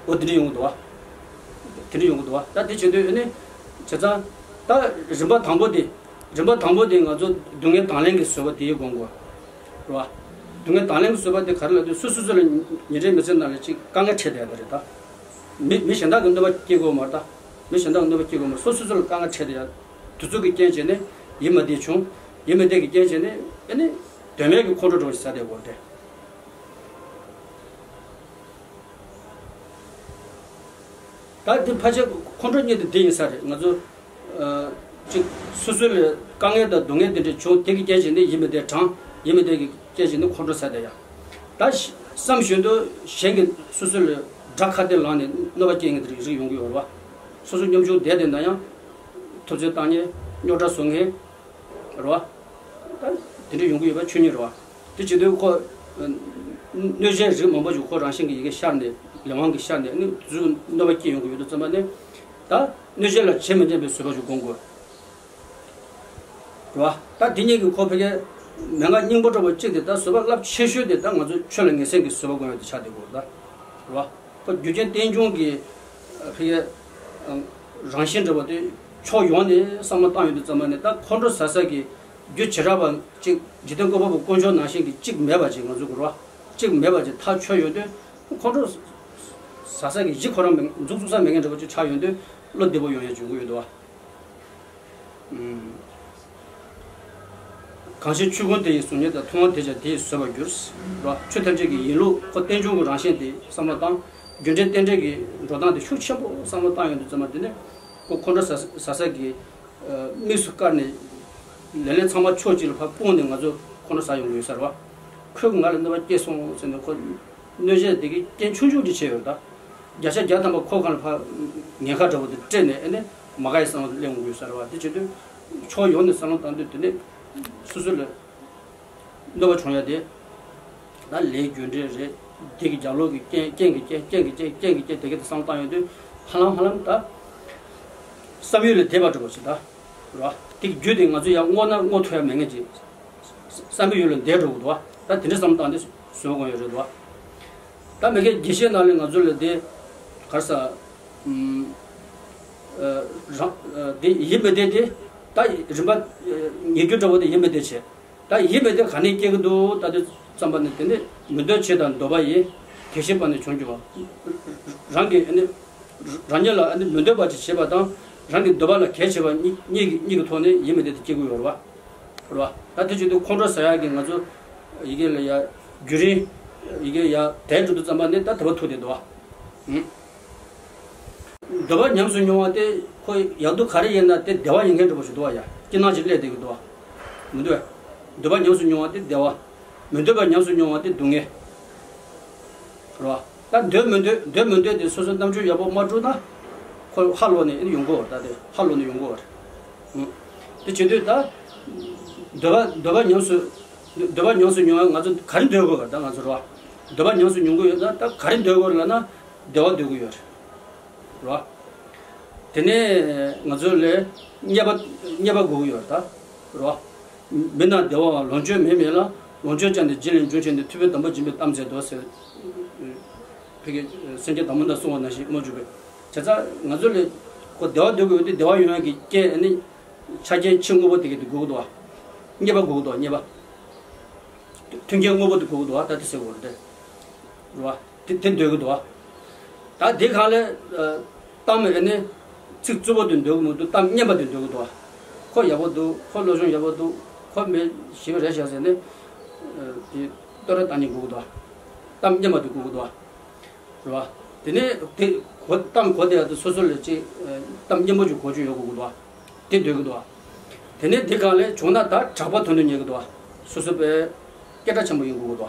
འོ་དེ་འདྲ་ཡོང་གི་འདུག་བ། དེ་འདྲ་ཡོང་གི་འདུག་བ། ད་དེ་བྱེད་དུས་ཨེ་ནི་བྱས་ཙང་ད་རིམ་པ་དང་པོ་དེ། རིམ་པ་དང་པོ་དེ་ང་ཚོ་སྡུག་བསྔལ་དང་ལེན་གྱི་བཟོད་པ་དེ་ཡིས་སྒོམ་དགོས། རེད་བ། སྡུག་བསྔལ་དང་ལེན་གྱི་བཟོད་པ་དེ་ག་རེ་ལབ་དུས་སོ་སོ་སོ་ལ་ཉིན་རེའི་མི་ཚེ་ནང་ལ་ཅིག་དཀའ་ངལ་འཕྲད་བསྡད་ཡོད་རེད་ད། མི་མི་གཞན་དག་གི་གནོད་པ་སྐྱེལ་དགོས་མ་རེད་ད། མི་གཞན་དག་གི་གནོད་པ་སྐྱེལ་དགོས་མ་རེད། སོ་སོ་སོ་ལ་དཀའ་ངལ་འཕྲད་བསྡད་ཡོད། དེ་ཚོ་གི་རྐྱེན་བྱས་ནས་ཡིད་མ་བདེ་བྱུང་། ཡིད་མ་བདེ་གི་རྐྱེན་བྱས་ནས་ཨེ་ནི་དོན་མེད་ཀྱི་ཁོང་ཁྲོ་འདྲ་བོ་ཞིག་ཟ་བསྡད་ཡོད་རེད། ད་འདི་ཕལ་ཆེར་ཁོང་ཁྲོ་གཉིས་དེ་འདི་ཡིན་ས་རེད། ང་ཚོ་ཨ་གཅིག་སོ་སོ་ལ་དཀའ་ངལ་དང་སྡུག་བསྔལ་དེ་འདྲ་བྱུང་དེ་གི་རྐྱེན་བྱས་ནས་ཡིད་མི་བདེ་དྲངས། ཡིད་མི་བདེ་གི་རྐྱེན་བྱས་ནས་ཁོང་ཁྲོ་ཟ་བསྡད་ཡ། ད་བསམ་བཞིན་དུ་གཞན་གྱིས་སོ་སོ་ལ་དགྲ་ཁ་གཏད་ལངས་ནས་གནོད་པ་སྐྱེལ་མཁན་དེ་རིགས་ཡོང་གི་ཡོད་རེད་བ། སོ་སོ་སྙོམ་ཆུང་བསྡད་བསྡད་ན་ཡང་ཐུབ་ཚོད་བཏང་མཁན་རྙོག་དྲ་བཟོ་མཁན། རེད་བ། ད་དེ་འདྲ་ཡོང་གི་ཡོད་པ་ཆོས་ཉིད་རེད་བ། དེ་བྱེད་དུས་ཁོ་གནོད་གཞི་རིགས་མང་པོ་ཞིག་ཁོ་རང་བཞིན་གྱི་ཡི་གེ་ཤར་ནས་ལས་དབང་གིས་ཤར་ནས་ནི་དུས་གནོད་པ་སྐྱེལ་ཡོང་གི་ཡོད་དུས་ཙམ་པ་ནི། ད་གནོད་གཞི་ལ་ཇི་མི་སྙམ་པའི་བཟོད་པ་ཞིག་སྒོམ་དགོས། རེད་བ། ད་དེ་གཉིས་ཀྱི་ཁོ་ཕ་གི་མན་ངག་སྙིང་པོ་འདྲ་བོ་གཅིག་དེ་ད་བཟོད་པ་རླབས་ཆེ་ཤོས་དེ་ད་ང་ཚོ་ཆོས་ལ་ངེས་སེམས་ཀྱི་བཟོད་པ་སྒོམ་ཡག་དེ་ཆགས་བསྡད་དགོས་རེད་ད། རེད་བ། ཁོ་རྒྱུ་རྐྱེན་རྟེན་འབྱུང་གི་ཕ་གི་རང་བཞིན་འདྲ་བོ་དེ་ཕྱོགས་ཡོངས་ནས་བསམ་བློ་བཏང་ཡོང་དུས་ཙམ་པ་ནས་ད་ཁོང་ཁྲོ་ཟ་ས་གི་རྒྱུ་བྱེ་བྲག་པ་གཅིག་འཇིག་རྟེན་བཀོད་པ་པོ་དཀོན་མཆོག་ནང་བཞིན་གྱི་གཅིག་མེད་པ་ཅིག་ང་ཚོ་གི་རེད་བ། གཅིག་མེད་པ་ཅིག་ཐག་ཆོད་ཡོང་དུས་ཁོང་ཁྲོ་ཟ་ས་གི་གཞི་ཁོ་རང་མེད་མཛུབ་བཙུགས་ས་མེད་མཁན་འདྲ་བོ་ཅིག་ཆགས་ཡོང་དུས་བློ་བདེ་པོ་ཡོང་ཡ་འབྱུང་གི་ཡོད་འདུག་བ། གང་ཕྱིར་ཆོས་ཀུན་དེ་ཡི་གཟུགས་བརྙན་དང་། མཐོང་བ་དེ་ཀྱང་དེ་ཡིས་བཟོད་པར་འགྱུར། རེད་བ། ཆོས་ཐམས་ཅད་ཀྱི་ཡིན་ལུགས་ཁོ་རྟེན་འབྱུང་གི་རང་བཞིན་དེ་བསམ་བློ་བཏང་། རྒྱུ་འབྲས་རྟེན་འབྲེལ་གྱི་འགྲོ་སྟངས་དེ་ཤུགས་ཆེན་པོ་བསམ་བློ་བཏང་ཡོང་དུས་ཙམ་པ་དེ་ནས་ཁོ་ཁོང་ཁྲོ་ཟ་ཟ་ས་གི་དམིགས་སུ་བཀར་ནས་ལེ་ལན་ཚང་མ་ཕྱོགས་གཅིག་ལ་ཕར་སྤུངས་ནས་ང་ཚོ་ཁོང་ཁྲོ་ཟ་ཡོང་གི་ཡོད་ས་རེད་བ། ཁོས་ང་ལ་གནོད་པ་སྐྱེལ་སོང་ཟེར་ནས་ཁོ་གནོད་བྱེད་དེ་གི་རྐྱེན་ཆུང་ཆུང་ཅིག་བྱས་ཡོད་ད། བརྒྱ་ཆ་བརྒྱ་ཐམ་པ་ཁོ་གང་ལ་ཕར་ངན་ཁག་འདྲ་བོ་དེ་སྤྲད་ནས་ཨེ་ནས་མ་དགའ་ཡི་བསམ་བློ་སླེབས་ཡོང་གི་ཡོད་ས་རེད་བ། དེ་བྱེད་དུས་ཕྱོགས་ཡོངས་ནས་བསམ་བློ་བཏང་དུས་དེ་ནས་ སོ་སོ་ལ་གནོད་པ་བྱུང་ཡ་དེ། ད་ལས་རྒྱུ་འབྲས་རེད། དེ་གི་རྒྱབ་ལོགས་ཀྱི་རྐྱེན་རྐྱེན་གྱི་རྐྱེན་རྐྱེན་གྱི་རྐྱེན་རྐྱེན་གྱི་རྐྱེན་དེ་ག་དེ་བསམ་བློ་བཏང་ཡོང་དུས་ཧ་ལམ་ཧ་ལམ་ད་བསམ་ཡུལ་ལས་འདས་པ་འགྲོ་བ་ཞིག་ད་རེད་བ། དེ་གི་རྒྱུ་དེ་ང་ཚོ་ཡང་བསྔོ་ན་བསྔོ་ཐུབ་ཡ་མེད་ངེས་ཀྱི་བསམ་པའི་ཡུལ་ལས་འདས་འགྲོ་གི་འདུག་བ། ད་དེ་འདྲ་བསམ་བློ་བཏང་སྟེ་བཟོ་དགོས་ཡོད་རེད་འདུག་བ། ད་མི་ཁའི་དགེ་བཤེས་ནང་ལས་ང་ཚོ་ལ་དེ་ག་རེ་ཟ། ཨུམ། ཨ། རང་། ཨ། དེ་ཡིད་མི་བདེ་དེ། ད་རིམ་པ་ཉེ་རྒྱུ་འདྲ་བོ་དེ་ཡིད་མི་བདེ་བྱེད། ད་ཡིད་མི་བདེ་ག་ནས་སྐྱེ་གི་འདུག་ད་དེ་བསམ་པ་ནི་དེ་ནི་མི་འདོད་བྱེད་དང་འདོད་པ་ཡི་དགེ་བཤེས་པ་ནས་བྱུང་རྒྱུ་བ། རང་གི་ཨ་ནི་རང་ཉིད་ལ་ཨ་ནི་མི་འདོད་པ་ཅིག་བྱེད་པ་དང་རང་གི་འདོད་པ་ལ་གལ་ཆེ་བ་གཉིས་གཉིས་ཀྱི་གཉིས་ཀྱི་ཐོག་ནས་ཡིད་མི་བདེ་དེ་སྐྱེ་གི་ཡོད་རེད་བ། རེད་བ། ད་དེ་བྱེད་དུས་ཁོང་ཁྲོ་ཟ་ཡག་གི་ང་ཚོ་ཡི་གེ་ལ་ཡ་བརྒྱུད་རིམ་ཡི་གེ་ཡ་དལ་འགྲོ་དུས་ཙམ་པ་ནས་ད་དེ་བ་ཐུག་བསྡད་འདུག་བ། ཨུམ། འདོད་པ་ཉམས་སུ་མྱོང་བ་དེ་ཁོ་ཡག་སྡུག་ག་རེ་ཡིན་ན་དེ་བདེ་བ་ཡིན་མཁན་འདྲ་པོ་ཞིག་འདུག་བ་ཡ། སྐྱིད་སྣང་ཞིག་སླེབས་བསྡད་ཀྱི་འདུག་བ། མི་འདོད། འདོད་པ་ཉམས་སུ་མྱོང་བ་དེ་བདེ་བ། མི་འདོད་པ་ཉམས་སུ་མྱོང་བ་དེ་སྡུག་བསྔལ། རེད་བ། ད་འདོད་མི་འདོད་འདོད་མི་འདོད་དེ་སོ་སོའི་རྣམ་དཔྱོད་ཡག་པོ་མ་དཀྲུགས་ན། ཁོ་ཧ་ལོག་ནས་ཡོང་གི་ཡོད་རེད། ད་དེ་ཧ་ལོག་ནས་ཡོང་གི་ཡོད་རེད། ཨུ། དེ་བྱེད་དུས་ད། འདོད་པ་འདོད་པ་ཉམས་སུ། འདོད་པ་ཉམས་སུ་མྱོང་བ་ང་ཚོ་ག་རེ་འདོད་དགོས་ག་ད་ང་ཚོ་རེད་བ། འདོད་པ་ཉམས་སུ་མྱོང་གི་ཡོད་ན་ད་ག་རེ་འདོད་དགོས་ལབ་ན་བདེ་བ་འདོད་ཀྱི་ཡོད་རེད། རེད་བ། དེ་ནས་ང་ཚོ་ལ་རྙེད་པ་རྙེད་པ་དགོས་ཀྱི་ཡོད་རེད་ད། རེད་བ། མི་རྣམས་བདེ་བའང་ལོངས་སྤྱོད་མེད་མིན་ལ། ལོངས་སྤྱོད་ཀྱང་དེ་རྒྱུད་ལས་འབྱུང་བྱས་ནས། ཐུབ་པས་དམ་པ་སྦྱིན་པའི་གཏམ་མཛད་དོ་ཟེར། ཕ་གི་སེམས་ཅན་དང་པོ་དང་གསུངས་པ་ནང་བཞིན་མ་བཅུག་པས། བྱས་ཙང་ང་ཚོ་ལ་ཁོ་བདེ་བ་འདོད་ཀྱི་ཡོད་དུས་བདེ་བ་ཡོང་ཡག་གི་རྐྱེན་ཨ་ནི་ཆ་རྐྱེན་ཆེས་དངོས་པོ་དེ་ག་དེ་དགོས་ཀྱི་འདུག་བ། རྙེད་པ་དགོས་ཀྱི་འདུག་བ། རྙེད་པ། མཐུན་རྐྱེན་དངོས་པོ་དེ་དགོས་ཀྱི་འདུག་བ། ད་དེ་ཟེར་དགོས་རེད་དེ། རེད་བ། དེ་དེ་འདོད་ཀྱི་འདུག་བ། ད་དེ་གང་ལས། ཨ། གཏམ་ཨ་ནི་ཚིག་རྩུབ་པོ་དེ་འདོད་ཀྱི་མི་འདུག་གཏམ་སྙན་པ་དེ་འདོད་ཀྱི་འདུག་བ། ཁོ་ཡག་པོ་འདུག་ཁོ་བློ་སྦྱོང་ཡག་པོ་འདུག་ཁོ་མི་ཞེ་པོ་རེད་ཤག་ཟེར་ནས། ཨ། དེ་བསྟོད་ར་བཏང་ནི་དགོས་ཀྱི་འདུག་བ། གཏམ་སྙན་པ་དེ་དགོས་ཀྱི་འདུག་བ། རེད་བ། དེ་ནས་དེ་གོ་གཏམ་གོ་བསྡད་ཡག་དེ་སོ་སོ་ལ་ཅིག་ཨ། གཏམ་སྙན་པོ་ཅིག་གོ་རྒྱུ་ཡོད་དགོས་ཀྱི་འདུག་བ། དེ་འདོད་ཀྱི་འདུག་བ། དེ་ནས་དེ་གང་ལས་བྱུང་ན་ད་གྲགས་པ་དོན་དུ་གཉེར་གྱི་འདུག་བ། སོ་སོ་པའི་སྐད་གྲགས་ཆེན་པོ་ཡིན་དགོས་ཀྱི་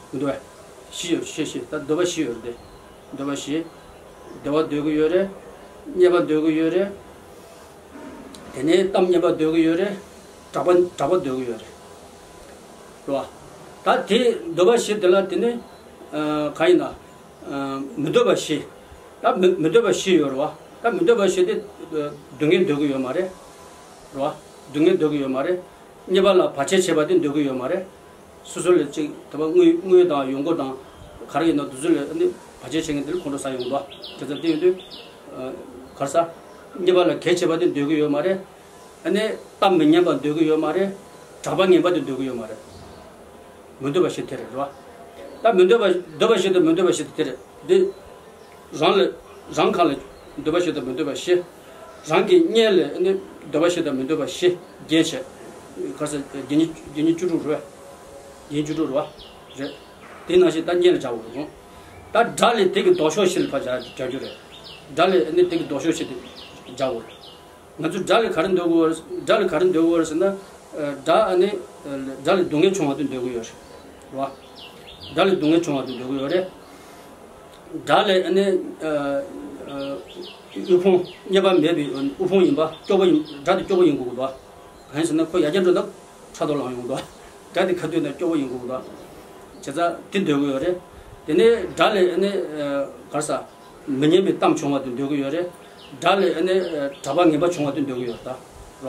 འདུག་བ། མི་འདུག་བས། བཞི་ཡོད། བཞི་བཞི་ད་འདོད་པ་བཞི་ཡོད་རེད་དེ། འདོད་པ་བཞི། བདེ་བ་འདོད་ཀྱི་ཡོད་རེད། རྙེད་པ་འདོད་ཀྱི་ཡོད་རེད། དེ་ནས་གཏམ་སྙན་པ་འདོད་ཀྱི་ཡོད་རེད། གྲགས་པ་གྲགས་པ་འདོད་ཀྱི་ཡོད་རེད། རེད་བ། ད་དེ་འདོད་པ་བཞི་དེ་ལ་དེ་ནི། ཨ། གང་ཡིན་ན། ཨ། མི་འདོད་པ་བཞི། ད་མི་མི་འདོད་པ་བཞི་ཡོད་རེད་བ། ད་མི་འདོད་པ་བཞི་དེ། ཨ། སྡུག་བསྔལ་འདོད་ཀྱི་ཡོད་མ་རེད། རེད་བ། སྡུག་བསྔལ་འདོད་ཀྱི་ཡོད་མ་རེད། རྙེད་པ་ལ་བར་ཆད་བྱེད་པ་དེ་འདོད་ཀྱི་ཡོད་མ་རེད། སོ་སོ་ལ་ཅིག་དེ་བ་དངུལ་དངུལ་དང་ཡོང་སྒོ་དང་ག་རེ་ཡིན་ན་དེ་ཚོ་ལ་ནི་བར་ཆད་བྱེད་མཁན་དེ་ལ་ཁོང་ཁྲོ་ཟ་ཡོང་གི་འདུག་དེ་ཚོ་དེ་ཡིན་དུས། ཨ། ག་རེ་ཟ། རྙེད་པ་ལ་གལ་ཆེ་བ་དེ་འདོད་ཀྱི་ཡོད་མ་རེད། ཨ་ནི་གཏམ་མི་སྙན་པ་འདོད་ཀྱི་ཡོད་མ་རེད། གྲགས་པ་ངན་པ་དེ་འདོད་ཀྱི་ཡོད་མ་རེད། མི་འདོད་པ་བཞི་དེ་རེད་རོ། ད་མི་འདོད་པ་འདོད་པ་བཞི་དང་མི་འདོད་པ་བཞི་དེ་དེ་རེད། འདི་རང་ལ་རང་གང་ལ་འདོད་པ་བཞི་དང་མི་འདོད་པ་བཞི། རང་གི་གཉེན་ལ་ནི་འདོད་པ་བཞི་དང་མི་འདོད་པ་བཞི་རྒྱན་བྱས། ག་རེ་ཟེར། བརྒྱ་ཉིས་བརྒྱ་ཉིས་བཅུ་དྲུག་རེད། བརྒྱ་ཉིས་བཅུ་དྲུག་རེད་བ། རེད། དེ་ནང་བཞིན་ད་གཉེན་ལ་སྦྱར་དགོས་རེད། ད་དགྲ་ལས་དེ་གི་ལྡོག་ཕྱོགས་བཞི་ལ་ཕར་སྦྱར་སྦྱར་རྒྱུ་རེད། དགྲ་ལས་ནི་དེ་གི་ལྡོག་ཕྱོགས་བཞི་དེ་སྦྱར་དགོས་རེད། ང་ཚོ་དགྲ་ལས་ག་རེ་འདོད་དགོས། དགྲ་ལས་ག་རེ་འདོད་དགོས་རེད་ཟེར་ན། ཨ། དགྲ་ཨ་ནི། ཨ། དགྲ་ལས་སྡུག་བསྔལ་བྱུང་བ་དེ་འདོད་ཀྱི་ཡོད་རེད། རེད་བ། དགྲ་ལས་སྡུག་བསྔལ་བྱུང་བ་དེ་འདོད་ཀྱི་ཡོད་རེད། དགྲ་ལས་ཨ་ནི། ཨ། ཨ། དབུལ་ཕོངས་རྙེད་པ་མེད་པའི་དབུལ་ཕོངས་ཡིན་པ། སྐྱོ་པོ་ཡིན། དགྲ་དེ་སྐྱོ་པོ་ཡིན་དགོས་ཀྱི་འདུག་གང་ཡིན་ཟེར་ན་ཁོ་ཡར་རྒྱས་འགྲོ་ན་ཕྲག་དོག་ལངས་ཡོང་གི་འདུག་དགྲ་དེ་ག་དུས་ན་སྐྱོ་པོ་ཡིན་དགོས་ཀྱི་འདུག་བྱས་ཙང་དེ་འདོད་ཀྱི་ཡོད་རེད། དེ་ནས་དགྲ་ལས་ཨ་ནི། ཨ། ག་རེ་ཟ། མི་སྙན་པའི་གཏམ་བྱུང་བ་དེ་འདོད་ཀྱི་ཡོད་རེད། དགྲ་ལས་ཨ་ནི་གྲགས་པ་ངན་པ་བྱུང་བ་དེ་འདོད་ཀྱི་ཡོད་རེད་ད། རེད་བ།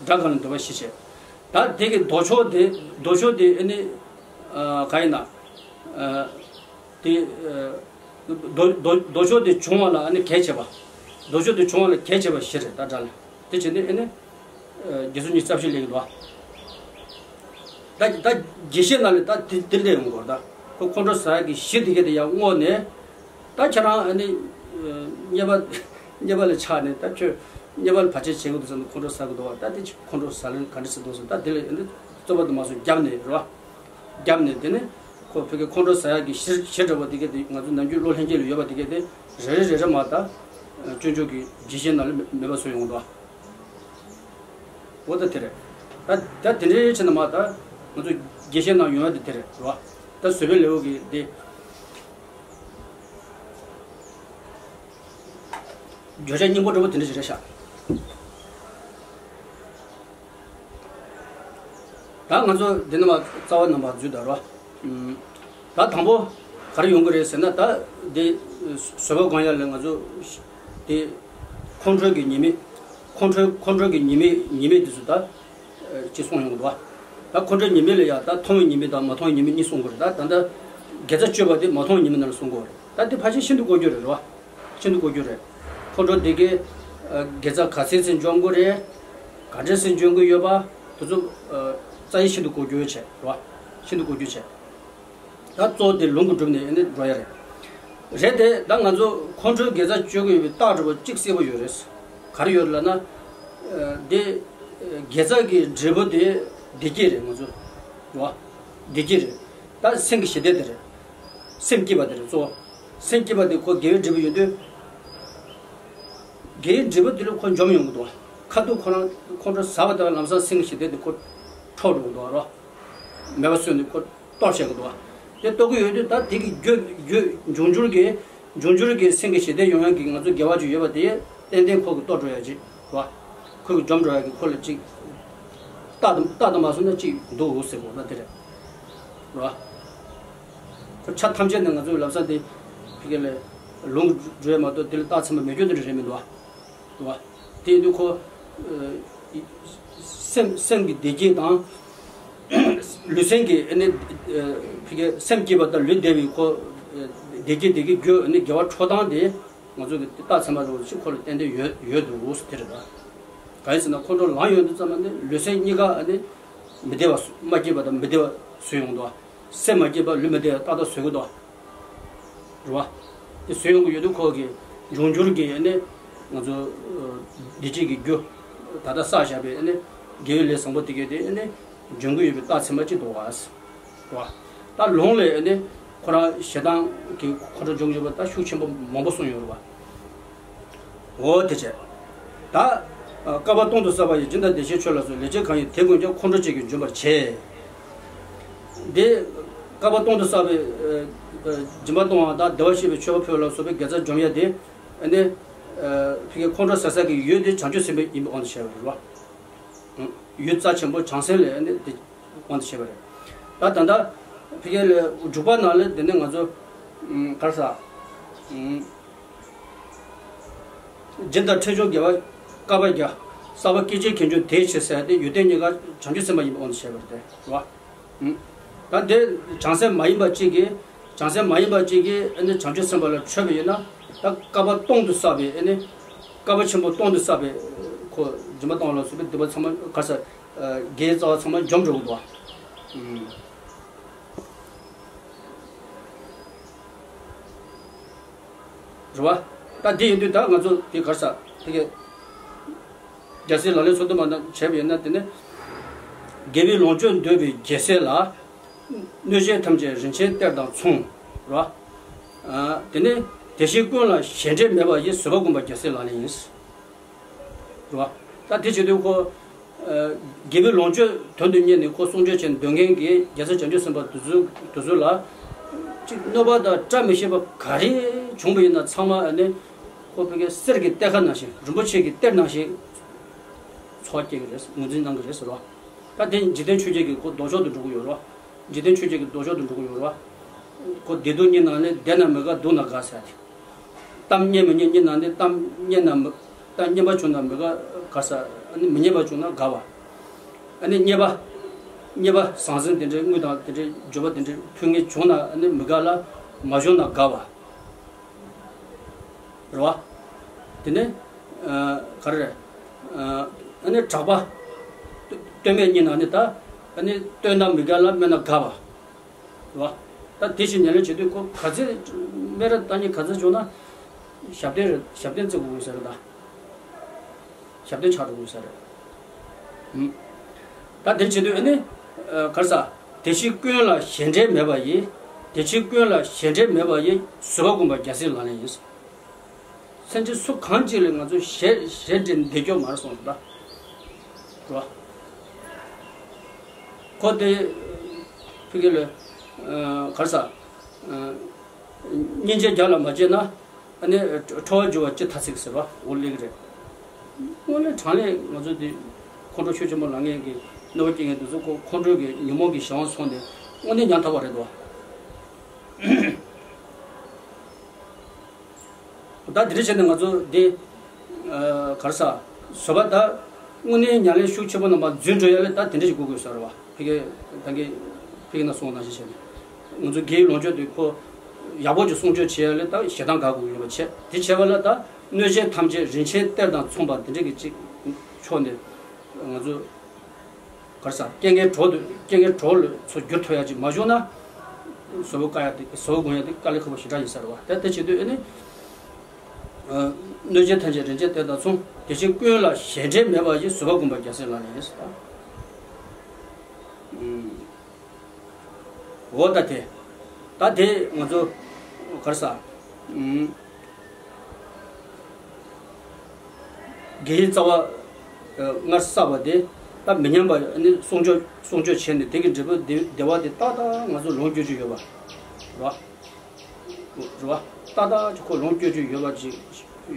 དགྲ་གང་ལ་འདོད་པ་བཞི་བྱས། ད་དེ་གི་ལྡོག་ཕྱོགས་དེ་ལྡོག་ཕྱོགས་དེ་ཨ་ནི། ཨ། གང་ཡིན་ན། ཨ། དེ། ཨ། ལྡོག་ལྡོག་ལྡོག་ཕྱོགས་དེ་བྱུང་བ་ལ་ཨ་ནི་གལ་ཆེ་བ། ལྡོག་ཕྱོགས་དེ་བྱུང་བ་ལ་གལ་ཆེ་བ་བཞི་རེད་ད་དགྲ་ལ། དེ་བྱས་ནས་ཨ་ནི། ཨ། བརྒྱད་སོ་གཉིས་རྩ་བཞི་ལེན་གྱི་འདུག་བ། ད་ད་དགེ་བཤེས་ནང་ལས་ད་དེ་དེ་ལས་ཡོང་དགོས་ད། ཁོ་ཁོང་ཁྲོ་ཟ་ཡག་གི་གཞི་དེ་ག་དེ་ཡང་བསྔོས་ནས། ད་ཁྱེད་རང་ཨ་ནི། ཨ། རྙེད་པ་རྙེད་པ་ལ་ཆགས་ནས་ད་ཁྱོད་རྙེད་པ་ལ་བར་ཆད་བྱེད་དགོས་འདུག་བསམ་ནས་ཁོང་ཁྲོ་ཟ་གི་འདུག་བ། ད་དེ་ཁོང་ཁྲོ་ཟ་ལེན་ག་འདྲ་ཟེར་འདུག་བསམ། ད་དེ་ལས་ཨ་ནི་རྩོད་པ་དུ་མ་སོང་རྒྱབ་ནས་རེད་བ། རྒྱབ་ནས་དེ་ནི་ཁོ་ཕ་གི་ཁོང་ཁྲོ་ཟ་ཡག་གི་གཞི་གཞི་འདྲ་བོ་དེ་ག་དེ་ང་ཚོ་ནམ་རྒྱུན་བློ་ལྷན་སྐྱེས་ལ་ཡོད་པ་དེ་ག་དེ་རེ་རེ་རེ་རེ་མ་ད། ཨ། སྤྱོད་འཇུག་གི་རྒྱས་བཤད་ནང་ལ་མེད་མེད་པ་བཟོ་ཡོང་གི་འདུག་བ། འོ་ད་དེ་རེད། ད་ད་དེ་འདྲའི་ཕྱིར་ན་མ་ད་ང་ཚོ་དགེ་བཤེས་ནང་ཡོང་ཡ་དེ་དེ་རེད་རོ། ད་བཟོད་པའི་ལེའུ་གི་དེ། བརྗོད་བྱ་སྙིང་པོ་འདྲ་པོ་དེ་འདྲ་ཞིག་རེད་ཤག་ད་ང་ཚོ་འདི་ནས་མར་རྩ་བ་རྣམ་པ་འཛུལ་ད་རོ། ཨུམ། ད་དང་པོ་ག་རེ་ཡོང་གི་རེད་ཟེར་ན། ད་འདི་བཟོད་པ་སྒོམ་ཡ་ལ་ང་ཚོ་འདི་ཁོང་ཁྲོ་གི་ཉེས་དམིགས། ཁོང་ཁྲོ་ཁོང་ཁྲོ་གི་ཉེས་དམིགས་ཉེས་དམིགས་འདི་ཚོ་ད་ཅིག་གསུངས་ཡོང་གི་འདུག་བ། ད་ཁོང་ཁྲོའི་ཉེས་དམིགས་ལ་ཡ་ད་མཐོང་བའི་ཉེས་དམིགས་དང་མ་མཐོང་བའི་ཉེས་དམིགས་གཉིས་གསུངས་དགོས་རེད། ད་ད་ལྟ་དགེ་རྩ་སྤྱོད་པ་དེ་མ་མཐོང་བའི་ཉེས་དམིགས་ནང་ལ་གསུང་གི་ཡོད་རེད། ད་འདི་ཕལ་ཆེར་ཤིན་ཏུ་གོ་རྒྱུ་རེད་རེད་བ། ཤིན་ཏུ་གོ་རྒྱུ་རེད། ཁོང་ཁྲོ་འདི་གའི་དགེ་རྩ་ག་ཚད་ཚད་འཇོམས་དགོས་རེད། ག་འདྲས་ཚད་འཇོམས་དགོས་ཡོད་པ་དེ་ཚོ་རྩ་ཡི་ཤིན་ཏུ་གོ་རྒྱུ་བྱས་རེད་བ། ཤིན་ཏུ་གོ་རྒྱུ་བྱས། ད་གཙོ་བོ་དེ་ལུང་གི་སྒྲུབ་ནས་ཨེ་ནས་འགྲོ་ཡ་རེད། རེད་དེ་ད་ང་ཚོ་ཁོང་ཁྲོའི་དགེ་རྩ་གཅོད་དགོས་ཡོད་པའི་རྟགས་འདྲ་པོ་གཅིག་གསལ་པོ་ཡོད་རེད། ག་རེ་ཡོད་ལབ་ན། ཨ། དེ་དགེ་རྩ་གི་འབྲས་བུ་དེ་བདེ་སྐྱིད་རེད་ང་ཚོ། རེད་བ། བདེ་སྐྱིད་རེད། ད་སེམས་ཀྱི་ཞི་བདེ་དེ་རེད། སེམས་སྐྱིད་པ་དེ་རེད་གཙོ་བོ། སེམས་སྐྱིད་པ་དེ་ཁོ་དགེ་བའི་འབྲས་བུ་ཡོད་དུས། དགེ་བའི་འབྲས་བུ་དེ་ལ་ཁོ་འཇོམས་ཡོང་གི་འདུག་ཁ་ཐུག་ཁོ་རང་ཁོང་ཁྲོ་ཟ་བ་དེ་ལ་ལམ་སང་སེམས་ཀྱི་ཞི་བདེ་དེ་ཁོ་འཕྲོག་འགྲོ་གི་འདུག་རོ། མེད་པ་བཟོས་ནས་ཁོ་གཏོར་བྱེད་ཀྱི་འདུག་དེ་གཏོར་གྱི་ཡོད་དུས་ད་དེ་གི་རྒྱུ་རྒྱུ་འབྱུང་འགྱུར་གྱི་འབྱུང་འགྱུར་གྱི་སེམས་ཀྱི་ཞི་བདེ་ཡོང་ཡག་གི་ང་ཚོ་དགེ་བ་ཅིག་ཡོད་པ་དེ་ཏན་ཏན་ཁོ་གི་གཏོར་འགྲོ་ཡག་ཅིག་རེད་བ། ཁོ་གི་འཇོམས་འགྲོ་ཡག་གི་ཁོ་ལ་ཅིག་རྟག་ཏུ་རྟག་ཏུ་མ་སོང་ན་ཅིག་འདུག་ཟེར་དགོས་ན་དེ་རེད། རེད་བ། ཁོ་ཆ་ཐམས་ཅད་ནི་ང་ཚོའི་ལམ་སང་དེ་ཕ་གི་ལ་ལུང་འགྲོ་ཡག་མ་གཏོགས་དེ་ལ་རྟགས་མཚན་པ་མེད་རྒྱུ་དེ་འདྲ་རེད་མི་འདུག་བ། རེད་བ། དེ་ཡིན་དུས་ཁོ། ཨ། སེམས་སེམས་ཀྱི་བདེ་སྐྱིད་དང་། ལུས་སེམས་ཀྱི་ཨ་ནི། ཨ། ཕ་གི་སེམས་སྐྱིད་པ་དང་ལུས་བདེ་བའི་ཁོ། ཨ། བདེ་སྐྱིད་དེ་གི་རྒྱུ་ཨ་ནི་དགེ་བ་འཕྲོག་སྟངས་དེ་ང་ཚོ་གི་རྟགས་མཚན་པ་རུ་ཞིག་ཁོ་ལ་ཏན་ཏན་ཡོད་ཡོད་འདུག་ཟེར་དེ་རེད་ད། གང་ཡིན་ཟེར་ན་ཁོང་ཁྲོ་ལངས་ཡོང་དུས་ཙམ་པ་ནི་ལུས་སེམས་གཉིས་ཀ་ཨ་ནི་མི་བདེ་བ་བཟོ། མ་སྐྱིད་པ་དང་མི་བདེ་བ་བཟོས་ཡོང་འདུག་སེམས་མ་སྐྱིད་པ་ལུས་མི་བདེ་བ་ཏག་ཏག་བཟོ་གི་འདུག་རེད་བ། དེ་བཟོས་ཡོང་གི་ཡོད་དུས་ཁོ་གི་འབྱུང་འགྱུར་གྱི་ཨ་ནི་ང་ཚོ། ཨ། བདེ་སྐྱིད་ཀྱི་རྒྱུ། ད་ལྟ་བསགས་བཞག་པའི་ཨ་ནི་དགེ་བའི་ལས་བཟང་པོ་དེ་གས་དེ་ཨ་ནི་འབྱུང་གི་ཡོད་པའི་རྟགས་མཚན་པ་ཅིག་འདུག་བ། རེད་བ། ད་ལུང་ལས་ཨ་ནི་ཁོ་རང་ཞེ་སྡང་གི་ཁོང་ཁྲོ་འཇོམས་ཡོད་པ་ད་ཤུགས་ཆེན་པོ་མང་པོ་གསུངས་ཡོད་རེད་བ། འོ་དེ་བྱས། ད་བསྐལ་པ་སྟོང་དུ་བསགས་པ་ཡི་སྦྱིན་དང་བདེ་གཤེགས་མཆོད་ལ་སོགས་ལེགས་སྤྱད་གང་ཡིན་དེ་ཀུན་ཀྱང་ཁོང་ཁྲོ་བཅས་ཀྱིས་འཇོམས་པར་བྱེད། འདི་བསྐལ་པ་སྟོང་དུ་བསགས་པའི་སྦྱིན་པ་གཏོང་བ་དང་བདེ་བར་གཤེགས་པའི་མཆོད་པ་ཕུལ་བ་ལ་སོགས་པའི་དགེ་རྩ་འཇོམས་ཡ་དེ། ཨ་ནི་ཕ་གི་ཁོང་ཁྲོ་ཟ་ས་གི་ཡུལ་དེ་བྱང་ཆུབ་སེམས་དཔའི་ཡིན་པའི་དབང་དུ་བྱས་པ་རེད་བ། ཡུལ་རྩ་ཆེན་པོ་བྱང་སེམས་ལས་ཨ་ནི་དེ་དབང་དུ་བྱས་པ་རེད། ད་ད་ལྟ་ཕ་གི་ལ་འཇུག་པ་ནང་ལ་དེ་ནས་ང་ཚོ་ག་རེ་ཟ། སྦྱིན་དང་ཕྲད་བྱུང་དགེ་བ་དཀའ་བ་བརྒྱ། བསགས་པ་སྐད་ཅིག་གིས་འབྱུང་དེ་ཕྱིར་ཟེར་ཏེ་ཡོན་ཏན་གཉིས་ཀ་བྱང་ཆུབ་སེམས་དཔའ་ཡིན་པའི་དབང་དུ་བྱས་པ་རེད་དེ། རེད་བ། ད་དེ་བྱང་སེམས་མ་ཡིན་པ་གཅིག་གིས་བྱང་སེམས་མ་ཡིན་པ་གཅིག་གིས་ཨ་ནི་བྱང་ཆུབ་སེམས་དཔའ་ལ་འཕྲོད་པ་ཡིན་ན། ད་བསྐལ་པ་སྟོང་དུ་བསགས་པའི་ཨ་ནི་བསྐལ་པ་ཆེན་པོ་སྟོང་དུ་བསགས་པའི་ཁོ་སྦྱིན་པ་གཏོང་བ་ལ་སོགས་པའི་སྡིག་པ་ཚང་མ་ག་རེ་ཟ། དགེ་བའི་རྩ་བ་ཚང་མ་འཇོམས་འགྲོ་གི་འདུག་བ། རེད་བ། ད་འདི་ཡིན་དུས་ད་ང་ཚོ་དེ་ག་རེ་ཟ། དེ་གའི་རྒྱལ་སྲས་ལག་ལེན་སོ་བདུན་པ་ནང་བྱས་པ་ཡིན་ན་དེ་ནི། དགེ་བའི་ལོངས་སྤྱོད་འདོད་པའི་རྒྱལ་སྲས་ལ། གནོད་བྱེད་ཐམས་ཅད་རིན་ཆེན་གཏེར་དང་མཚུངས། རེད་བ། དེ་ནི་དེ་བཞིན་ཀུན་ལ་ཞེ་འགྲས་མེད་པ་ཡི་བཟོད་པ་སྒོམ་པ་རྒྱལ་སྲས་ལག་ལེན་ཡིན། རེད་བ། ད་དེ་བྱེད་དུས་ཁོ། ཨ། དགེ་བའི་ལོངས་སྤྱོད་དོན་དུ་གཉེར་ནས་ཁོ་གསུང་ཆོས་བྱེད་འདོད་མཁན་གྱི་རྒྱལ་སྲས་བྱང་ཆུབ་སེམས་དཔའ་དེ་ཚོ་དེ་ཚོ་ལ། ཅིག་གནོད་པ་དང་བཀྲ་མི་ཤིས་པ་ག་རེ་བྱུང་བ་ཡིན་ན་ཚང་མ་ཨ་ནི། ཁོ་ཕ་གི་གསེར་གྱི་གཏེར་ཁ་ནང་བཞིན་རིན་པོ་ཆེ་གི་གཏེར་ནང་བཞིན་འཚོ་བ་སྐྱེལ་གྱི་རེད། ངོས་འཛིན་གནང་གི་རེད་ཟེར་བ། ད་དེ་འཇིག་རྟེན་ཆོས་བརྒྱད་ཀྱི་ཁོ་ལྡོག་ཕྱོགས་དུ་འགྲོ་གི་ཡོད་རེད་བ། འཇིག་རྟེན་ཆོས་བརྒྱད་ཀྱི་ལྡོག་ཕྱོགས་དུ་འགྲོ་གི་ཡོད་རེད་བ། ཁོ་བདེ་སྡུག་གཉིས་ནང་ནས་བདེ་ན་མི་དགའ་སྡུག་ན་དགའ་ཟེར་ཏེ། གཏམ་སྙན་མི་སྙན་གཉིས་ནང་ནས་གཏམ་སྙན་ན་མི། གཏམ་སྙན་པ་བྱུང་ན་མི་དགའ་དགའ་ས། ཨ་ནི་མི་སྙན་པ་བྱུང་ན་དགའ་བ། ཨ་ནི་རྙེད་པ། རྙེད་པ་ཟང་ཟིང་དེ་འདྲའི་དངུལ་དང་དེ་འདྲའི་འབྱོར་པ་དེ་འདྲའི་ཕུལ་མཁན་བྱུང་ན་ཨ་ནི་མི་དགའ་ལ་མ་བྱུང་ན་དགའ་བ། རེད་བ། དེ་ནས་ཨ་ག་རེ་རེད། ཨ་ནི་གྲགས་པ། སྟོད་སྨད་གཉིས་ནང་ནས་ད་ཨ་ནི་སྟོན་ན་མི་དགའ་ལ་སྨད་ན་དགའ་བ། རེད་བ། ད་དེ་བཞིན་ཉམས་ལེན་བྱེད་དུས་ཁོ་ག་ཚོད་སྨད་ར་ལྟ་ཉན་ག་ཚོད་བྱུང་ན་ཞབས་བརྟན་རེད། ཞབས་བརྟན་བརྩི་དགོས་ཟེར་རེད་ད། ཞབས་བརྟན་ཆགས་འགྲོ་དགོས་ཟེར་རེད། ཨུམ། ད་དེ་བྱེད་དུས་ཨ་ནི་ག་རེ་ཟ། དེ་བཞིན་ཀུན་ལ་ཞེ་འགྲས་མེད་པ་ཡི། དེ་བཞིན་ཀུན་ལ་ཞེ་འགྲས་མེད་པ་ཡི་བཟོད་པ་སྒོམ་པ་རྒྱལ་སྲས་ལག་ལེན་ཡིན། སེམས་ཅན་སུ་གང་ཅིག་ལ་ང་ཚོ་ཞེ་ཞེ་འགྲས་འདེད་སྐྱོ་མ་རེད་གསུངས་ད། རེད་བ། ཁོ་དེ་ཕ་གི་ལ་ག་རེ་ཟ། སྙིང་རྗེ་རྒྱ་ལ་མ་བྱས་ན་ཨ་ནི་ཁྲོ་བ་རྒྱུ་བ་ཅི་ཐ་ཚིག་ཟེར་བ་འོ་ལེགས་རེད། དངོས་གནས་དྲང་ལས་ང་ཚོ་འདི་ཁོང་ཁྲོ་ཤུགས་ཆེན་པོ་ལངས་མཁན་གྱི་ གནོད་པ་སྐྱེལ་མཁན་དེ་ཚོ་ཁོ་ཁོང་ཁྲོ་གི་ཉོན་མོངས་ཀྱི་གཞན་དབང་སོང་སྟེ་དངོས་གནས་ཉམ་ཐག་པ་རེད་དོ། ད་འདི་འདྲ་བྱས་ནས་ང་ཚོ་འདི་ག་རེ་ཟ། བཟོད་པ་ད་དངོས་གནས་ཉམས་ལེན་ཤུགས་ཆེ་པོ་རྣམ་པ་འཛིན་འགྲོ་ཡ་ལས་ད་དེ་འདྲ་ཞིག་དགོས་དགོས་ཟེར་བ། ཕ་གི་ད་གི་ཕ་གི་ན་སོང་ནང་བཞིན་བྱས་ནས་ང་ཚོ་དགེ་བའི་ལོངས་སྤྱོད་དེ་ཁོ་ཡག་པོ་ཅིག་སྲུང་སྐྱོབ་བྱེད་ཡ་ལས་ད་ཞེ་སྡང་དགག་དགོས་ཡོད་པ་བྱས། དེ་བྱས་པ་ལ་ད་གནོད་བྱེད་ཐམས་ཅད་རིན་ཆེན་གཏེར་དང་མཚུངས་པ་འདི་འདྲ་གི་ཅིག་ཕྱོགས་ནས་ང་ཚོ། ག་རེ་ཟ། རྐྱེན་ངན་གྲོགས་དུ་རྐྱེན་ངན་གྲོགས་ལ་ཚོ་བསྒྱུར་ཐུབ་ཡ་ཅིག་མ་བྱུང་ན། བཟོད་པ་བཀག་ཡ་དེ་བཟོད་པ་སྒོམ་ཡ་དེ་དཀའ་ལས་ཁག་པོ་ཞེ་དྲག་ཡིན་ས་རེད་བ། ད་དེ་བྱེད་དུས་ཨ་ནི། གནོད་བྱེད་ཐམས་ཅད་རིན་ཆེན་གཏེར་དང་མཚུངས། དེ་བཞིན་ཀུན་ལ་ཞེ་འགྲས་མེད་པ་ཞིག་བཟོད་པ་སྒོམ་པ་རྒྱལ་སྲས་ལག་ལེན་ཡིན་ཟེར། འོ་ད་དེ། ད་དེ་ང་ཚོ་ག་རེ་ཟ། དགེ་བའི་རྩ་བ་སྔར་བསགས་པ་དེ་ད་མི་ཉམས་པ་ནི་སྲུང་སྐྱོབ་སྲུང་སྐྱོབ་བྱས་ནས་དེ་གི་འབྲས་བུ་བདེ་བདེ་བ་དེ་ཏག་ཏག་ང་ཚོ་ལོངས་སྤྱོད་རྒྱུ་ཡོད་པ་རེད་བ། རེད་བ། ཏག་ཏག་ཅིག་ཁོ་ལོངས་སྤྱོད་རྒྱུ་ཡོད་པ་ཅིག་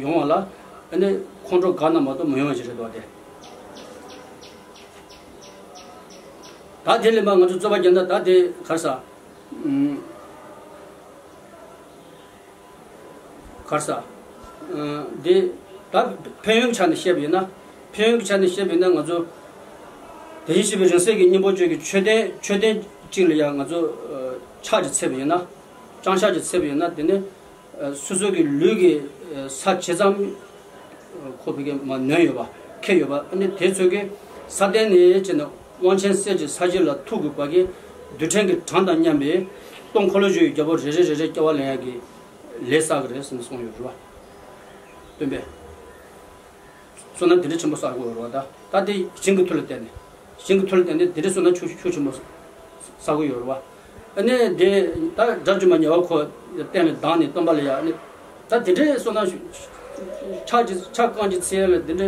ཡོང་བ་ལ་ཨ་ནི་ཁོང་ཁྲོ་འགག་ན་མ་གཏོགས་མི་ཡོང་བ་ཞིག་རེད་འདུག་བ་དེ། ད་དེ་ལས་མ་ང་ཚོ་རྩོད་པ་རྒྱག་ན་ད་དེ་ག་རེ་ཟ། ག་རེ་ཟ། འདི་ད་ཕན་ཡོན་གྱི་ཆ་ནས་བཤད་པ་ཡིན་ན། ཕན་ཡོན་གྱི་ཆ་ནས་བཤད་པ་ཡིན་ན་ང་ཚོ་དེ་བཞིན་གཤེགས་པའི་རིང་བསྲེལ་གྱི་སྙིང་པོ་གཅོད་ཀྱི་མཆོད་རྟེན་མཆོད་རྟེན་གཅིག་ལ་ཡང་ང་ཚོ་ཕྱག་ཅིག་འཚལ་བ་ཡིན་ན། བརྐྱང་ཕྱག་ཅིག་འཚལ་བ་ཡིན་ན་དེ་ནི་སོ་སོ་གི་ལུས་ཀྱི་ས་ཇི་ཙམ་ཁོ་བོད་ཀྱི་མ་ནོན་ཡོད་པ་ཁེལ་ཡོད་པ་ཨ་ནི་དེ་ཚོ་གི་ས་སྟེང་ནས་བྱས་ནས་དབང་ཆེན་གསེར་གྱི་ས་གཞི་ལ་ཐུག་དགོས་པ་གི་རྡུལ་ཕྲན་གྱི་གྲངས་དང་མཉམ་པའི་སྟོང་འཁོར་ལོས་སྒྱུར་བའི་རྒྱལ་པོ་རེ་རེ་རེ་རེ་སྐྱེ་བ་ལེན་ཡག་གི་ལས་བསགས་ཀྱི་རེད་ཟེར་ནས་གསུངས་ཡོད་རེད་བ། སྟོན་པས། བསོད་ནམས་དེ་འདྲ་ཆེན་པོ་བསགས་དགོས་རེད་བ། ད་ད་དེ་ཞིང་གི་མཐུ་ལ་བརྟེན་ནས། ཞིང་གི་མཐུ་ལ་བརྟེན་ནས་དེ་འདྲའི་བསོད་ནམས་ཤུགས་ཤུགས་ཆེན་པོ་བསགས་ཀྱི་ཡོད་རེད་བ། ཨ་ནི་དེ་ད་དགྲ་བཅོམ་པ་ཉེ་བར་འཁོར་བསྟན་ལ་བརྡུངས་ནས་སྟོན་པ་ལ་ཡ་ཨ་ནི། ད་དེ་འདྲའི་བསོད་ནམས་ཤུགས་ཕྱག་ཅིག་ཕྱག་རྐང་གཅིག་འཚལ་ལ་དེ་འདྲའི་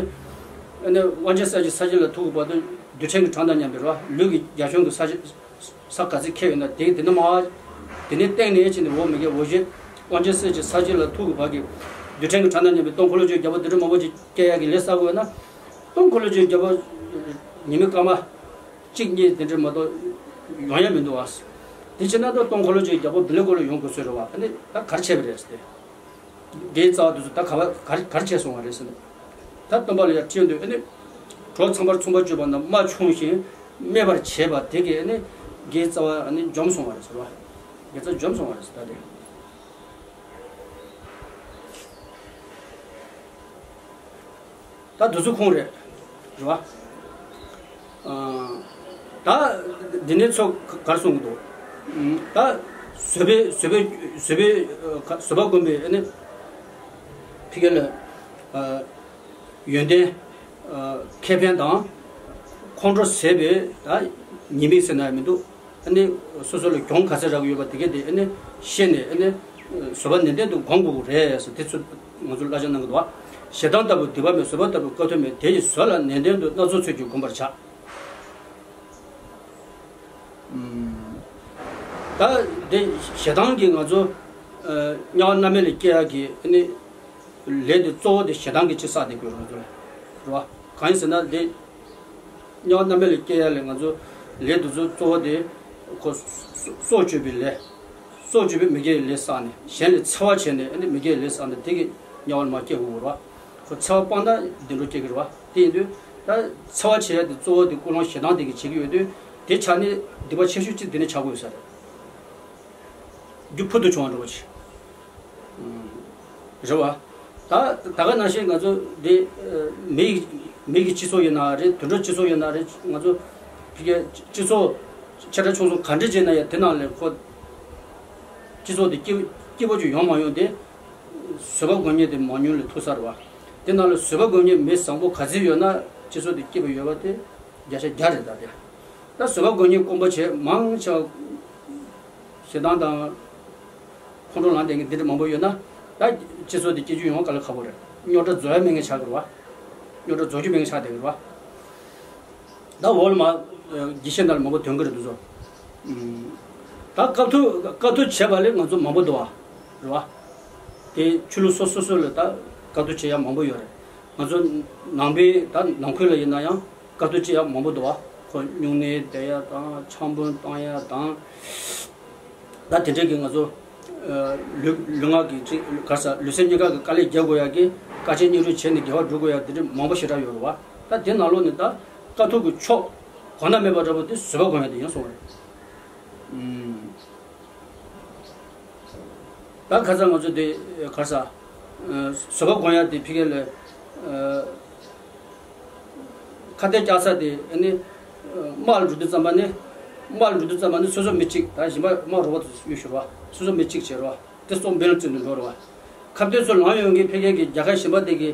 ཨ་ནི་དབང་ཆེན་གསེར་གྱི་ས་གཞི་ལ་ཐུག་གི་བར་དུ་རྡུལ་ཕྲན་གྱི་གྲངས་དང་མཉམ་པའི་རེད་བ། ལུས་ཀྱི་རྒྱ་ཁྱོན་གྱི་ས་གཞི། ས་ག་ཚད་ཁེལ་ཡོད་ན་དེ་དེ་ནས་མར། དེ་ནས་སྟེང་ནས་ཕྱིན་ནས་འོག་མི་དགེ་བ་བཞི། དབང་ཆེན་གསེར་གྱི་ས་གཞི་ལ་ཐུག་གི་བར་གྱི་རྡུལ་ཕྲན་གྱི་གྲངས་དང་མཉམ་པའི་སྟོང་འཁོར་ལོས་སྒྱུར་རྒྱལ་པོ་དེ་འདྲ་མང་པོ་ཅིག་སྐྱེ་ཡག་གི་ལས་བསགས་དགོས་ན། སྟོང་འཁོར་ལོས་སྒྱུར་རྒྱལ་པོ་ཉི་མའི་སྐར་མ་གཅིག་གཉིས་དེ་འདྲ་མ་གཏོགས་ཡོང་ཡ་མི་འདུག་ཨ། དེ་བྱས་ན་ད་སྟོང་འཁོར་ལོས་སྒྱུར་རྒྱལ་པོ་བི་ལི་གོ་ལ་ཡོང་དགོས་ཚོད་རེད་བ། ཨ་ནི་ད་ག་རེ་བྱས་པ་རེད་ཟེར་ཏེ། དགེ་རྩ་བ་དེ་ཚོ་ད་ག་བ་ག་རེ་ག་རེ་བྱས་སོང་བ་རེད་ཟེར་ན། ད་སྟོན་པ་ལ་ཡར་ཁྲིད་འདུག་ཨ་ནི། གྲོགས་ཚངས་པར་མཚུངས་པར་སྤྱོད་པ་རྣམས་རྨད་བྱུང་ཞིང་སྨད་པར་བྱེད་པ་དེ་གིས་ཨ་ནི་དགེ་རྩ་བ་ཨ་ནི་འཇོམས་སོང་བ་རེད་ཟེར་བ། དགེ་རྩ་འཇོམས་སོང་བ་རེད་ཟེར་ད་དེ། ད་དེ་ཚོ་ཁུངས་རེད། རེད་བ། ཨ། ད་འདི་ནས་ཚོ་ག་རེ་གསུང་གི་འདུག་ཨ། ད་བཟོད་པའི་བཟོད་པའི་བཟོད་པའི་ཨ། བཟོད་པ་སྒོམ་པའི་ཨ་ནི་ཕ་གི་ལ་ཨ། ཡོན་ཏན་ཨ། ཁེ་ཕན་དང་ཁོང་ཁྲོ་ཟད་པའི་ད་ཉེས་དམིགས་ཟེར་ན་ཡང་མི་འདུག་ཨ་ནི་སོ་སོ་ལ་གྱོང་ག་ཚད་རག་གི་ཡོད་པ་དེ་གས་དེ་ཨ་ནི་ཤེས་ནས་ཨ་ནི་བཟོད་པ་ནན་ཏན་དུ་སྒོམ་དགོས་ཀྱི་རེད་ཟེར། དེ་ཚོ་ང་ཚོ་བསླབ་བྱ་གནང་གི་འདུག་ཞེ་སྡང་ལྟ་བུ་སྡིག་པ་མེད། བཟོད་པ་ལྟ་བུ་དཀའ་ཐུབ་མེད། དེ་ཡི་བཟོད་ལ་ནན་ཏན་དུ་སྣ་ཚོགས་ཚུལ་གྱིས་བསྒོམ་པར་བྱ། ཨུམ། ད་དེ་ཞེ་སྡང་གིས་ང་ཚོ་ཨ། དམྱལ་བ་མནར་མེད་ལ་སྐྱེ་ཡག་གི་ཨ་ནི་ལས་དེ་གཙོ་བོ་དེ་ཞེ་སྡང་གིས་ཅིག་བསགས་བསྡད་དགོས་རེད་ང་ཚོ་ལ། རེད་བ། གང་ཡིན་ཟེར་ན་དེ། དམྱལ་བ་མནར་མེད་ལ་སྐྱེ་ཡག་ལས་ང་ཚོ་ལས་དེ་ཚོ་གཙོ་བོ་དེ་ཁོ་སྲོག་གཅོད་པའི་ལས། སྲོག་གཅོད་པའི་མི་དགེ་བའི་ལས་བསགས་ནས་གཞན་ལ་འཚེ་བ་བྱས་ནས་ཨ་ནི་མི་དགེ་བའི་ལས་བསགས་ནས་དེ་གིས་དམྱལ་བ་ལ་མར་སྐྱེ་དགོས་རེད་བ། ཁོ་འཚེ་བ་སྤངས་ན་བདེ་འགྲོ་སྐྱེ་གི་རེད་བ། དེ་ཡིན་དུས་ད་འཚེ་བ་བྱེད་ཡག་དེ་གཙོ་བོ་དེ་ཀུན་སློང་ཞེ་སྡང་དེ་གིས་བྱེད་ཀྱི་ཡོད་དུས་དེ་ཆགས་ནས་སྡིག་པ་ཆེ་ཤོས་གཅིག་དེ་ནས་ཆགས་དགོས་ཡོད་ས་རེད། རྒྱུ་ཕུལ་དུ་བྱུང་བ་འདྲ་བོ་ཅིག་རེད་བ། ད་ད་ག་ནང་བཞིན་ང་ཚོ་འདི་མི་ཡི་མི་གི་སྤྱི་ཚོགས་ཡིན་ན་རེད། དུད་འགྲོ་སྤྱི་ཚོགས་ཡིན་ན་རེད། ང་ཚོ་ཕ་གི་སྤྱི་ཚོགས་ཆེ་ཕྲ་ཆུང་གསུམ་ག་འདྲ་བྱས་ན་ཡང་དེ་ནང་ལས་ཁོ་སྤྱི་ཚོགས་དེ་སྐྱིད་སྐྱིད་པོ་ཅིག་ཡོང་མ་ཡོང་དེ་བཟོད་པ་སྒོམ་མཁན་དེ་མང་ཉུང་ལས་ཐུག་ས་རེད་བ། དེ་ནང་ལ་བཟོད་པ་སྒོམ་མཁན་མི་བཟང་པོ་ག་ཚོད་ཡོད་ན་སྤྱི་ཚོགས་དེ་སྐྱིད་པོ་ཡོད་པ་དེ་བརྒྱ་ཆ་བརྒྱ་རེད། ད་དེ་ད་བཟོད་པ་སྒོམ་མཁན་དཀོན་པོ་བྱས་མང་ཆེ་བ་ཞེ་སྡང་དང་། ཁོང་ཁྲོ་ལངས་བསྡད་མཁན་འདི་འདྲ་མང་པོ་ཡོད་ན། ད་སྤྱི་ཚོགས་འདི་སྐྱིད་སྡུག་ཡོང་བ་དཀའ་ལས་ཁག་པོ་རེད། རྙོག་དྲ་བཟོ་ཡ་མེད་མཁན་ཆགས་ཀྱི་རེད་བ། རྙོག་དྲ་བཟོ་རྒྱུ་མེད་མཁན་ཆགས་བསྡད་ཀྱི་རེད་བ། ད་འོག་ལ་མ་དགེ་བཤེས་འདྲ་ལ་མང་པོ་ཐོན་གྱི་རེད་འདུག་ཟོ། ད་དཀའ་ཐུབ་དཀའ་ཐུབ་བྱས་པ་ལས་ང་ཚོ་མང་པོ་འདུག་བ། རེད་བ། དེ་ཆོས་ལུགས་སོ་སོ་སོ་ལ་ད་དཀའ་ཐུབ་བྱེད་ཡ་མང་པོ་ཡོད་རེད། ང་ཚོ་ནང་པའི་ད་ནང་ཁུལ་ལ་ཡིན་ན་ཡང་དཀའ་ཐུབ་བྱེད་ཡ་མང་པོ་འདུག་བ། སྨྱུང་གནས་བསྡད་ཡ་དང་ཆང་འབུལ་བཏང་ཡ་དང་། ད་དེ་འདྲའི་གི་ང་ཚོ་ལུས་ལུས་ངག་གི་ཅིག་ག་རེ་ཟ། ལུས་སེམས་གཉིས་ཀ་གི་དཀའ་ལས་རྒྱག་དགོས་ཡ་གི་དཀའ་སྤྱད་སྙིང་རུས་བྱས་ནས་དགེ་བ་སྒྲུབ་དགོས་ཡ་དེ་འདྲ་མང་པོ་ཞེ་དྲག་ཡོད་རེད་བ། ད་དེ་ནང་ལོགས་ནས་ད་དཀའ་ཐུབ་ཀྱི་ཕྱོགས་གོ་ན་མེད་པ་འདྲ་པོ་དེ་བཟོད་པ་སྒོམ་ཡ་དེ་ཡིན་གསུངས་པ་རེད། ཨུམ། ད་ཁ་སང་ང་ཚོ་དེ་ག་རེ་ཟ། བཟོད་པ་སྒོམ་ཡ་དེ་ཕ་གི་ལ་ཁ་གཏད་བཅག་ས་དེ་ཨ་ནི་དམག་ལ་འགྲོ་དུས་ཙམ་པ་ནི། དམག་ལ་འགྲོ་དུས་ཙམ་པ་ནི་སོ་སོ་མི་གཅིག་ད་གཞན་པ་དམག་རོགས་པ་ཚོ་ཡོད་ཤོར་བ། སོ་སོ་མི་གཅིག་བྱས་རོགས། དེ་སོགས་འབེན་ལ་བཙུགས་ནས་འགྲོ་རོགས། ཁ་གཏད་ཚུར་ལངས་ཡོང་གི་ཕ་གི་གི་རྒྱལ་ཁབ་གཞན་པ་དེ་གི་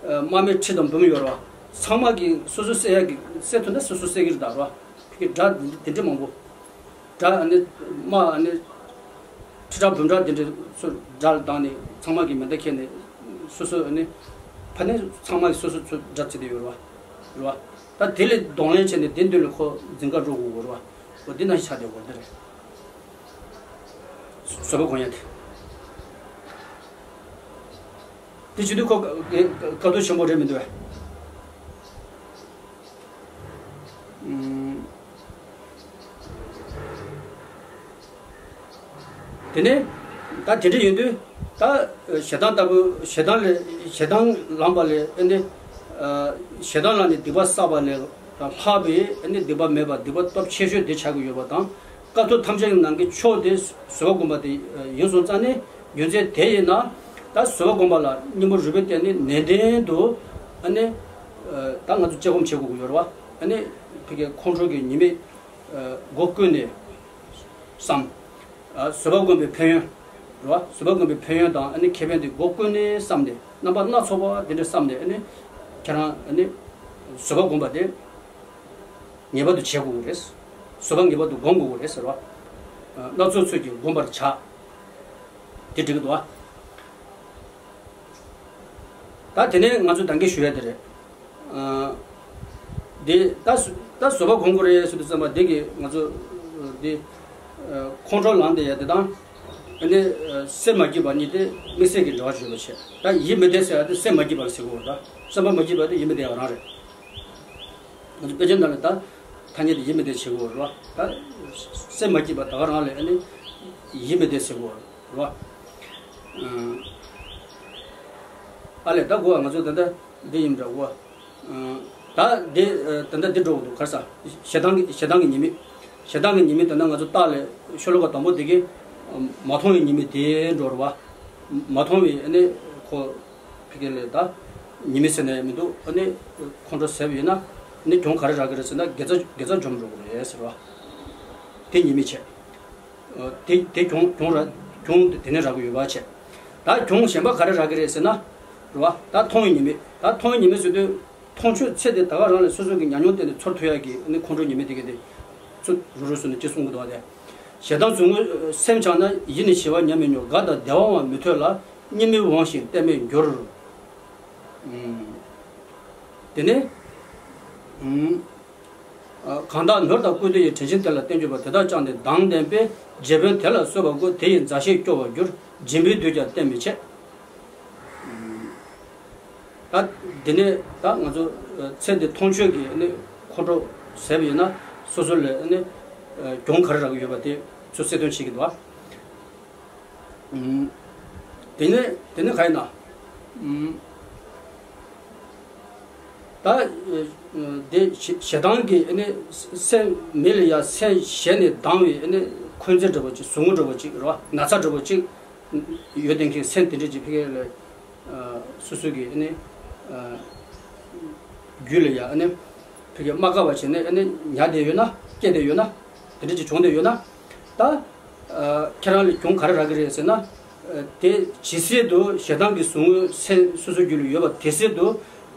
དམག་མི་ཁྲི་དང་འབུམ་ཡོད་རོགས། ཚང་མ་གི་སོ་སོ་བསད་ཡ་གི་བསད་ཐུབ་ན་སོ་སོ་བསད་གི་རེད་ད་རོགས། ཕ་གི་དགྲ་དེ་འདྲ་མང་པོ། དགྲ་ཨ་ནི་དམག་ཨ་ནི་ཁྲི་ཕྲག་འབུམ་ཕྲག་དེ་འདྲ་ཚོ་དགྲ་ལ་བཏང་ནས་ཚང་མ་གི་མེ་མདའ་ཁྱེར་ནས་སོ་སོ་ཨ་ནི་ཕ་ནས་ཚང་མ་གི་སོ་སོ་ཚོ་དགྲ་བརྩིས་ཏེ་ཡོད་རེད་བ། རེད་བ། ད་དེ་ལས་གདོང་ལེན་བྱས་ནས་དེ་མདུན་ལ་ཁོ་འཛིང་ག་འགྲོ་དགོས་རེད་བ། འོ་དེ་ན་ཆ་དེ་འོ་དེ་རེད། བཟོད་པ་སྒོམ་ཡ་དེ། དེ་བྱེད་དུས་ཁོ་དཀའ་སྡུག་ཆེན་པོ་རེད་མི་འདུག་བས། ཨུམ། དེ་ནས་ད་དེ་འདྲ་ཡིན་དུས་ད་ཞེ་སྡང་ལྟ་བུ། ཞེ་སྡང་ལས་ཞེ་སྡང་ལངས་པ་ལས་ཨ་ནི་ཞེ་སྡང་ལངས་ནས་སྡིག་པ་བསགས་པ་ལས་ལྷག་པའི་ཨ་ནི་སྡིག་པ་མེད་པ། སྡིག་པ་སྟོབས་ཆེ་ཤོས་དེ་ཆགས་ཀྱི་ཡོད་པ་དང་། དཀའ་ཐུབ་ཐམས་ཅད་ཀྱི་ནང་གི་མཆོག་དེ་བཟོད་པ་སྒོམ་པ་དེ་ཡིན་སོང་ཙང་ནས། རྒྱུ་མཚན་དེ་ཡིན་ན་ད་བཟོད་པ་སྒོམ་པ་ལ་སྙིང་པོ་རུས་པའི་གཏིང་ནས་ནན་ཏན་དུ་ཨ་ནི་ད་ང་ཚོ་དཔྱད་སྒོམ་བྱེད་དགོས་ཀྱི་ཡོད་རེད་བ། ཨ་ནི་ཕ་གི་ཁོང་ཁྲོ་གི་ཉེས་དམིགས་སྒོ་ཀུན་ནས་བསམ། ཨ་བཟོད་པ་སྒོམ་པའི་ཕན་ཡོན། རེད་བ། བཟོད་པ་སྒོམ་པའི་ཕན་ཡོན་དང་ཨ་ནི་ཁེ་ཕན་དེ་སྒོ་ཀུན་ནས་བསམ་སྟེ། རྣམ་པ་སྣ་ཚོགས་པ་དེ་འདྲ་བསམ་སྟེ། ཨ་ནི་ཁྱེད་རང་ཨ་ནི་བཟོད་པ་སྒོམ་པ་དེ་ངེས་པར་དུ་བྱེད་དགོས་ཀྱི་རེད། བཟོད་པ་ངེས་པར་དུ་སྒོམ་དགོས་ཀྱི་རེད་ཟེར་བ། ཨ་སྣ་ཚོགས་ཚུལ་གྱིས་བསྒོམ་པར་བྱ། དེ་འགྲིག་གི་འདུག་བ། ད་དེ་ནས་ང་ཚོ་ད་གིན་ཞུ་ཡ་དེ་རེད། ཨ་འདི་ད་བཟོ་ད་བཟོད་པ་སྒོམ་དགོས་རེད་ཟེར་དུས་ཙམ་པ་འདི་གི་ང་ཚོ་འདི་ཨ་ཁོང་ཁྲོ་ལངས་བསྡད་ཡ་དེ་དང་། ཨ་ནི་ཨ་སེམས་མ་སྐྱིད་པ་གཉིས་དེ་དམིགས་བསལ་གྱི་འབྲེལ་བ་ཡོད་པ་བྱས། ད་ཡིད་མི་བདེ་ཟེར་ཡ་དེ་སེམས་མ་སྐྱིད་པ་ལ་ཟེར་གི་ཡོད་རེད། ད་སེམས་པ་མ་སྐྱིད་པ་དེ་ཡིད་མི་བདེ་བ་རང་རེད། ང་ཚོ་དཔེ་ཆ་ནང་ལ་ད་ཐ་སྙད་དེ་ཡིད་མི་བདེ་བྱེད་དགོས་རེད་བ། ད་སེམས་མ་སྐྱིད་པ་ད་ག་རང་ལས་ཨ་ནི་ཡིད་མི་བདེ་ཟེར་དགོས་རེད་བ། ཨ་ལས་ད་གོ་བ། ང་ཚོ་ད་ལྟ་འདི་ཡིན་འདྲ་བ། ད་འདི་ད་ལྟ་འདི་འགྲོ་གི་འདུག་ག་རེ་ཟ། ཞེ་སྡང་གི་ཞེ་སྡང་གི་ཉེས་དམིགས། ཞེ་སྡང་གི་ཉེས་དམིགས་ད་ལྟ་ང་ཚོ་རྟགས་ལས་ཤོ་ལོ་ཀ་དང་པོ་དེ་གི་མ་མཐོང་བའི་ཉེས་དམིགས་དེ་འགྲོ་རེད་བ། མ་མཐོང་བའི་ཨ་ནི་ཁོ། ཕ་གི་ལ་ད་ཉེས་དམིགས་ཟེར་ནས་མི་འདུག་ཨ་ནི་ཁོང་ཁྲོ་ཟ་བ་ཡིན་ན་ཨ་ནི་གྱོང་ག་རེ་རག་གི་རེད་ཟེར་ན། དགེ་རྩ་དགེ་རྩ་འཇོམས་འགྲོ་གི་རེད་ཟེར་བ། དེ་ཉེས་དམིགས་བྱས། ཨ་དེ་དེ་གྱོང་གྱོང་ར་གྱོང་དེ་ནས་རག་གི་ཡོད་པ་བྱས། ད་གྱོང་གཞན་པ་ག་རེ་རག་གི་རེད་ཟེར་ན། རེད་བ། ད་མཐོང་བའི་ཉེས་དམིགས། ད་མཐོང་བའི་ཉེས་དམིགས་ཟེར་དུས། མཐོང་ཆོས་ཚེ་འདི་ད་ག་རང་ལས་སོ་སོ་གི་ཉམས་མྱོང་སྟེང་ནས་ཚོར་ཐུབ་ཡག་གི་ཨ་ནི་ཁོང་ཁྲོ་ཉེས་དམིགས་དེ་གི་དེ་ཚུར་རུ་རུ་སོང་ནས་ཅི་གསུང་གི་འདུག་བ་དེ། ཞེ་སྡང་ཟུག་རྔུ་སེམས་འཆང་ན། ཡིད་ནི་ཞི་བ་ཉམས་མི་མྱོང་། དགའ་དང་བདེ་བའང་མི་ཐོབ་ལ། གཉིད་མི་འོང་ཞིང་གཏན་མེད་འགྱུར། ཨུམ། དེ་ནས་ཨུམ། ཨ་གང་དག་ནོར་དང་ཀུན་ཏུ་ཡིས། དྲིན་ཆེན་དེ་ལ་བསྟན་གྱུར་པ། དེ་དག་ཀྱང་ནི་སྡང་ལྡན་པས། རྗེ་དཔོན་དེ་ལ་གསོལ་བ་བསྐུལ། དེ་ཡི་མཛའ་བཤེས་སྐྱོ་བར་འགྱུར། སྦྱིན་པའི་དུས་ཀྱང་གཏན་མི་ཆད། ད་འདི་ནས་ད་ང་ཚོ་ཚེ་འདི་མཐོང་ཆོས་ཀྱི་ཨ་ནི་ཁོང་ཁྲོ་ཟ་བ་ཡིན་ན་སོ་སོ་ལ་ཨ་ནི་གྱོང་ག་རེ་རག་གི་ཡོད་པ་དེ་ཚོ་གསལ་སྟོན་བྱེད་ཀྱི་འདུག་ཨ། ཨུམ། དེ་ནས་དེ་ནས་ག་ཡིན་ན། ཨུམ། ད་ཨ་དེ་ཞེ་ཞེ་སྡང་གི་ཨ་ནི་སེམས་མི་ལ་ཡ་སེམས་ཞེ་ནས་སྡང་བའི་ཨ་ནི་འཁོན་འཛིན་འདྲ་པོ་ཅིག་ཟུག་རྔུ་འདྲ་པོ་ཅིག་རེད་བ། ན་ཚ་འདྲ་པོ་ཅིག་ཡོད་བསྡད་མཁན་སེམས་དེ་འདྲ་ཅིག་ཕ་གི་ལ་ཨ་སོ་སོ་གི་ཨ་ནི་ཨ་རྒྱུད་ལ་ཡ་ཨ་ནི་ཕ་གི་མ་དགའ་བ་བྱས་ནས་ཨ་ནི་ཉར་བསྡད་ཡོད་ན། སྐྱེས་བསྡད་ཡོད་ན། དེ་འདྲ་ཅིག་བྱུང་བསྡད་ཡོད་ན། ད་ཨ་ཁྱེད་རང་ལ་གྱོང་ག་རེ་རག་གི་རེད་ཟེར་ན། ཨ་དེ་ཇི་སྲིད་དུ་ཞེ་སྡང་གི་ཟུག་རྔུ་སེམས་སོ་སོའི་རྒྱུད་ལ་ཡོད་པ་དེ་སྲིད་དུ་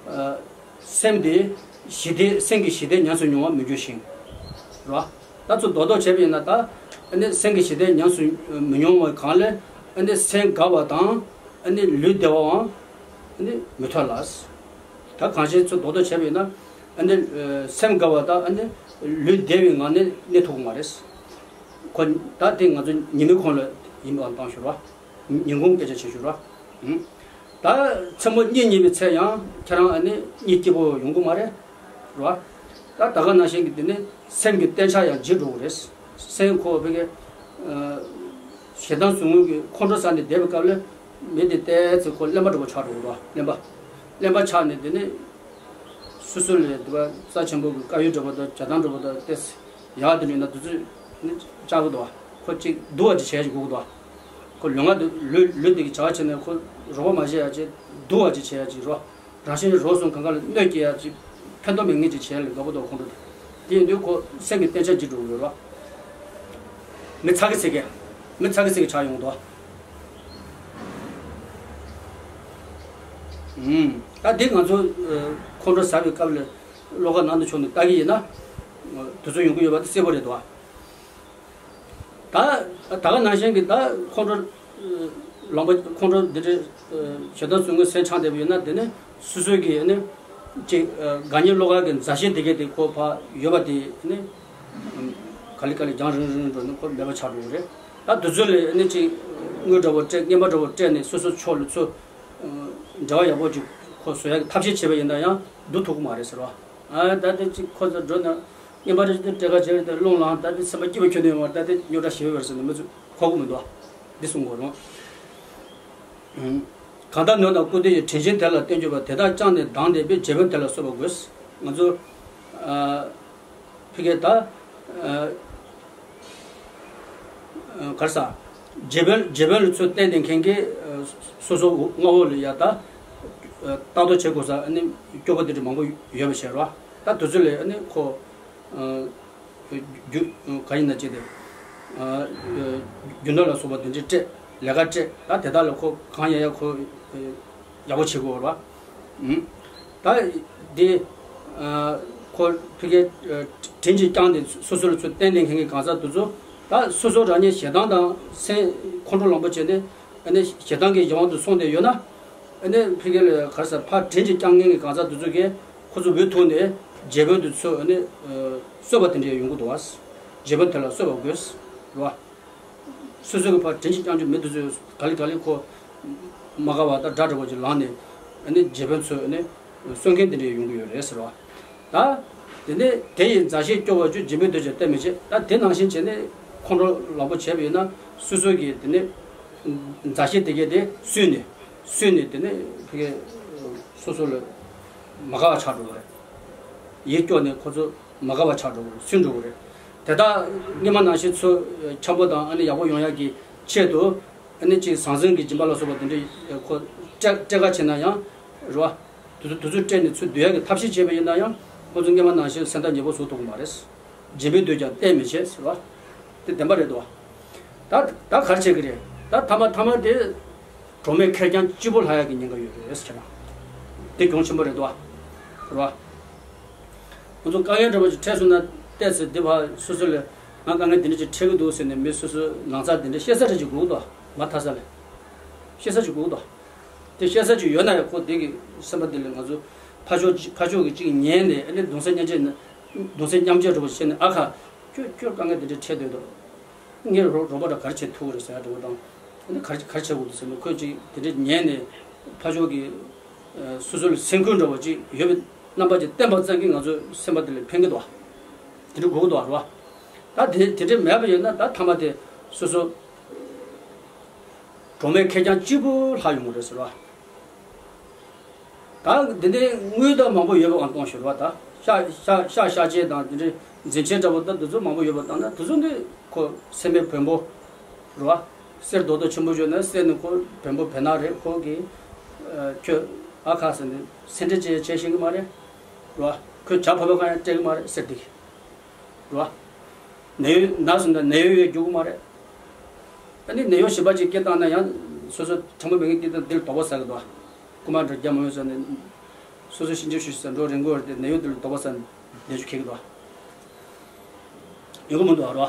ཨ་སེམས་དེ་ཞི་བདེ། སེམས་ཀྱི་ཞི་བདེ་ཉམས་སུ་མྱོང་བར་མི་འགྱུར་ཞིང་། རེད་བ། ད་ཚུར་རྡོག་རྡོག་བྱས་པ་ཡིན་ན། ད་ཨ་ནི་སེམས་ཀྱི་ཞི་བདེ་ཉམས་སུ་མི་མྱོང་བ་གང་ལས་ཨ་ནི་སེམས་དགའ་བ་དང་ཨ་ནི་ལུས་བདེ་བའང་ཨ་ནི་མི་ཐོབ་ལ། ད་གང་ཞིག་ཚུར་རྡོག་རྡོག་བྱས་པ་ཡིན་ན། ཨ་ནི་ཨ་སེམས་དགའ་བ་དང་ཨ་ནི་ལུས་བདེ་བའི་ངང་ནས་གནས་ཐུབ་ཀྱི་མ་རེད། ཁོ་ད་དེ་ང་ཚོ་ཉེས་དམིགས་ཁོང་ལ་ཡིན་པ་བཏང་ཞོར་བ། ཉིན་གུང་སྐད་ཆ་བྱེད་ཞོར་བ། ཨུམ། ད་མཚན་མོ་གཉིད་ཉལ་བའི་ཚེ་ཡང་ཁྱེད་རང་ཨ་ནི་གཉིད་སྐྱིད་པོ་ཡོང་གི་མ་རེད། རེད་བ། ད་ད་ག་ནང་བཞིན་གྱི་དེ་ནི་སེམས་ཀྱི་བརྟན་ཆགས་ཡང་ལྗིད་འགྲོ་གི་རེད། སེམས་ཁོ་བོད་ཀྱི་ཞེ་སྡང་ཟུག་རྔུ་གི་ཁོང་ཁྲོ་ཟ་ནས་བསྡད་པའི་སྐབས་ལ་མི་དེ་ཏོག་ཙམ་ཁོ་གླེན་པ་འདྲ་པོ་ཆགས་འགྲོ་གི་འདུག་གླེན་པ། གླེན་པ་ཆགས་ནས་དེ་ནི་སོ་སོ་ལས་དེ་བ་རྩ་ཆེན་པོ་གི་དཀར་ཡོལ་འདྲ་པོ་དང་ཇ་དང་འདྲ་པོ་དང་ཏོག་ཙམ་ཡག་དེ་འདྲ་ཡིན་ན་དུས་ཚོད་ནི་བཅག་གི་འདུག་ཁོ་གཅིག་སྡུག་པ་ཅིག་བྱས་ཅིག་དགོས་ཀྱི་འདུག་ཁོ་ལུས་ངག་དེ་ལུས་ལུས་དེ་གི་བྱ་བ་བྱས་ནས་ཁོ་རོགས་པ་མ་བྱས་ཡ་ཅིག་སྡུག་པ་ཅིག་བྱས་ཡ་ཅིག་རོ། རང་བཞིན་རོལ་སོང་གང་ག་ལ་གནོད་སྐྱེལ་ཡ་ཅིག་ཕན་ཐོགས་མེད་ངེས་ཅིག་བྱས་ལ་དགའ་པོ་འདུག་ཁོང་ཁྲོ་དེ། དེ་ཡིན་དུས་ཁོ་སེམས་ཀྱི་བརྟན་ཆགས་ལྗིད་འགྲོ་གི་ཡོད་རོ། མི་ཚ་གི་ཚིག་གི་མི་ཚ་གི་ཚིག་གི་ཆགས་ཡོང་འདུག་ཨུམ། ད་འདི་ང་ཚོ་ཁོང་ཁྲོ་ཟ་བའི་སྐབས་ལ་བློ་ཁ་ནང་དུ་ཕྱོགས་ནས་ལྟ་གི་ཡིན་ན་དུས་ཚོད་ཡོང་གི་ཡོད་པ་དེ་གསལ་པོ་རེད་འདུག་ད་ད་ག་ནང་བཞིན་གྱི་ད་ཁོང་ཁྲོ་ལངས་པ་ཁོང་ཁྲོ་འདི་འདྲའི་ཞེ་སྡང་ཟུག་རྔུ་སེམས་ཆགས་བསྡད་པ་ཡོད་ན་དེ་ནི་སོ་སོའི་གི་ནི་ཅིག་དགའ་ཉེ་བློ་དགའ་གི་མཛའ་བཤེས་དེ་གས་དེ་ཁོ་ཕ་ཡོད་པ་དེ་ནི་ག་ལེ་ག་ལེ་རྒྱང་རིང་རིང་འགྲོ་ནི་ཁོ་མེད་པ་ཆགས་འགྲོ་གི་རེད། ད་དུས་ཚོད་ལས་ནི་ཅིག་དངུལ་འདྲ་པོ་སྤྲད་རྔན་པ་འདྲ་པོ་སྤྲད་ནས་སོ་སོ་ཕྱོགས་ལ་ཚུར་འབྲེལ་བ་ཡག་པོ་ཅིག་ཁོ་བཟོ་ཡག་གི་ཐབས་ཤེས་བྱས་པ་ཡིན་ན་ཡང་སྡུག་ཐུབ་ཀྱི་མ་རེད་ཟེར་བ། ཨ་ད་དེ་ཅིག་ཁོ་ཚོ་འགྲོ་ན་རྔན་པ་རེ་ཞིག་དེ་སྤྲད་ག་བྱས་རེད་དེ་རླུང་ལངས་ད་དེ་སེམས་པ་སྐྱིད་པོ་ཁྱོན་ནས་ཡོང་བ་ད་དེ་རྙོག་དྲ་ཞེ་པོ་ཡོད་ཟེར་ནས་མི་ཚོས་གོ་གི་མི་འདུག་འདི་གསུང་དགོས་རུང་། གང་ལྟར་ནོར་དང་སྐུར་འདེབས་ཀྱི་དྲིན་ཆེན་དེ་ལ་བརྟེན་གྱུར་པ་དེ་དག་བསྐྱངས་ནས་སྡང་སྟེ་པའི་རྗེ་དཔོན་དེ་ལ་གསོལ་བ་དགོས། ང་ཚོ་ཕ་གི་ད་གར་ས་རྗེ་དཔོན་རྗེ་དཔོན་ལ་ཚུར་བསྟེན་ཏེ་མཁན་གྱི་སོ་སོ་མངའ་འོག་ལ་ཡ་ད་ལྟ་རྟོག་བྱེད་དགོས་ས་ཨ་ནི་སྐྱོ་པོ་དེ་འདྲ་མང་པོ་ཡོད་པ་བྱས་རོགས། ད་དུས་ཚོད་ལས་ཨ་ནི་ཁོ་རྒྱུ་ག་ཡིན་ན་ཅི་སྟེ་རྒྱུ་ནོར་ལ་སོགས་པ་དེ་འདྲ་སྤྲད་ལས་ཀ་སྤྲད་ད་དེ་དག་ལ་ཁོ་གང་ཡང་ཡང་ཁོ་ཡག་པོ་བྱེད་དགོས་རོགས། ད་དེ་ཁོ་ཕ་གིའི་དྲིན་གྱིས་བསྐྱངས་ཏེ་སོ་སོ་ལ་ཚུར་བསྟེན་ཏེ་མཁན་གྱི་གང་ཟག་དེ་ཚོ་ད་སོ་སོ་རང་ཉིད་ཞེ་སྡང་དང་སེམས་ཁོང་ཁྲོ་ལངས་པོ་བྱས་ཏེ་ཨ་ནི་ཞེ་སྡང་གི་གཞན་དབང་དུ་སོང་སྟེ་ཡོད་ན་ཨ་ནི་ཕ་གི་ལ་ག་རེ་ཟེར་ཕར་དྲིན་གྱིས་བསྐྱངས་མཁན་གྱི་གང་ཟག་དེ་ཚོ་གིས་ཁོ་ཚོ་འུ་ཐུག་ནས་རྗེ་དཔོན་དེ་ཚོ་ཨ་ནི་གསོལ་བ་དེ་འདྲ་ཡོང་གི་འདུག་བ། རྗེ་དཔོན་དེ་ལ་གསོལ་བ་དགོས་རེད་བ། སོ་སོ་གི་ཕར་དྲིན་གྱིས་བསྐྱངས་རྒྱུ་མི་དེ་ཚོས་ག་ལེ་ག་ལེ་ཁོ་མ་དགའ་བ་དང་དགྲ་འདྲ་བོ་ཅིག་ལངས་ནས་ཨ་ནི་རྗེ་དཔོན་ཚོས་ཨ་ནི་གསོལ་མཁན་དེ་འདྲ་ཡོང་གི་ཡོད་རེད་ཟེར་བ། ད་དེ་ནས་དེ་ཡི་མཛའ་བཤེས་སྐྱོ་བ་བཅུ་འཇིགས་མེད་འདོད་ཀྱང་བསྟེན་མི་བྱེད། ད་དེ་ནང་བཞིན་བྱས་ནས་ཁོང་ཁྲོ་ལངས་པོ་བྱས་པ་ཡིན་ན་སོ་སོ་གི་དེ་ནས་མཛའ་བཤེས་དེ་གས་དེ་སུན་ནས་སུན་ནས་དེ་ནས་ཕ་གི་སོ་སོ་ལ་མ་དགའ་བ་ཆགས་འགྲོ་གི་རེད། ཡིད་སྐྱོ་ནས་ཁོ་ཚོ་མ་དགའ་བ་ཆགས་འགྲོ་གི་རེད། སུན་འགྲོ་གི་རེད། དེ་དག་སྔོན་མ་ནང་བཞིན་ཚུར་འཆམ་པོ་དང་ཨ་ནི་ཡག་པོ་ཡོང་ཡག་གི་ཆེད་དུ་ཨ་ནི་གཅིག་ཟང་ཟིང་གི་སྦྱིན་པ་ལ་སོགས་པ་དེ་འདྲ་ཁོ་སྤྲད་སྤྲད་ག་བྱེད་ན་ཡང་རེད་བ། དུ་དུ་དུ་ཚོད་སྤྲད་ནས་ཚུར་བསྡུ་ཡག་གི་ཐབས་ཤེས་བྱས་པ་ཡིན་ན་ཡང་ཁོ་ཚོ་སྔོན་མ་ནང་བཞིན་སེམས་ཐག་ཉེ་པོ་བཟོ་ཐུབ་ཀྱི་མ་རེད། འཇིགས་པས་འདོད་ཀྱང་བསྟེན་མི་བྱེད་ཟེར་བ། དེ་བདེན་པ་རེད་དོ། ད་ད་ག་རེ་བྱེད་ཀྱི་རེད། ད་ཐ་མ་ཐ་མ་དེ་གྲོགས་མེད་ཁེར་རྐྱང་གཅིག་པུ་ལྷག་ཡག་གི་ཉེན་ཁ་ཡོད་རེད་ཟེར་ན། དེ་གྱོང་ཆེན་པོ་རེད་དོ། རེད་བ། ང་ཚོ་དཀའ་ངལ་འདྲ་པོ་ཅིག་འཕྲད་སོང་ན་ཏོག་ཙམ་འདི་ཕར་སོ་སོ་ལ་ང་དཀའ་ངལ་འདི་འདྲ་ཅིག་འཕྲད་ཀྱི་འདུག་ཟེར་ནས་མི་སོ་སོ་ནང་ཚགས་འདི་འདྲ་བཤད་ས་རེ་ཅིག་དགོས་ཀྱི་འདུག་མ་མཐའ་ས་ལ། བཤད་ས་ཅིག་དགོས་ཀྱི་འདུག་དེ་བཤད་ས་ཅིག་ཡོད་ན་ཡང་ཁོ་དེ་གི་སེམས་པ་དེ་ལ་ང་ཚོ་ཕར་ཕྱོགས་ཅིག་ཕར་ཕྱོགས་ཀྱི་ཅིག་ཉན་ནས་ཨ་ནི་གདུང་སེམས་མཉམ་སྐྱེད་ན་གདུང་སེམས་མཉམ་སྐྱེད་འདྲ་པོ་བྱས་ནས་ཨ་ཁ་ཁྱོད་ཁྱོད་དཀའ་ངལ་འདི་འདྲ་འཕྲད་སྡོད་འདུག་ངས་རོགས་རོགས་པ་འདྲ་ག་རེ་བྱེད་ཐུབ་ཀྱི་རེད་ཟེར་ཡ་འདྲ་པོ་དང་ཨ་ནི་ག་རེ་ག་རེ་བྱེད་དགོས་འདུག་ཟེར་ནས་ཁོས་ཅིག་དེ་འདྲ་ཉན་ནས་ཕར་ཕྱོགས་ཀྱི་སོ་སོ་ལ་སེམས་ཁུར་འདྲ་པོ་ཅིག་ཡོད་པའི་རྣམ་པ་ཅིག་བསྟན་པ་ཙམ་གྱིས་ང་ཚོའི་སེམས་པ་དེ་ལ་ཕན་གྱི་འདུག་དེ་འདྲ་དགོས་ཀྱི་འདུག་རེད་བ། ད་དེ་དེ་འདྲ་མེད་པ་ཡིན་ན་ད་ཐ་མ་དེ་སོ་སོ་གྲོགས་མེད་ཁེར་རྐྱང་གཅིག་པུ་ལྷག་ཡོང་གི་རེད་ཟེར་བ། ད་འདི་འདྲའི་དངུལ་ད་མང་པོ་ཡོད་པའང་གཏོང་ཞོར་བ་ད་ཤ་ཤ་ཤ་ཤ་ཆས་དང་འདི་འདྲའི་འཛིན་ཆས་འདྲ་པོ་ད་འདི་ཚོ་མང་པོ་ཡོད་པ་བཏང་ན་འདི་ཚོ་འདི་ཁོ་སེམས་པའི་བེམ་པོ་རེད་བ། གསེར་རྡོག་རྡོག་ཆེན་པོ་བརྗོད་ན་གསེར་ནི་ཁོ་བེམ་པོ་བེ་ན་རེད། ཁོ་གི་ཁྱོད་ཨ་ཁ་ཟེར་ནས་སེམས་ཁྲལ་བྱེད་བྱེད་ཤེས་ཀྱི་མ་རེད་རེད་བ། ཁོས་བྱ་བ་བ་གང་ཡང་སྤྲད་ཀྱི་མ་རེད་གསེར་འདི་གི་རེད་བ། ནད་གཡོག་ན་སོང་ད་ནད་གཡོག་ཡོད་རྒྱུ་གི་མ་རེད། ཨ་ནི་ནད་གཡོག་གཞན་པ་ཅིག་སྐད་བཏང་ན་ཡང་སོ་སོ་ཕྲ་མོ་མི་ངན་སྐད་བཏང་འདི་ལ་དོགས་པ་ཟ་གི་འདུག་རྐུ་མ་འདྲ་རྒྱག་མ་ཡོང་ཟེར་ནས་སོ་སོ་ཤིན་ཅིག་ཤུ་ཤི་ཟ་འགྲོ་རན་གོ་རེད་དེ་ནད་གཡོག་འདི་ལ་དོགས་པ་ཟ་ནས་ནད་གཞུ་ཁེག་གི་འདུག་ཡོང་གི་མི་འདུག་རོ།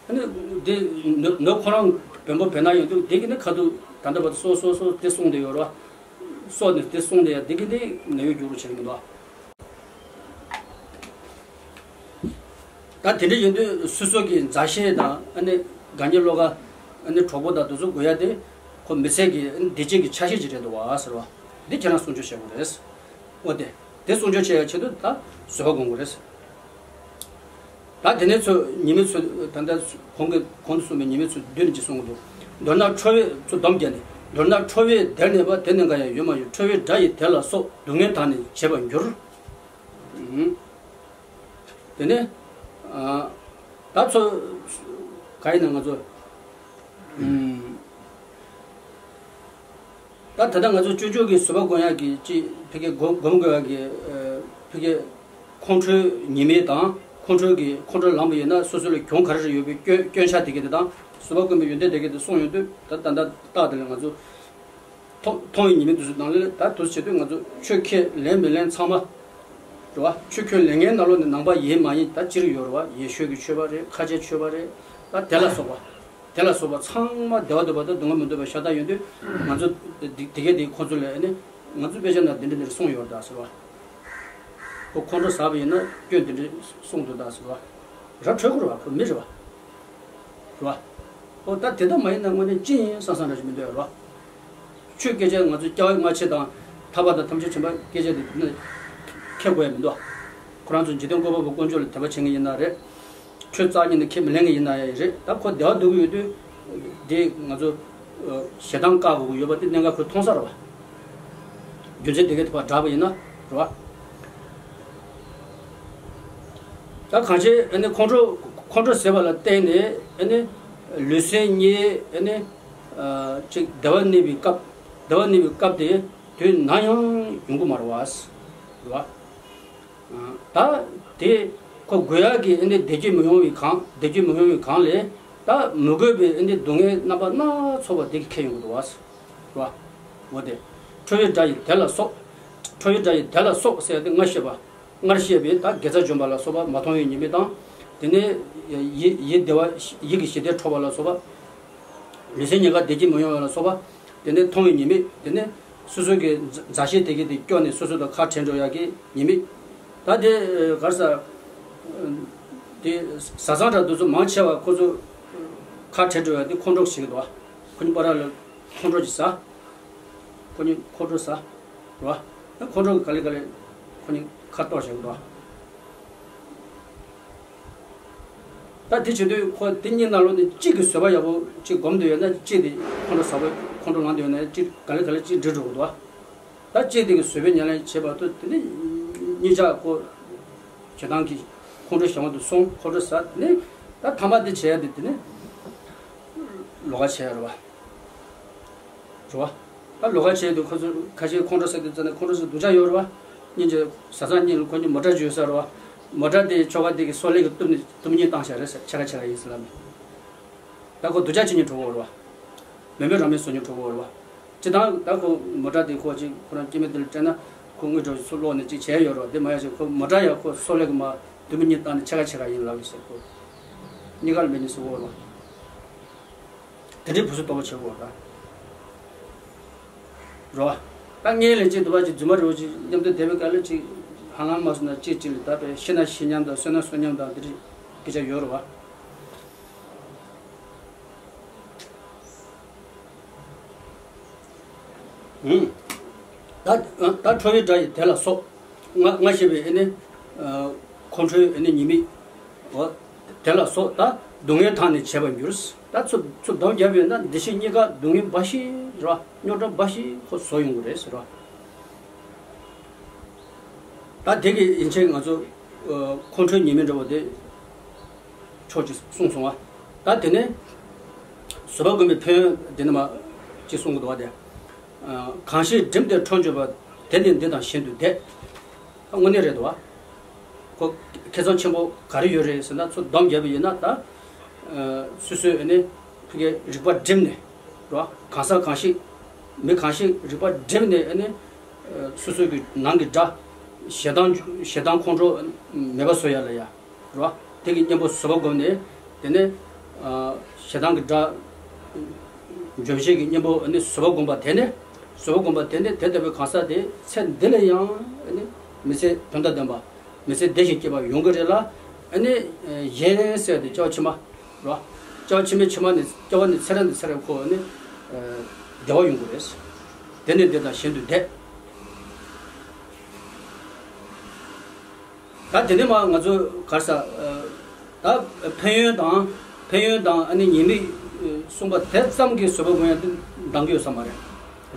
ཨ་ནི་འདི་ནོ་ནོ་ཁོ་རང་བེམ་པོ་བེ་ན་ཡོང་དུས་འདི་གི་ནི་ཁ་ཐུག་ད་ལྟ་བར་དུ་སོ་སོ་སོ་དེ་གསུངས་བསྡད་ཡོད་རོ། སོ་ནི་དེ་གསུངས་བསྡད་ཡ་འདི་གི་ནི་ནད་གཡོག་རྒྱུག་རོ་བྱེད་གི་མི་འདུག་ད་དེ་འདྲ་ཡིན་དུས་སོ་སོ་གི་མཛའ་བཤེས་དང་ཨ་ནི་དགའ་ཉེ་བློ་དགའ་ཨ་ནི་གྲོགས་པོ་དང་དེ་ཚོ་དགོས་ཡ་དེ་ཁོ་མི་ཚེ་གི་ཨ་ནི་བདེ་སྐྱིད་ཀྱི་ཆ་ཤས་ཅིག་རེད་འདུག་བ་ཟེར་བ་འདི་ཁྱེད་རང་སྲུང་སྐྱོབ་བྱེད་དགོས་རེད། འོ་དེ་དེ་སྲུང་སྐྱོབ་བྱེད་ཡ་ཆེད་དུ་ད་བཟོད་པ་སྒོམ་དགོས་རེད། ད་དེ་ནས་ཚོ་ཉི་མའི་ཚུལ་ད་ལྟ་གོང་གི་གོང་དུ་གསུངས་པའི་ཉི་མའི་ཚུལ་བསྡུས་ནས་ཅི་གསུང་གི་འདུག་མདོར་ན་ཁྲོ་བའི་ཚུལ་སྡོམ་བརྒྱབ་ནས། མདོར་ན་ཁྲོ་བའི་བདེར་གནས་པ་དེ་ནི་འགའ་ཡང་ཡོད་མ་ཡིན། ཁྲོ་བའི་དགྲ་ཡི་དེ་ལ་སོགས། སྡུག་བསྔལ་དག་ནི་བྱེད་པར་འགྱུར། ཨུམ། དེ་ནས་ཨ་ད་ཚོ་ག་ཡིན་ན་ང་ཚོ་ཨུམ། ད་ད་ལྟ་ང་ཚོ་སྤྱོད་འཇུག་གི་བཟོད་པ་སྒོམ་ཡག་གི་ཅི་ཕ་གི་སྒོམ་སྒོམ་དགོས་ཡག་གི་ཨ་ཕ་གི་ཁོང་ཁྲོའི་ཉེས་དམིགས་དང་ཁོང་ཁྲོའི་གི་ཁོང་ཁྲོ་ལངས་པ་ཡིན་ན་སོ་སོ་ལ་གྱོང་ག་རེ་རེ་ཡོད་པའི་སྐྱོན་སྐྱོན་ཆ་དེ་གི་དེ་དང་བཟོད་པ་སྒོམ་པའི་ཡོན་ཏན་དེ་གི་དེ་གསུངས་ཡོང་དུས། ད་ད་ལྟ་རྟགས་དེ་ལ་ང་ཚོ་མཐོང་མཐོང་བའི་ཉེས་དམིགས་དེ་ཚོ་དང་ལས་ད་དུས་བྱེད་དུས་ང་ཚོ་ཆོས་ཁས་ལེན་མི་ལེན་ཚང་མ་རེད་བ། ཆོས་ཁས་ལེན་མཁན་ནང་ལོགས་ནས་ནང་པ་ཡིན་མ་ཡིན་ད་ཅི་རིགས་ཡོད་རེད་བ། ཡེ་ཤུ་གི་ཆོས་པ་རེད། ཁ་ཆེ་ཆོས་པ་རེད། ད་དེ་ལ་སོགས་པ། དེ་ལ་སོགས་པ་ཚང་མ་བདེ་བ་འདོད་པ་དང་སྡུག་བསྔལ་མི་འདོད་པ་ཤ་སྟག་ཡོང་དུས། ང་ཚོ་དེ་དེ་གས་དེ་ཁོ་ཚོ་ལ་ཨ་ནི་ང་ཚོ་དཔེ་ཆ་ནང་འདི་འདྲ་འདི་འདྲ་གསུངས་ཡོད་ད་ཟེར་བ། ཁོ་ཁོང་ཁྲོ་ཟ་བ་ཡིན་ན་སྐྱོན་འདི་འདྲ་གསུངས་འདུག་ད་ཟེར་བ། ར་འཕྲོད་ཀྱི་རེད་བ། ཁོ་མི་རེད་བ། རེད་བ། ཨོ་ད་དེ་ལྟ་མ་ཡིན་ན་དངོས་གནས་ཅི་ཡིན་བསམ་བསམ་འདྲ་ཞིག་མི་འདུག་རེད་བ། ཆོས་སྐད་ཆ་ང་ཚོ་སྐྱ་བ་སྔ་ཕྱི་དང་ཐར་པ་དང་ཐམས་ཅད་མཁྱེན་པ་སྐད་ཆ་དེ་དེ་ནས་ཁྱེད་དགོས་ཡ་མི་འདུག་ཁོ་རང་ཚོ་འཇིག་རྟེན་བཀོད་པ་པོ་དཀོན་མཆོག་ལ་དད་པ་བྱེད་མཁན་ཡིན་ན་རེད། ཆོས་རྩ་ཉིད་ནས་ཁས་མི་ལེན་མཁན་ཡིན་ན་ཡང་རེད། ད་ཁོ་བདེ་བ་འདོད་ཀྱི་ཡོད་དུས་དེ་ང་ཚོ་ཞེ་སྡང་བཀག་དགོས་ཀྱི་ཡོད་པ་དེ་གནད་འགག་ཁོས་མཐོང་ས་རེད་བ། རྒྱུ་མཚན་དེ་གས་དེ་ཕར་བསྒྲགས་པ་ཡིན་ན་རེད་བ། ད་གང་ཅི་ཨ་ནི་ཁོང་ཁྲོ་ཁོང་ཁྲོ་ཟད་པ་ལ་བརྟེན་ནས་ཨ་ནི་ལུས་སེམས་གཉིས་ཨ་ནི་ཅིག་བདེ་བ་གནས་པའི་སྐབས། བདེ་བ་གནས་པའི་སྐབས་དེ་དུས་ནམ་ཡང་ཡོང་གི་མ་རེད་བ། རེད་བ། ད་དེ་ཁོ་དགོས་ཡག་གི་ཨ་ནི་བདེ་སྐྱིད་མི་ཡོང་བའི་གང་། བདེ་སྐྱིད་མི་ཡོང་བའི་གང་ལས་ད་མི་དགོས་པའི་ཨ་ནི་སྡུག་བསྔལ་རྣམ་པ་སྣ་ཚོགས་པ་དེ་གི་ཁེལ་ཡོང་གི་འདུག་བ། རེད་བ། འོ་དེ། ཁྲོ་བའི་དགྲ་ཡི་དེ་ལ་སོགས། ཁྲོ་བའི་དགྲ་ཡི་དེ་ལ་སོགས་ཟེར་ཏེ་སྔར་བཤད་པ། སྔར་བཤད་པའི་ད་དགེ་རྩ་འཇོམས་པ་ལ་སོགས་པ་མ་མཐོང་བའི་ཉེས་དམིགས་དང་། དེ་ནས་ཡིད་ཡིད་བདེ་བ་ཡིད་ཀྱི་ཞི་བདེ་འཕྲོག་པ་ལ་སོགས་པ། ལུས་སེམས་གཉིས་ཀ་བདེ་སྐྱིད་མི་ཡོང་བ་ལ་སོགས་པ། དེ་ནས་མཐོང་བའི་ཉེས་དམིགས། དེ་ནས་སོ་སོ་གི་མཛའ་མཛའ་བཤེས་དེ་གས་དེ་སྐྱོ་ནས་སོ་སོ་དང་ཁ་བྲལ་འགྲོ་ཡག་གི་ཉེས་དམིགས། ད་དེ་ག་རེ་ཟ། དེ་བཟའ་ཚང་འདྲ་དེ་ཚོ་མང་ཆེ་བ་ཁོ་ཚོ་ཁ་བྲལ་འགྲོ་ཡག་དེ་ཁོང་ཁྲོ་ཞིག་འདུག་ཁོ་གཉིས་པ་ར་ལ་ཁོང་ཁྲོ་ཅིག་ཟ། ཁོ་གཉིས་ཁོང་ཁྲོ་ཟ། རེད་བ། ཁོང་ཁྲོ་གི་ག་ལེ་ག་ལེ་ཁོ་གཉིས་ཁ་གཏོར་བྱེད་དགོས་འདུག་ད་དེ་བྱེད་དུས་ཁོ་དེ་གཉིས་ནང་ལོགས་ནས་གཅིག་གིས་བཟོད་པ་ཡག་པོ་གཅིག་སྒོམ་འདོད་ཡོད་ན་གཅིག་དེ་ཁོང་ཁྲོ་ཟ་བ་ཁོང་ཁྲོ་ལངས་འདོད་ཡོད་ན་གཅིག་ག་ལེ་ག་ལེ་གཅིག་འགྲིག་འགྲོ་གི་འདུག་ད་གཅིག་དེ་གིས་བཟོད་པའི་ཉམས་ལེན་བྱེད་པ་དུས་དེ་ནི་གཉིས་ཆ་ཁོ་ཞེ་སྡང་གི་ཁོང་ཁྲོ་ཞན་པ་དུ་སོང་། ཁོང་ཁྲོ་ཟ། དེ་ནི་ད་ཐ་མ་དེ་བྱེད་ཡ་དེ་དེ་ནི་ལོགས་ཀ་བྱེད་ཡ་རེད་བ། རེད་བ། ད་ལོགས་ཀ་བྱས་དུས་ཁོ་ཚོ་ཁ་ཤས་ཁོང་ཁྲོ་ཟ་དུས་ཙ་ན་ཁོང་ཁྲོ་ཟ་སྡུག་ཅག་ཡོད་རེད་བ། སྙིང་རྗེ། བཟའ་ཚང་གཉིས་ལ་ཁོ་གཉིས་མོ་ཊ་ཅིག་ཡོད་ས་རེད་བ། མོ་ཊ་དེ་ཁྱོ་ག་དེ་གི་སོ་ལེ་གི་གཏུབ་ནས་གཏུབ་ཉེས་བཏང་བཞག་རེད་ཟེར། ཕྱེད་ཀ་ཕྱེད་ཀ་ཡིན་ཟེར་ལབ་ནས། ད་ཁོ་སྡུག་ཅག་བྱེད་སྙིང་བྲོ་གི་ཡོད་རེད་བ། མེ་མེ་རང་མེ་བཟོ་སྙིང་བྲོ་གི་ཡོད་རེད་བ། སྤྱིར་བཏང་ད་ཁོ་མོ་ཊ་དེ་ཁོ་ཅིག་ཁོ་རང་སྐྱེ་དམན་དེ་ལ་སྤྲད་ན་ཁོ་དངུལ་འདྲ་བོ་ཞིག་ཚུར་སློག་ནས་ཅིག་བྱས་ཡོད་རེད་བ། དེ་མ་ཡ་ཞིག་ཁོ་མོ་ཊ་ཡ་ཁོ་སོ་ལེ་གི་མར་གཏུབ་ཉེས་བཏང་ནས་ཕྱེད་ཀ་ཕྱེད་ཀ་ཡིན་ལབ་ཡོད་ཟེར། ཁོ་གཉིས་ཀ་ལ་མེད་ནས་བཟོ་གི་ཡོད་རེད་བ། དེ་འདྲའི་བུ་སུ་གཏོང་བ་བྱེད་དགོས་ད། རོ། ད་ངའི་ལས་ཅིག་འདུག་པ་ཅིག་རྫུན་མ་རེ་བ་ཅིག་མཉམ་དུ་བསྡད་པའི་སྐབས་ལ་ཅིག་ཧ་ལམ་མ་སོང་ན་ཅིག་ཅིག་ལ་ད་པའི་ཤི་ན་ཤི་སྙམ་དང་གསོན་ན་གསོན་སྙམ་དང་འདི་འདྲའི་སྐད་ཆ་ཡོད་རེད་བ། ཨུང་། ད་ད་ཁྲོ་བོའི་དགྲ་ཡི་དེ་ལ་སོགས། ང་ང་ཞེས་པའི་ཨེ་ནི། ཁོང་ཁྲོའི་ཨེ་ནི་ཉེས་དམིགས། འོ། དེ་ལ་སོགས་ད་སྡུག་བསྔལ་དག་ནི་བྱེད་པར་འགྱུར། ད་ཚུར་ཚུར་སྡོམ་བརྒྱབ་ཡོད་ན་བདེ་སྐྱིད་གཉིས་ཀ་སྡུག་བསྔལ་འབའ་ཞིག་རེད་བ། རྙོག་དྲ་འབའ་ཞིག་ཁོ་བཟོ་ཡོང་གི་རེད་ཟེར་བ། ད་དེ་གི་ཡན་ཆད་ང་ཚོ་ཁོང་ཁྲོའི་ཉེས་དམིགས་འདྲ་བོ་དེ་ཕྱོགས་གཅིག་གསུངས་སོང་བ། ད་དེ་ནས་བཟོད་པ་སྒོམ་པའི་ཕན་ཡོན་དེ་ནི་མ་གཅིག་གསུང་གི་འདུག་བ། དེ་གང་ཞིག་བསྒྲིམས་ཏེ་ཁྲོ་འགྱུར་བ། དེ་ནི་འདི་དང་གཞན་དུ་འདས། དངོས་གནས་རེད་འདུག་བ། ཁོ་ཁེ་བཟང་ཆེན་པོ་ག་རེ་ཡོད་རེད་ཟེར་ན་ཚུར་སྡོམ་བརྒྱབ་པ་ཡིན་ན་ད། སོ་སོའི་ཨ་ནི་ཕ་གིའི་རིག་པ་བསྒྲིམས་ནས་རོ། གང་ཟག་གང་ཞིག་མི་གང་ཞིག་རིག་པ་བསྒྲིམས་ནས་ཨ་ནི་སོ་སོ་གི་ནང་གི་དགྲ་ཞེ་སྡང་ཞེ་སྡང་ཁོང་ཁྲོ་མེད་པ་བཟོ་ཡ་ལ་ཡ་རོ། དེ་གི་གཉེན་པོ་བཟོད་པ་བསྒོམས་ནས་དེ་ནས་ཞེ་སྡང་གི་དགྲ་འཇོམས་བྱེད་ཀྱི་གཉེན་པོ་ཨ་ནི་བཟོད་པ་བསྒོམས་པ་དེ་ནས་བཟོད་པ་བསྒོམས་པ་དེ་ནས་དེ་ལྟ་བུའི་གང་ཟག་དེ་ཚེ་འདི་ལ་ཡང་ཨ་ནི་མི་ཚེ་དོན་དང་ལྡན་པ། མི་ཚེ་བདེ་ཞིང་སྐྱིད་པ་ཡོང་གི་རེད་ལ། ཨ་ནི་གཞན་ཟེར་དེ་སྐྱེ་བ་ཕྱི་མ་རོ། སྐྱེ་བ་ཕྱི་མའི་ཕྱི་མ་ནས་སྐྱེ་བ་ནས་ཚེ་རབས་ནས་ཚེ་རབས་ཁོ་ཨ་ནི་བདེ་བ་ཡོང་གི་རེད། དེ་ནས་འདི་དང་གཞན་དུ་འདས། ད་དེ་ནས་མ་ང་ཚོ་ག་རེ་ཟ། ད་ཕན་ཡོན་དང་ཕན་ཡོན་དང་ཨ་ནི་ཉེས་དམིགས་གསུངས་པ་དེ་ཙམ་གྱིས་བཟོད་པ་སྒོམ་ཡ་དེ་འདང་གི་ཡོད་ས་མ་རེད།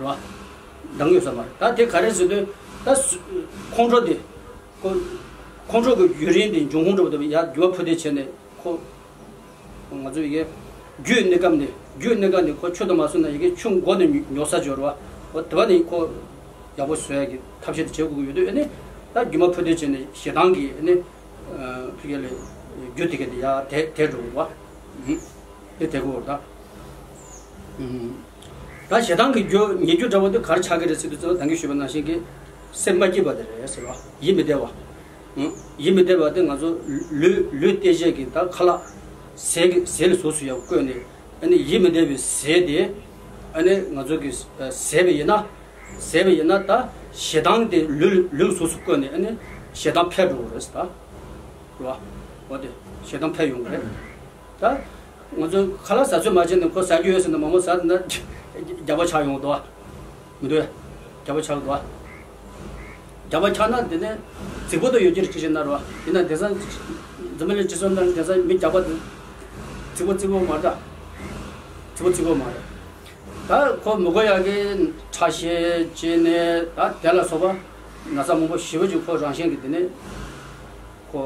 རེད་བ། འདང་གི་ཡོད་ས་མ་རེད། ད་དེ་ག་རེ་ཟེར་དུས་ད་སུ་ཁོང་ཁྲོ་དེ། ཁོ་ཁོང་ཁྲོ་གི་ཡུན་རིང་དེ་འབྱུང་ཁུངས་འདྲ་པོ་དེ་ཡར་འགྱུར་བ་ཕུད་དེ་བྱས་ནས་ཁོ། ང་ཚོ་ཡི་གེ་རྒྱུད་གནས་སྐབས་ནས་རྒྱུད་གནས་སྐབས་ནས་ཁོ་ཆུ་དང་མ་སོང་ན་ཡི་གེ་ཆུ་མགོ་ནས་ཉོ་ས་འབྱོར་བ། འོ་དེ་བ་ནས་ཁོ་ཡག་པོ་བཟོ་ཡ་གི་ཐབས་ཤེས་དེ་བྱེད་དགོས་ཀྱི་ཡོད་དུས་ཨ་ནི་ད་རྒྱུ་མ་ཕུད་དེ་བྱས་ནས་ཞེ་སྡང་གི་ཨ་ནི་ཕི་གེ་ལས་རྒྱུ་དེ་ག་དེ་ཡར་དེད་དེད་འགྲོ་དགོས་པ། དེ་དེད་དགོས་པ་རེད་ད། ད་ཞེ་སྡང་གི་རྒྱུ་ཉེ་རྒྱུ་འདྲ་བོ་དེ་ག་རེ་ཆགས་ཀྱི་རེད་ཟེར་དུས་ཙམ་ད་གིན་ཞུས་པ་ནང་བཞིན་གྱི་སེམས་མ་སྐྱིད་པ་དེ་རེད་ཟེར་བ། ཡིད་མི་བདེ་བ། ཡིད་མི་བདེ་བ་དེ་ང་ཚོ་ལུས་ལུས་རྟེན་བཅས་ཀྱི་ད་ཁ་ལག་ཟས་ཀྱི་ཟས་ལ་གཟུགས་སུ་ཡང་བཀོད་ནས་ཨ་ནི་ཡིད་མི་བདེ་བའི་ཟས་དེ་ཨ་ནི་ང་ཚོ་གི་ཟས་པ་ཡིན་ན་ཟས་པ་ཡིན་ན་ད་ཞེ་སྡང་དེ་ལུས་ལུས་གཟུགས་སུ་བཀོད་ནས་ཨ་ནི་ཞེ་སྡང་འཕེལ་འགྲོ་གི་རེད་ཟེར་ད། རེད་བ། འོ་དེ་ཞེ་སྡང་འཕེལ་ཡོང་གི་རེད། ད་ང་ཚོ་ཁ་ལག་ཟ་ཚོད་མ་བྱས་ནས་ཁོ་ཟ་རྒྱུ་ཡོད་ཟེར་ན་མང་པོ་ཟ་ན་རྒྱགས་པ་ཆགས་ཡོང་གི་འདུག་བ། མི་འདུག་བས། རྒྱགས་པ་ཆགས་འདུག་བ། རྒྱགས་པ་ཆགས་ན་དེ་ནས་རྫིག་པོ་དང་ཡོད་ཀྱི་རེད་ཅི་ཞེ་ན་རེད་བ། ཡིན་ན་དེང་སང་འཛམ་བུ་གླིང་སྤྱི་ཚོགས་ནང་དེང་སང་མི་རྒྱགས་པ་དེ་རྫིག་པོ་རྫིག་པོ་མ་རེད་ད། རྫིག་པོ་རྫིག་པོ་མ་རེད། ད་ཁོ་མི་དགོས་ཡག་གི་ཁྲག་ཤེད་བྱས་ནས་ད་དེ་ལ་སོགས་པ་ན་ཚ་མང་པོ་ཞེ་པོ་ཅིག་ཁོ་རང་བཞིན་གྱི་དེ་ནས་ཁོ།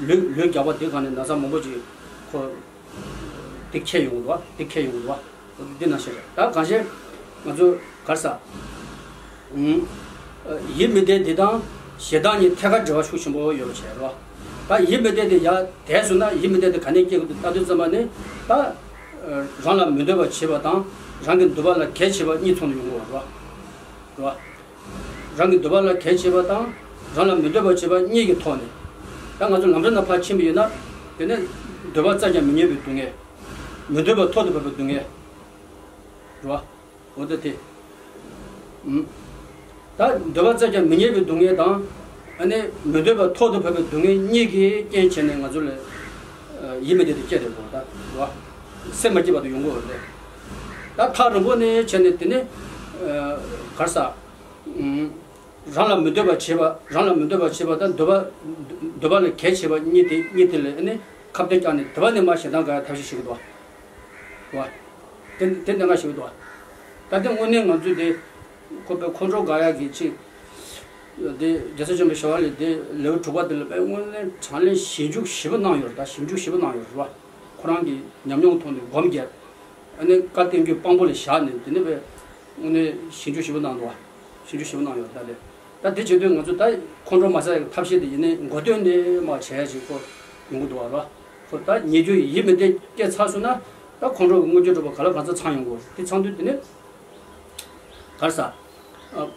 ལུས་ལུས་རྒྱགས་པ་དེ་གང་ནས་ན་ཚ་མང་པོ་ཅིག་ཁོ་དེ་ཁྱེར་ཡོང་གི་འདུག་བ། དེ་ཁྱེར་ཡོང་གི་འདུག་བ། འདི་ནང་བཞིན་རེད། ད་གང་ཤེས་ང་ཚོ་གར་ས་ཡིད་མི་བདེ་དེ་དང་ཞེ་སྡང་གཉིས་ཐད་ཀར་འབྲེལ་བ་ཤུགས་ཆེན་པོ་ཡོད་པ་བྱས་རོ། ད་ཡིད་མི་བདེ་དེ་ཡར་དེད་སོང་ན་ཡིད་མི་བདེ་དེ་ག་ནས་སྐྱེ་དགོས་འདུག་ལྟ་དུས་ཙམ་པ་ནི་ད་རང་ལ་མི་འདོད་པ་བྱེད་པ་དང་རང་གི་འདོད་པ་ལ་གལ་ཆེ་བ་གཉིས་ཚོགས་ནས་ཡོང་གི་ཡོད་རོ། རོ། རང་གི་འདོད་པ་ལ་གལ་ཆེ་བ་དང་རང་ལ་མི་འདོད་པ་བྱེད་པ་གཉིས་ཀྱི་ཐོག་ནས། ད་ང་ཚོ་ལམ་འགྲོ་ན་ཕར་ཕྱིན་པ་ཡིན་ན། དེ་ནས་འདོད་པ་བཙལ་ཀྱང་མི་རྙེད་པའི་སྡུག་བསྔལ། མི་འདོད་པ་ཐོག་ཏུ་བབས་པའི་སྡུག་བསྔལ། རེད་བ། འོ་ད་དེ། ཨུམ། ད་འདོད་པ་བཙལ་ཀྱང་མི་རྙེད་པའི་སྡུག་བསྔལ་དང་། ཨ་ནི་མི་འདོད་པ་ཐོག་ཏུ་བབས་པའི་སྡུག་བསྔལ་གཉིས་ཀྱི་རྐྱེན་བྱས་ནས་ང་ཚོ་ལ་ཡིད་མི་བདེ་དེ་སྐྱེ་རེད་གོ་ད། རེད་བ། སེམས་མ་སྐྱིད་པ་དེ་ཡོང་གི་ཡོད་རེད། ད་ཐག་རིང་པོ་ནས་བྱས་ནས་དེ་ནི་གར་ས། ཨུམ། རང་ལ་མི་འདོད་པ་བྱེད་པ། རང་ལ་མི་འདོད་པ་བྱེད་པ་དང་འདོད་པ། འདོད་པ་ལ་གལ་ཆེ་བ་གཉིས་དེ་གཉིས་དེ་ལ་ནི་ཁ་གཏད་བཀྱག་ནས་དེ་བ་ནས་མར་ཞེ་སྡང་དགག་ཡ་ཐབས་ཤེས་བྱེད་ཀྱི་འདུག་བ། དེ་དེ་གནད་འགག་ཞིག་འདུག་བ། ད་ལྟ་དངོས་གནས་ང་ཚོས་དེ་ཁོ་པའི་ཁོང་ཁྲོ་དགག་ཡ་གི་ཅིག་དེ་རྒྱལ་སྲས་ཆེན་པོའི་ཞལ་བ་ལས་དེ་ལེའུ་དྲུག་པ་དེ་ལ་པའི་དངོས་གནས་དྲང་གནས་ཞིབ་འཇུག་ཞིབ་པོ་གནང་ཡོད་རེད། ད་ཞིབ་འཇུག་ཞིབ་པོ་གནང་ཡོད་རེད་བ། ཁོ་རང་གི་ཉམས་མྱོང་ཐོག་ནས་སྒོམ་བརྒྱབ། ཨ་ནི་བཀའ་བསྟན་རྒྱུད་དཔང་པོ་ལ་བཞག་ནས་དེ་ནས་པའི་དངོས་གནས་ཞིབ་འཇུག་ཞིབ་པོ་གནང་འདུག་བ། ཞིབ་འཇུག་ཞིབ་པོ་གནང་ཡོད་ད་ལས། ད་དེ་བྱེད་དུས་ང་ཚོ་ད་ཁོང་ཁྲོ་མ་ཟ་ཡག་ཐབས་ཤེས་དེ་ཡིན་ནའི་འགོ་སྟོད་ནས་མར་བྱས་ཡ་ཞིག་ཁོ་ཡོང་གི་འདུག་བ་ར། ཁོ་ད་ཉེ་རྒྱུ་ཡིད་མི་བདེ་སྐྱེས་ཚར་སོང་ན་ད་ཁོང་ཁྲོ་གི་རྔུལ་ཆུ་འགྲོ་བ་ག་ལ་གང་ཚ་ཚང་ཡོང་གི་རེད། དེ་ཚང་དུས་དེ་ནས་གར་ས།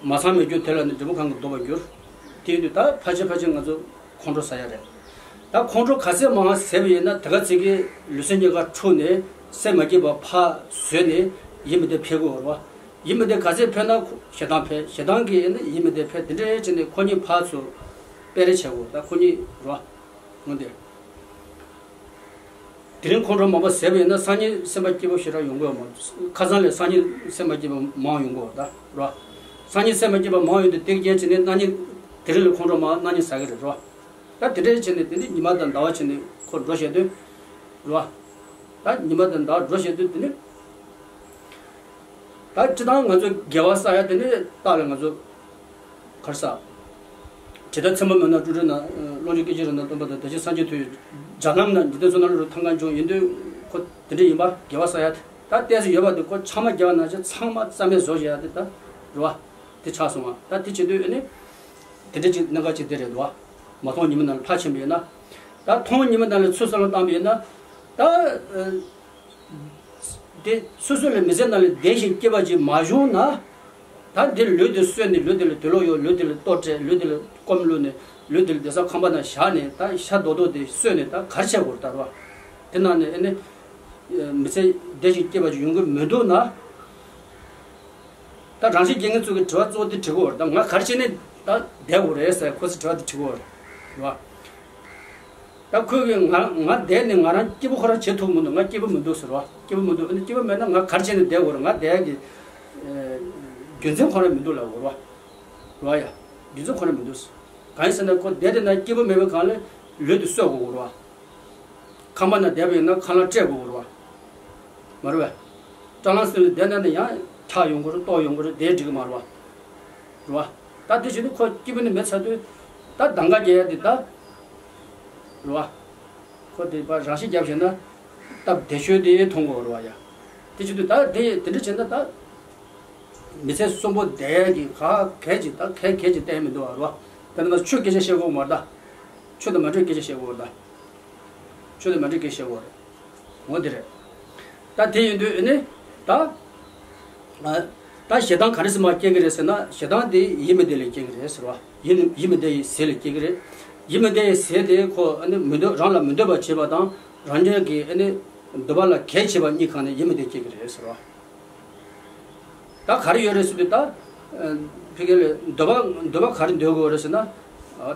མ་ཚང་མེད་རྒྱུ་དེ་ལ་ནི་འབྲས་བུ་གང་གི་ལྡོག་པར་འགྱུར། དེ་ཡིན་དུས་ད་ཕལ་ཆེར་ཕལ་ཆེར་ང་ཚོ་ཁོང་ཁྲོ་ཟ་ཡ་རེད། ད་ཁོང་ཁྲོ་ག་ཚད་མང་ཟས་པ་ཡིན་ན་དེ་ག་ཚད་ཀྱི་ལུས་སེམས་གཉིས་ཀ་འཁྲུགས་ནས་སེམས་མ་སྐྱིད་པ་ཕར་བཟོས་ནས་ཡིད་མི་བདེ་འཕེལ་དགོས་རེད་བ། ཡིད་མི་བདེ་ག་ཚད་འཕེལ་ན་ཞེ་སྡང་འཕེལ། ཞེ་སྡང་གིས་ནི་ཡིད་མི་བདེ་འཕེལ། དེ་འདྲའི་བྱས་ནས་ཁོ་གཉིས་ཕར་ཚུར་སྤེལ་རེས་བྱེད་དགོས། ད་ཁོ་གཉིས་རེད་བ། འོན་ཏེ། དེ་རིང་ཁོང་ཁྲོ་མང་པོ་ཟས་པ་ཡིན་ན་སང་ཉིན་སེམས་པ་སྐྱིད་པོ་ཞེ་དྲག་ཡོང་གི་ཡོད་མ་རེད། ཁ་སང་ལས་སང་ཉིན་སེམས་པ་སྐྱིད་པ་མང་ཡོང་གི་ཡོད་ད་ར། སང་ཉིན་སེམས་པ་སྐྱིད་པ་མང་ཡོང་དུས་དེ་རྐྱེན་བྱས་ནས་གནངས་ཉིན་དེ་རིང་ལ་ཁོང་ཁྲོ་མང་གནངས་ཉིན་ཟ་གི་རེད་ར། ད་དེ་འདྲའི་བྱས་ནས་དེ་ནི་ཉི་མ་དང་ཟླ་བ་བྱས་ནས་ཁོ་འགྲོ་བཞག་དུས་ར། ད་ཉི་མ་དང་ཟླ་བ་འགྲོ་བཞག་དུས་དེ་ནི། ད་སྤྱི་བཏང་ང་ཚོ་དགེ་བ་བསགས་ཡ་དེ་ནི་རྟག་ལ་ང་ཚོ་གར་ས། ཇི་ལྟར་ཚེ་འཕོས་མ་ནམ་སྤྲུལ་སྤྲུལ་ན། ལོངས་སྤྱོད་སྐད་ཅིག་རེ་ན་སྟོན་པ་དང་། དེ་བཞིན་སངས་རྒྱས་མཐོང་བའི་ཇ་ལམ་ན། འཇིག་རྟེན་མཚོ་ནང་ལུ་ཐང་ག་འབྱུང་། ཡིན་དུས་ཁོ་དེ་འདྲ་ཡིན་པ་དགེ་བ་བསགས་ཡ་ད་ལྟས་སུ་ཡོད་པ་དེ་ཁོ་ཆ་མ་རྒྱག་ན་ཅི་ཚང་མ་རྩ་མེད་བཟོ་བྱེད་ཡ་དེ་ད་རེད་བ། དེ་ཆགས་སོང་བ། ད་དེ་བྱེད་དུས་ཨ་ནི་དེ་འདྲ་ཅིག་གནད་འགག་ཅིག་དེ་རེད་འདུག་བ། མ་མཐོང་ཉི་མའི་ནང་ལ་ཕར་ཕྱིན་པ་ཡིན་ན། ད་མཐོང་ཉི་མའི་ནང་ལ་ཚུར་བསམ་བློ་བཏང་པ་ཡིན་ན། ད། དེ་སོ་སོ་ལ་མི་ཚེ་ནང་ལ་བདེ་ཞིང་སྐྱིད་པ་ཅིག་མ་བྱུང་ན། ད་འདིར་ལུས་འདི་གསོས་ནས། ལུས་འདི་ལ་དུག་ལོག་གཡོགས། ལུས་འདི་ལ་ལྟོ་སྤྲད། ལུས་འདི་ལ་སྐོམ་བླུགས་ནས། ལུས་འདི་ལ་བསྡད་ས་ཁང་པ་ནང་བཞག་ནས། ད་ཤ་རྡོག་རྡོག་དེ་གསོས་ནས་ད་ག་རེ་བྱེད་དགོས་རེད་ད་རོ། དེ་ནང་ནས་ཨ་ནི། མི་ཚེ་བདེ་ཞིང་སྐྱིད་པ་ཅིག་ཡོང་གི་མི་འདུག་ན། ད་རང་བཞིན་རྒྱལ་ངན་ཚོ་གི་དྲི་བ་གཙོ་བོ་དེ་དྲི་གོ་རེད། ད་ང་ག་རེ་བྱས་ནས་ད་བསྡད་དགོས་རེད་ཟེར་ཁོ་ཚོས་དྲི་བ་དེ་དྲི་གོ་རེད། རེད་བ། ད་ཁོས་གི་ང་ང་བསྡད་ནས་ང་རང་སྐྱིད་པོ་ཁོ་རང་བྱེད་ཐུབ་མི་འདུག་ང་སྐྱིད་པོ་མི་འདུག་ཟེར་བ། སྐྱིད་པོ་མི་འདུག་ཨ་ནི་སྐྱིད་པོ་མེད་ན་ང་ག་རེ་བྱས་ནས་བསྡད་དགོས་རེད། ང་བསྡད་ཡ་གི་རྒྱུ་མཚན་ཁོ་རང་མི་འདུག་ལབ་དགོས་རེད་བ། རེད་བ་ཡ། རྒྱུ་མཚན་ཁོ་རང་མི་འདུག་གང་ཡིན་ཟེར་ན་ཁོ་བསྡད་དེ་ན་སྐྱིད་པོ་མེད་པའི་སྒང་ལ་ ལུས་དེ་གསོ་དགོས་རེད་བ། ཁང་པ་ན་བསྡད་པ་ཡིན་ན་ཁ་ལག་སྤྲད་དགོས་རེད་བ། མ་རེད་བས། སྐྲ་ལམ་སེང་ལ་བསྡད་ན་ནི་ཡང་འཁྱག་ཡོང་གི་རེད། ལྟོགས་ཡོང་གི་རེད། དེ་འགྲིག་གི་མ་རེད་བ། རེད་བ། ད་དེ་བྱེད་དུས་ཁོ་སྐྱིད་པོ་ནི་མེད་ཚར་དུས་ད་གདམ་ག་རྒྱག་ཡ་དེ་ད། རེད་བ། ཁོ་དེ་པ་རང་ཤི་རྒྱབ་བྱས་ན་སྟབས་བདེ་ཤོས་དེ་མཐོང་གི་རེད་བ་ཡ། དེ་བྱེད་དུས་ད་དེ་དེ་འདྲ་བྱས་ན་ད། མི་ཚེ་གསོན་པོ་བསྡད་ཀྱི་ག་གལ་ཅིག་ད་གལ་གལ་ཅིག་བསྟན་མི་འདུག་བ་རེད་བ། ད་ནི་ང་ཆོས་སྐད་ཆ་བཤད་དགོས་མ་རེད་ད། ཆོས་དང་མ་འདྲ་སྐད་ཆ་བཤད་དགོས་རེད་ད། ཆོས་དང་མ་འདྲ་སྐད་བཤད་དགོས་རེད། འོ་དེ་རེད། ད་དེ་ཡིན་དུས་ཨ་ནི་ད། ཨ། ད་ཞེ་སྡང་ག་རེ་ཟེར་མ་སྐྱེ་གི་རེད་ཟེར་ན་ཞེ་སྡང་དེ་ཡིད་མི་བདེ་ལས་སྐྱེ་གི་རེད་ཟེར་བ། ཡིད་ཡིད་མི་བདེ་ཡི་ཟས་ལས་སྐྱེ་གི་རེད། ཡིད་མི་བདེ་ཡི་ཟས་དེ་ཁོ་ཨ་ནི་མི་འདོད་རང་ལ་མི་འདོད་པ་བྱེད་པ་དང་རང་ཉིད་ཀྱི་ཨ་ནི་འདོད་པ་ལ་གལ་ཆེ་བ་གཉིས་གང་ནས་ཡིད་མི་བདེ་སྐྱེ་གི་རེད་ཟེར་བ། ད་ག་རེ་ཡོད་རེད་ཟེར་དུས་ད། ཕ་གི་ལ་འདོད་པ་འདོད་པ་ག་རེ་འདོད་དགོས་རེད་ཟེར་ན།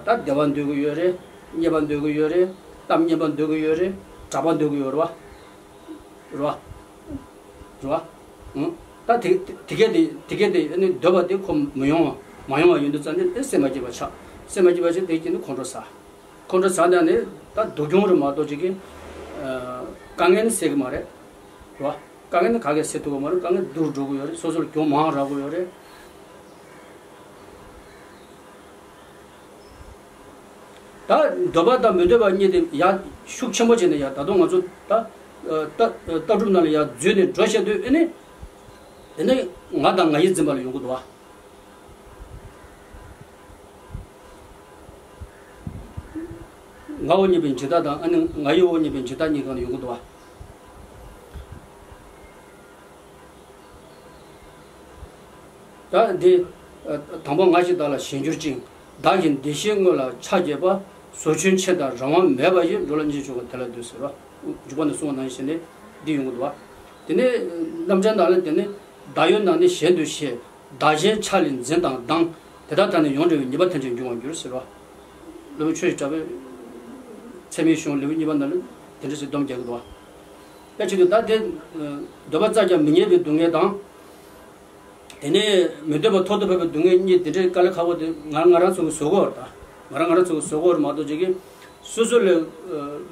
ད་བདེ་བ་འདོད་ཀྱི་ཡོད་རེད། རྙེད་པ་འདོད་ཀྱི་ཡོད་རེད། གཏམ་སྙན་པ་འདོད་ཀྱི་ཡོད་རེད། གྲགས་པ་འདོད་ཀྱི་ཡོད་རེད་བ། རེད་བ། རེད་བ། ཨང་། ད་དེ་དེ་གས་དེ་དེ་གས་དེ་ཨ་ནི་འདོད་པ་དེ་ཁོ་མི་ཡོང་བ་མ་ཡོང་བ་ཡིན་དུས་ཙང་ནི་ཨེ་སེམས་མ་སྐྱིད་པ་ཆགས། སེམས་མ་སྐྱིད་པ་ཆགས་དེ་སྐྱིད་ནི་ཁོང་ཁྲོ་ཟ། ཁོང་ཁྲོ་ཟ་ན་ནི་ད་སྡུག་གྱོང་རེད་མ་གཏོགས་ཅིག་གི། དཀའ་ངལ་ནི་སེལ་གི་མ་རེད། རེད་བ། དཀའ་ངལ་ནི་ག་གེ་སེལ་ཐུབ་ཀྱི་མ་རེད། དཀའ་ངལ་སྡུག་རུ་འགྲོ་གི་ཡོད་རེད། སོ་སོར་གྱོང་མང་རག་གི་ཡོད་རེད། ད་འདོད་པ་དང་མི་འདོད་པ་གཉིས་དེ་ཡར་ཤུགས་ཆེན་པོ་བྱས་ནས་ཡར་ད་དུང་ང་ཚོ་ད་ལྟ་ལྟ་གྲུབ་ནང་ལ་ཡར་འཛུལ་ནས་འགྲོ་བཤད་དུས་ཨེ་ནི། དེ་ནི་ང་དང་ང་ཡི་འཛིན་པ་ལ་ཡོང་གི་འདུག་བ། ངའོ་སྙམ་པའི་འཇིགས་སྐྲག་དང་ཨ་ནི་ང་ཡིའོ་སྙམ་པའི་འཇིགས་སྐྲག་གཉིས་སྒང་ནས་ཡོང་གི་འདུག་བ། ད་འདི། དང་པོ་ང་ཞིག་བདག་ལ་ཞེན་གྱུར་ཅིང་། བདག་གི་འདི་ཞེས་དངོས་ལ་ཆགས་བསྐྱེད་པ། ཟོ་ཆུན་ཆེ་དང་རང་དབང་མེད་པ་ཡིས། འགྲོ་ལ་སྙིང་རྗེ་ཆེ་བ་དེ་ལ་འདུད་ཟེར་བ། འཇུག་པ་ནས་གསུངས་པ་ནང་བཞིན་ནི་འདི་ཡོང་གི་འདུག་བ། དེ་ནས་རྣམ་བྱང་ནང་ལ་དེ་ནི་བདག་ཡོད་ན་ནི་གཞན་དུ་ཤེས། བདག་གཞན་ཆ་ལས་འཛིན་དང་སྡང་། དེ་དག་དག་ནི་ཡོངས་བྲལ་བའི་ཉེས་པ་ཐམས་ཅད་འབྱུང་བར་འགྱུར་ཟེར་བ། སློབ་དཔོན་ཆོས་ཀྱི་གྲགས་པའི་ཚད་མའི་གཞུང་ལེའུ་གཉིས་པ་ནང་ལ་དེ་འདྲ་ཞིག་སྡོམ་རྒྱག་གི་འདུག་བ། དཔེ་བྱེད་དུས་ད་དེ། འདོད་པ་བཙལ་ཀྱང་མི་རྙེད་པའི་སྡུག་བསྔལ་དང་། དེ་ནས་མི་འདོད་པ་ཐོབ་ཏུ་ཕབ་པའི་སྡུག་བསྔལ་གཉིས་དེ་འདྲའི་དཀའ་ལས་ཁག་པོ་དེ་ང་ང་རང་ཚོ་གིས་བཟོ་གི་ཡོད་རེད་ད། ང་རང་ང་རང་ཚོ་གིས་བཟོ་གི་ཡོད་རེད་མ་གཏོགས་ཅིག་གིས་སོ་སོ་ལས།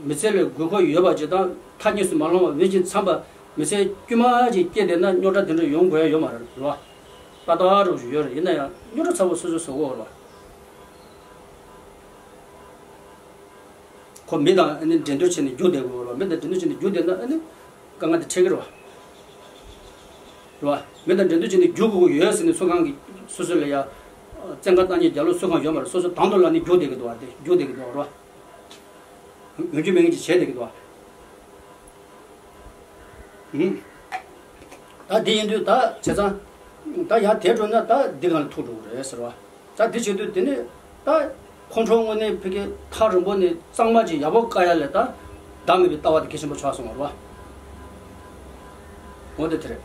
མི་ཚེ་ལས་དགོས་མཁོ་ཡོད་པ་ཅིག་དང་ཐག་ཉེ་སུ་མ་ལྷུང་བ་འོན་ཅིག་འཚམས་པ་མི་ཚེ་དཀྱུས་མ་ཅིག་སྐྱེལ་བསྡད་ན་རྙོག་དྲ་དེ་འདྲ་ཡོང་དགོས་ཡ་ཡོད་མ་རེད་རེད་བ། ཏག་ཏག་རུ་ཡོད་རེད། ཡིན་ན་ཡང་རྙོག་དྲ་ཚ་པོ་སོ་སོས་བཟོ་གི་ཡོད་རེད་བ། ཁོ་མི་དང་ཨ་ནི་འགྲན་བསྡུར་བྱས་ནས་རྒྱུག་བསྡད་དགོས་རེད་བ། མི་དང་འགྲན་བསྡུར་བྱས་ནས་རྒྱུག་བསྡད་ན་ཨ་ནི་དཀའ་ངལ་དེ་འཕྲད་ཀྱི་རེད་བ། རེད་བ། མི་དང་འགྲན་བསྡུར་བྱས་ནས་རྒྱུག་དགོས་ཀྱི་ཡོད་ཟེར་ནས་སུ་གང་གིས་སོ་སོ་ལ་ཡ། བཙན་བཀའ་བཏང་མཁན་རྒྱབ་ལོགས་སུ་གང་ཡོད་མ་རེད། སོ་སོ་དང་དུ་ལ་ནི་རྒྱུག་བསྡད་ཀྱི་འདུག་བ། དེ་རྒྱུག་བསྡད་ཀྱི་འདུག་བ་རེད་བ། འོན་རྒྱུ་མེད་མཁན་ཅིག་བྱས་བསྡད་ཀྱི་འདུག་བ། ཨུམ། ད་འདི་ཡིན་དུས་ད་བྱས་ཙང་། ད་ཡར་དེད་འགྲོ་ན་ད་འདི་སྒང་ལ་ཐུག་འགྲོ་གི་རེད་ཟེར་བ། ད་འདི་བྱེད་དུས་དེ་ནས་ད་ཁོང་ཁྲོ་དངོས་གནས་ཕ་གི་ཐག་རིང་པོ་ནས་གཙང་མ་ཅིག་ཡག་པོ་བཀག་ཡ་ལས་ད་བདག་མེད་པའི་ལྟ་བ་དེ་གལ་ཆེན་པོ་ཆགས་སོང་བ་རེད་བ། འོ་དེ་དེ་རེད།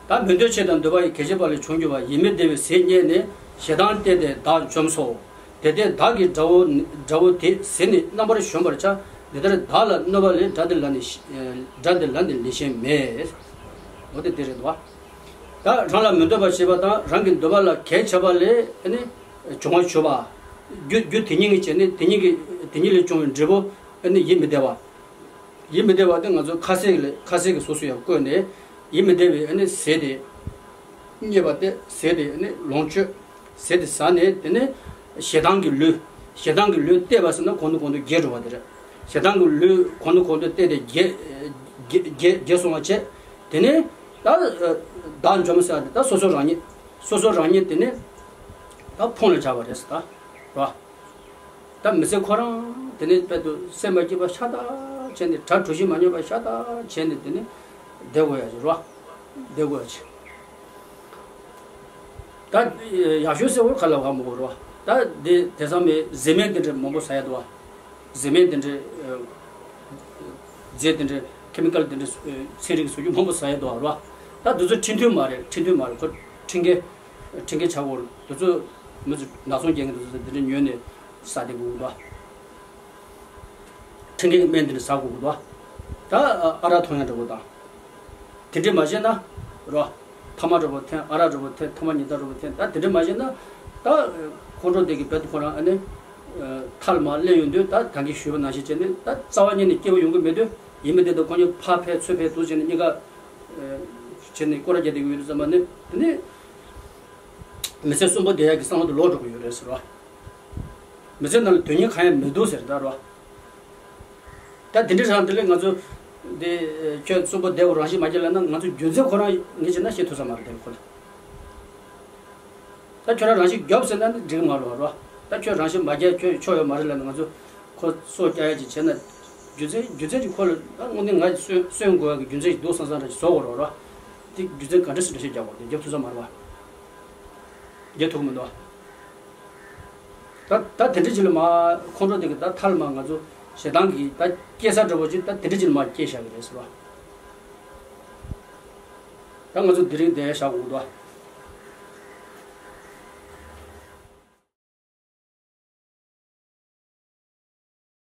ད་མི་འདོད་ཆེ་དང་འདོད་པ་ཡི་གལ་ཆེ་བ་ལས་བྱུང་གྱུར་པ་ཡིད་མི་བདེ་བའི་ཟས་རྙེད་ནས་ཞེ་སྡང་བརྟས་ཏེ་བདག་འཇོམས་སོ། དེ་ལྟས་བདག་གི་དགྲ་བོ་ནི་དགྲ་བོ་དེ་ཟས་ནི་རྣམ་པར་གཞོམ་པར་བྱ། འདི་ལྟར་བདག་ལ་གནོད་པ་ལས། དགྲ་འདི་ལ་ནི་ཞི་དགྲ་འདི་ལ་ནི་ལེགས་ཤོམ་མེད། འོ་དེ་དེ་རེད་དོ། ད་རང་ལ་མི་འདོད་པ་བྱེད་པ་དང་རང་གི་འདོད་པ་ལ་གལ་ཆེ་བ་ལས་ཨ་ནི་བྱུང་བ་བྱུང་བ། རྒྱུ་རྒྱུ་དེ་ཉིད་ཀྱིས་བྱས་ནས་དེ་ཉིད་ཀྱི་དེ་ཉིད་ལས་བྱུང་བའི་འབྲས་བུ་ཨ་ནི་ཡིད་མི་བདེ་བ། ཡིད་མི་བདེ་བ་དེ་ང་ཚོ་ཁ་ཟས་ཀྱི་ལས་ཁ་ཟས་ཀྱི་གཟུགས་སུ་ཡང་བཀོད་ནས་ཡིད་མི་བདེ་བའི་ཨ་ནི་ཟས་དེ། རྙེད་པ་སྟེ་ཟས་དེ་ཨ་ནི་ལོངས་སྤྱོད། ཟས་དེ་ཟ་ནས་དེ་ནས་ཞེ་སྡང་གི་ལུས། ཞེ་སྡང་གི་ལུས་བརྟས་པ་ཟེར་ན་གོང་དུ་གོང་དུ་རྒྱས་འགྲོ་བ་དེ་རེད། ཞེ་སྡང་གི་ལུས་གོང་དུ་གོང་དུ་བརྟས་ཏེ་རྒྱས་རྒྱས་རྒྱས་སོང་བ་བྱས། དེ་ནས་ད་བདག་འཇོམས་ཟེར་ཏེ་ད་སོ་སོ་རང་ཉིད། སོ་སོ་རང་ཉིད་དེ་ནས་ད་ཕུང་ལ་བྱ་བ་རེད་ཟེར་ད་རེད་བ། ད་མི་ཚེ་ཁོ་རང་དེ་ནས་དཔལ་དུ་སེམས་མ་སྐྱིད་པ་ཤ་སྟག་བྱས་ནས་དགྲ་གྲུ་བཞི་མ་སྙོམས་པ་ཤ་སྟག་བྱས་ནས་དེ་ནས་བསྡད་དགོས་ཡ་ཅིག་རེད་བ། བསྡད་དགོས་ཡ་ཅིག་ད་ཡག་ཤོས་གསལ་བོར་ཁ་ལ་བ་མོ་གོ་རེད་བ། ད་དེ་དེ་ཚང་མས་བཟི་སྨན་དེ་འདྲ་མང་པོ་ཟ་ཡ་འདུག་བ། བཟི་སྨན་དེ་འདྲ། རྫས་དེ་འདྲ་ཁེ་མི་ཀལ་དེ་འདྲ་ཚན་རིག་བཟོ་རྒྱུ་མང་པོ་ཟ་ཡ་འདུག་བ་རེད་བ། ད་དེ་ཚོ་འཕྲིན་ཐུང་མ་རེད། འཕྲིན་ཐུང་མ་རེད། ཁོ་འཕྲིན་སྐད། འཕྲིན་སྐད་ཆག་གོ་རེད། དེ་ཚོ་མི་ཚོ་ནག་ཚོང་རྒྱག་མཁན་དེ་ཚོ་དེ་འདྲ་ཉོས་ནས་ཟ་བསྡད་དགོས་ཀྱི་འདུག་བ། འཕྲིན་སྐད་ཀྱི་སྨན་དེ་འདྲ་ཟ་དགོས་ཀྱི་འདུག་བ། ད་ཨ་རག་འཐུང་ཡ་འདྲ་པོ་དང་། དེ་འདྲས་མ་བྱས་ན། རོ། ཐ་མག་འདྲ་པོ་འཐེན། ཨ་རག་འདྲ་པོ་འཐེན། ཐ་མག་ཉི་ཟླ་འདྲ་པོ་འཐེན། ད་དེ་འདྲས་མ་བྱས་ན། ད་ཁོང་ཁྲོ་དེ་གི་རྦད་དེ་ཁོ་རང་ཨ་ནི། མཐའ་ལ་མར་སླེབས་ཡོང་དུས། ད་ད་གིན་ཞུས་པ་ནང་བཞིན་བྱས་ནས། ད་རྩ་བ་ཉིད་ནས་སྐྱིད་པོ་ཡོང་གི་མི་འདུག་ཡིན་མིན་དེ་དང་ཁོ་གཉིས་ཕར་ཕེབས་ཚུར་ཕེབས་འདུག་བྱས་ནས། གཉིས་ཀ་བྱས་ནས་སྐོར་ར་རྒྱག་བསྡད་ཀྱི་ཡོད་དུས་ཙམ་པ་ནི། དེ་ནས་མི་ཚེ་གསོན་པོ་བསྡད་ཡག་གི་བསམ་བློ་དེ་ལོག་འགྲོ་གི་ཡོད་རེད་ཟེར་བ། མི་ཚེ་ནང་ལ་དོན་སྙིང་གང་ཡང་མི་འདུག་ཟེར། ད་རོ། ད་དེ་འདྲའི་རང་དེ་ལས་ང་ཚོ་འདི་ཁྱོད་གསོན་པོ་བསྡད་དགོས། རང་ཤི་མ་རྒྱག་ལབ་ན། ང་ཚོ་རྒྱུ་མཚན་ཁོ་རང་ངས་བྱས་ན་ཤེས་ཐུབ་ས་མ་རེད། དེ་ཁོ་ལ། ད་ཁྱོད་རང་རང་ཤི་རྒྱོབ་ཟེར་ན་འགྲིག་མ་རེད་རོ། ད་ཁྱོད་རང་ཤི་མ་རྒྱག་ཁྱོད་ཆོ་ཡོད་མ་རེད་ལབ་ན། ང་ཚོ་ཁོ་སྲོག་སྐྱོབ་ཡ་ཅིག་བྱས་ན། རྒྱུ་མཚན་རྒྱུ་མཚན་ཅིག་ཁོ་ལ། ད་དངོས་གནས་ང་གསོན་གསོན་དགོས་ཡ་གི་རྒྱུ་མཚན་ཅིག་འདུག་བསམ་བསམ་འདྲ་ཅིག་བཟོ་དགོས་རོ་རོ། དེ་རྒྱུ་མཚན་ག་འདྲ་སེ་འགྲེལ་བཤད་རྒྱག་དགོས། དེ་རྒྱབ་ཐུབ་ས་མ་རེད་བ། རྒྱབ་ཐུབ་ཀྱི་མི་འདུག་བ། ད་ད་དེ་འདྲ་ཅིག་ལ་མར་ཁོང་ཁྲོ་དེ་གི་ད་མཐའ་ལ་མར་ང་ཚོ་ཞེ་སྡང་གི་ད་སྐྱེ་ས་འདྲ་པོ་ཅིག་ད་དེ་འདྲ་ཅིག་ལ་མར་སྐྱེས་བཞག་གི་རེད་ཟེར་བ། ད་ང་ཚོ་དེ་རིང་བསྡད་བཞག་དགོས་འདུག་བ།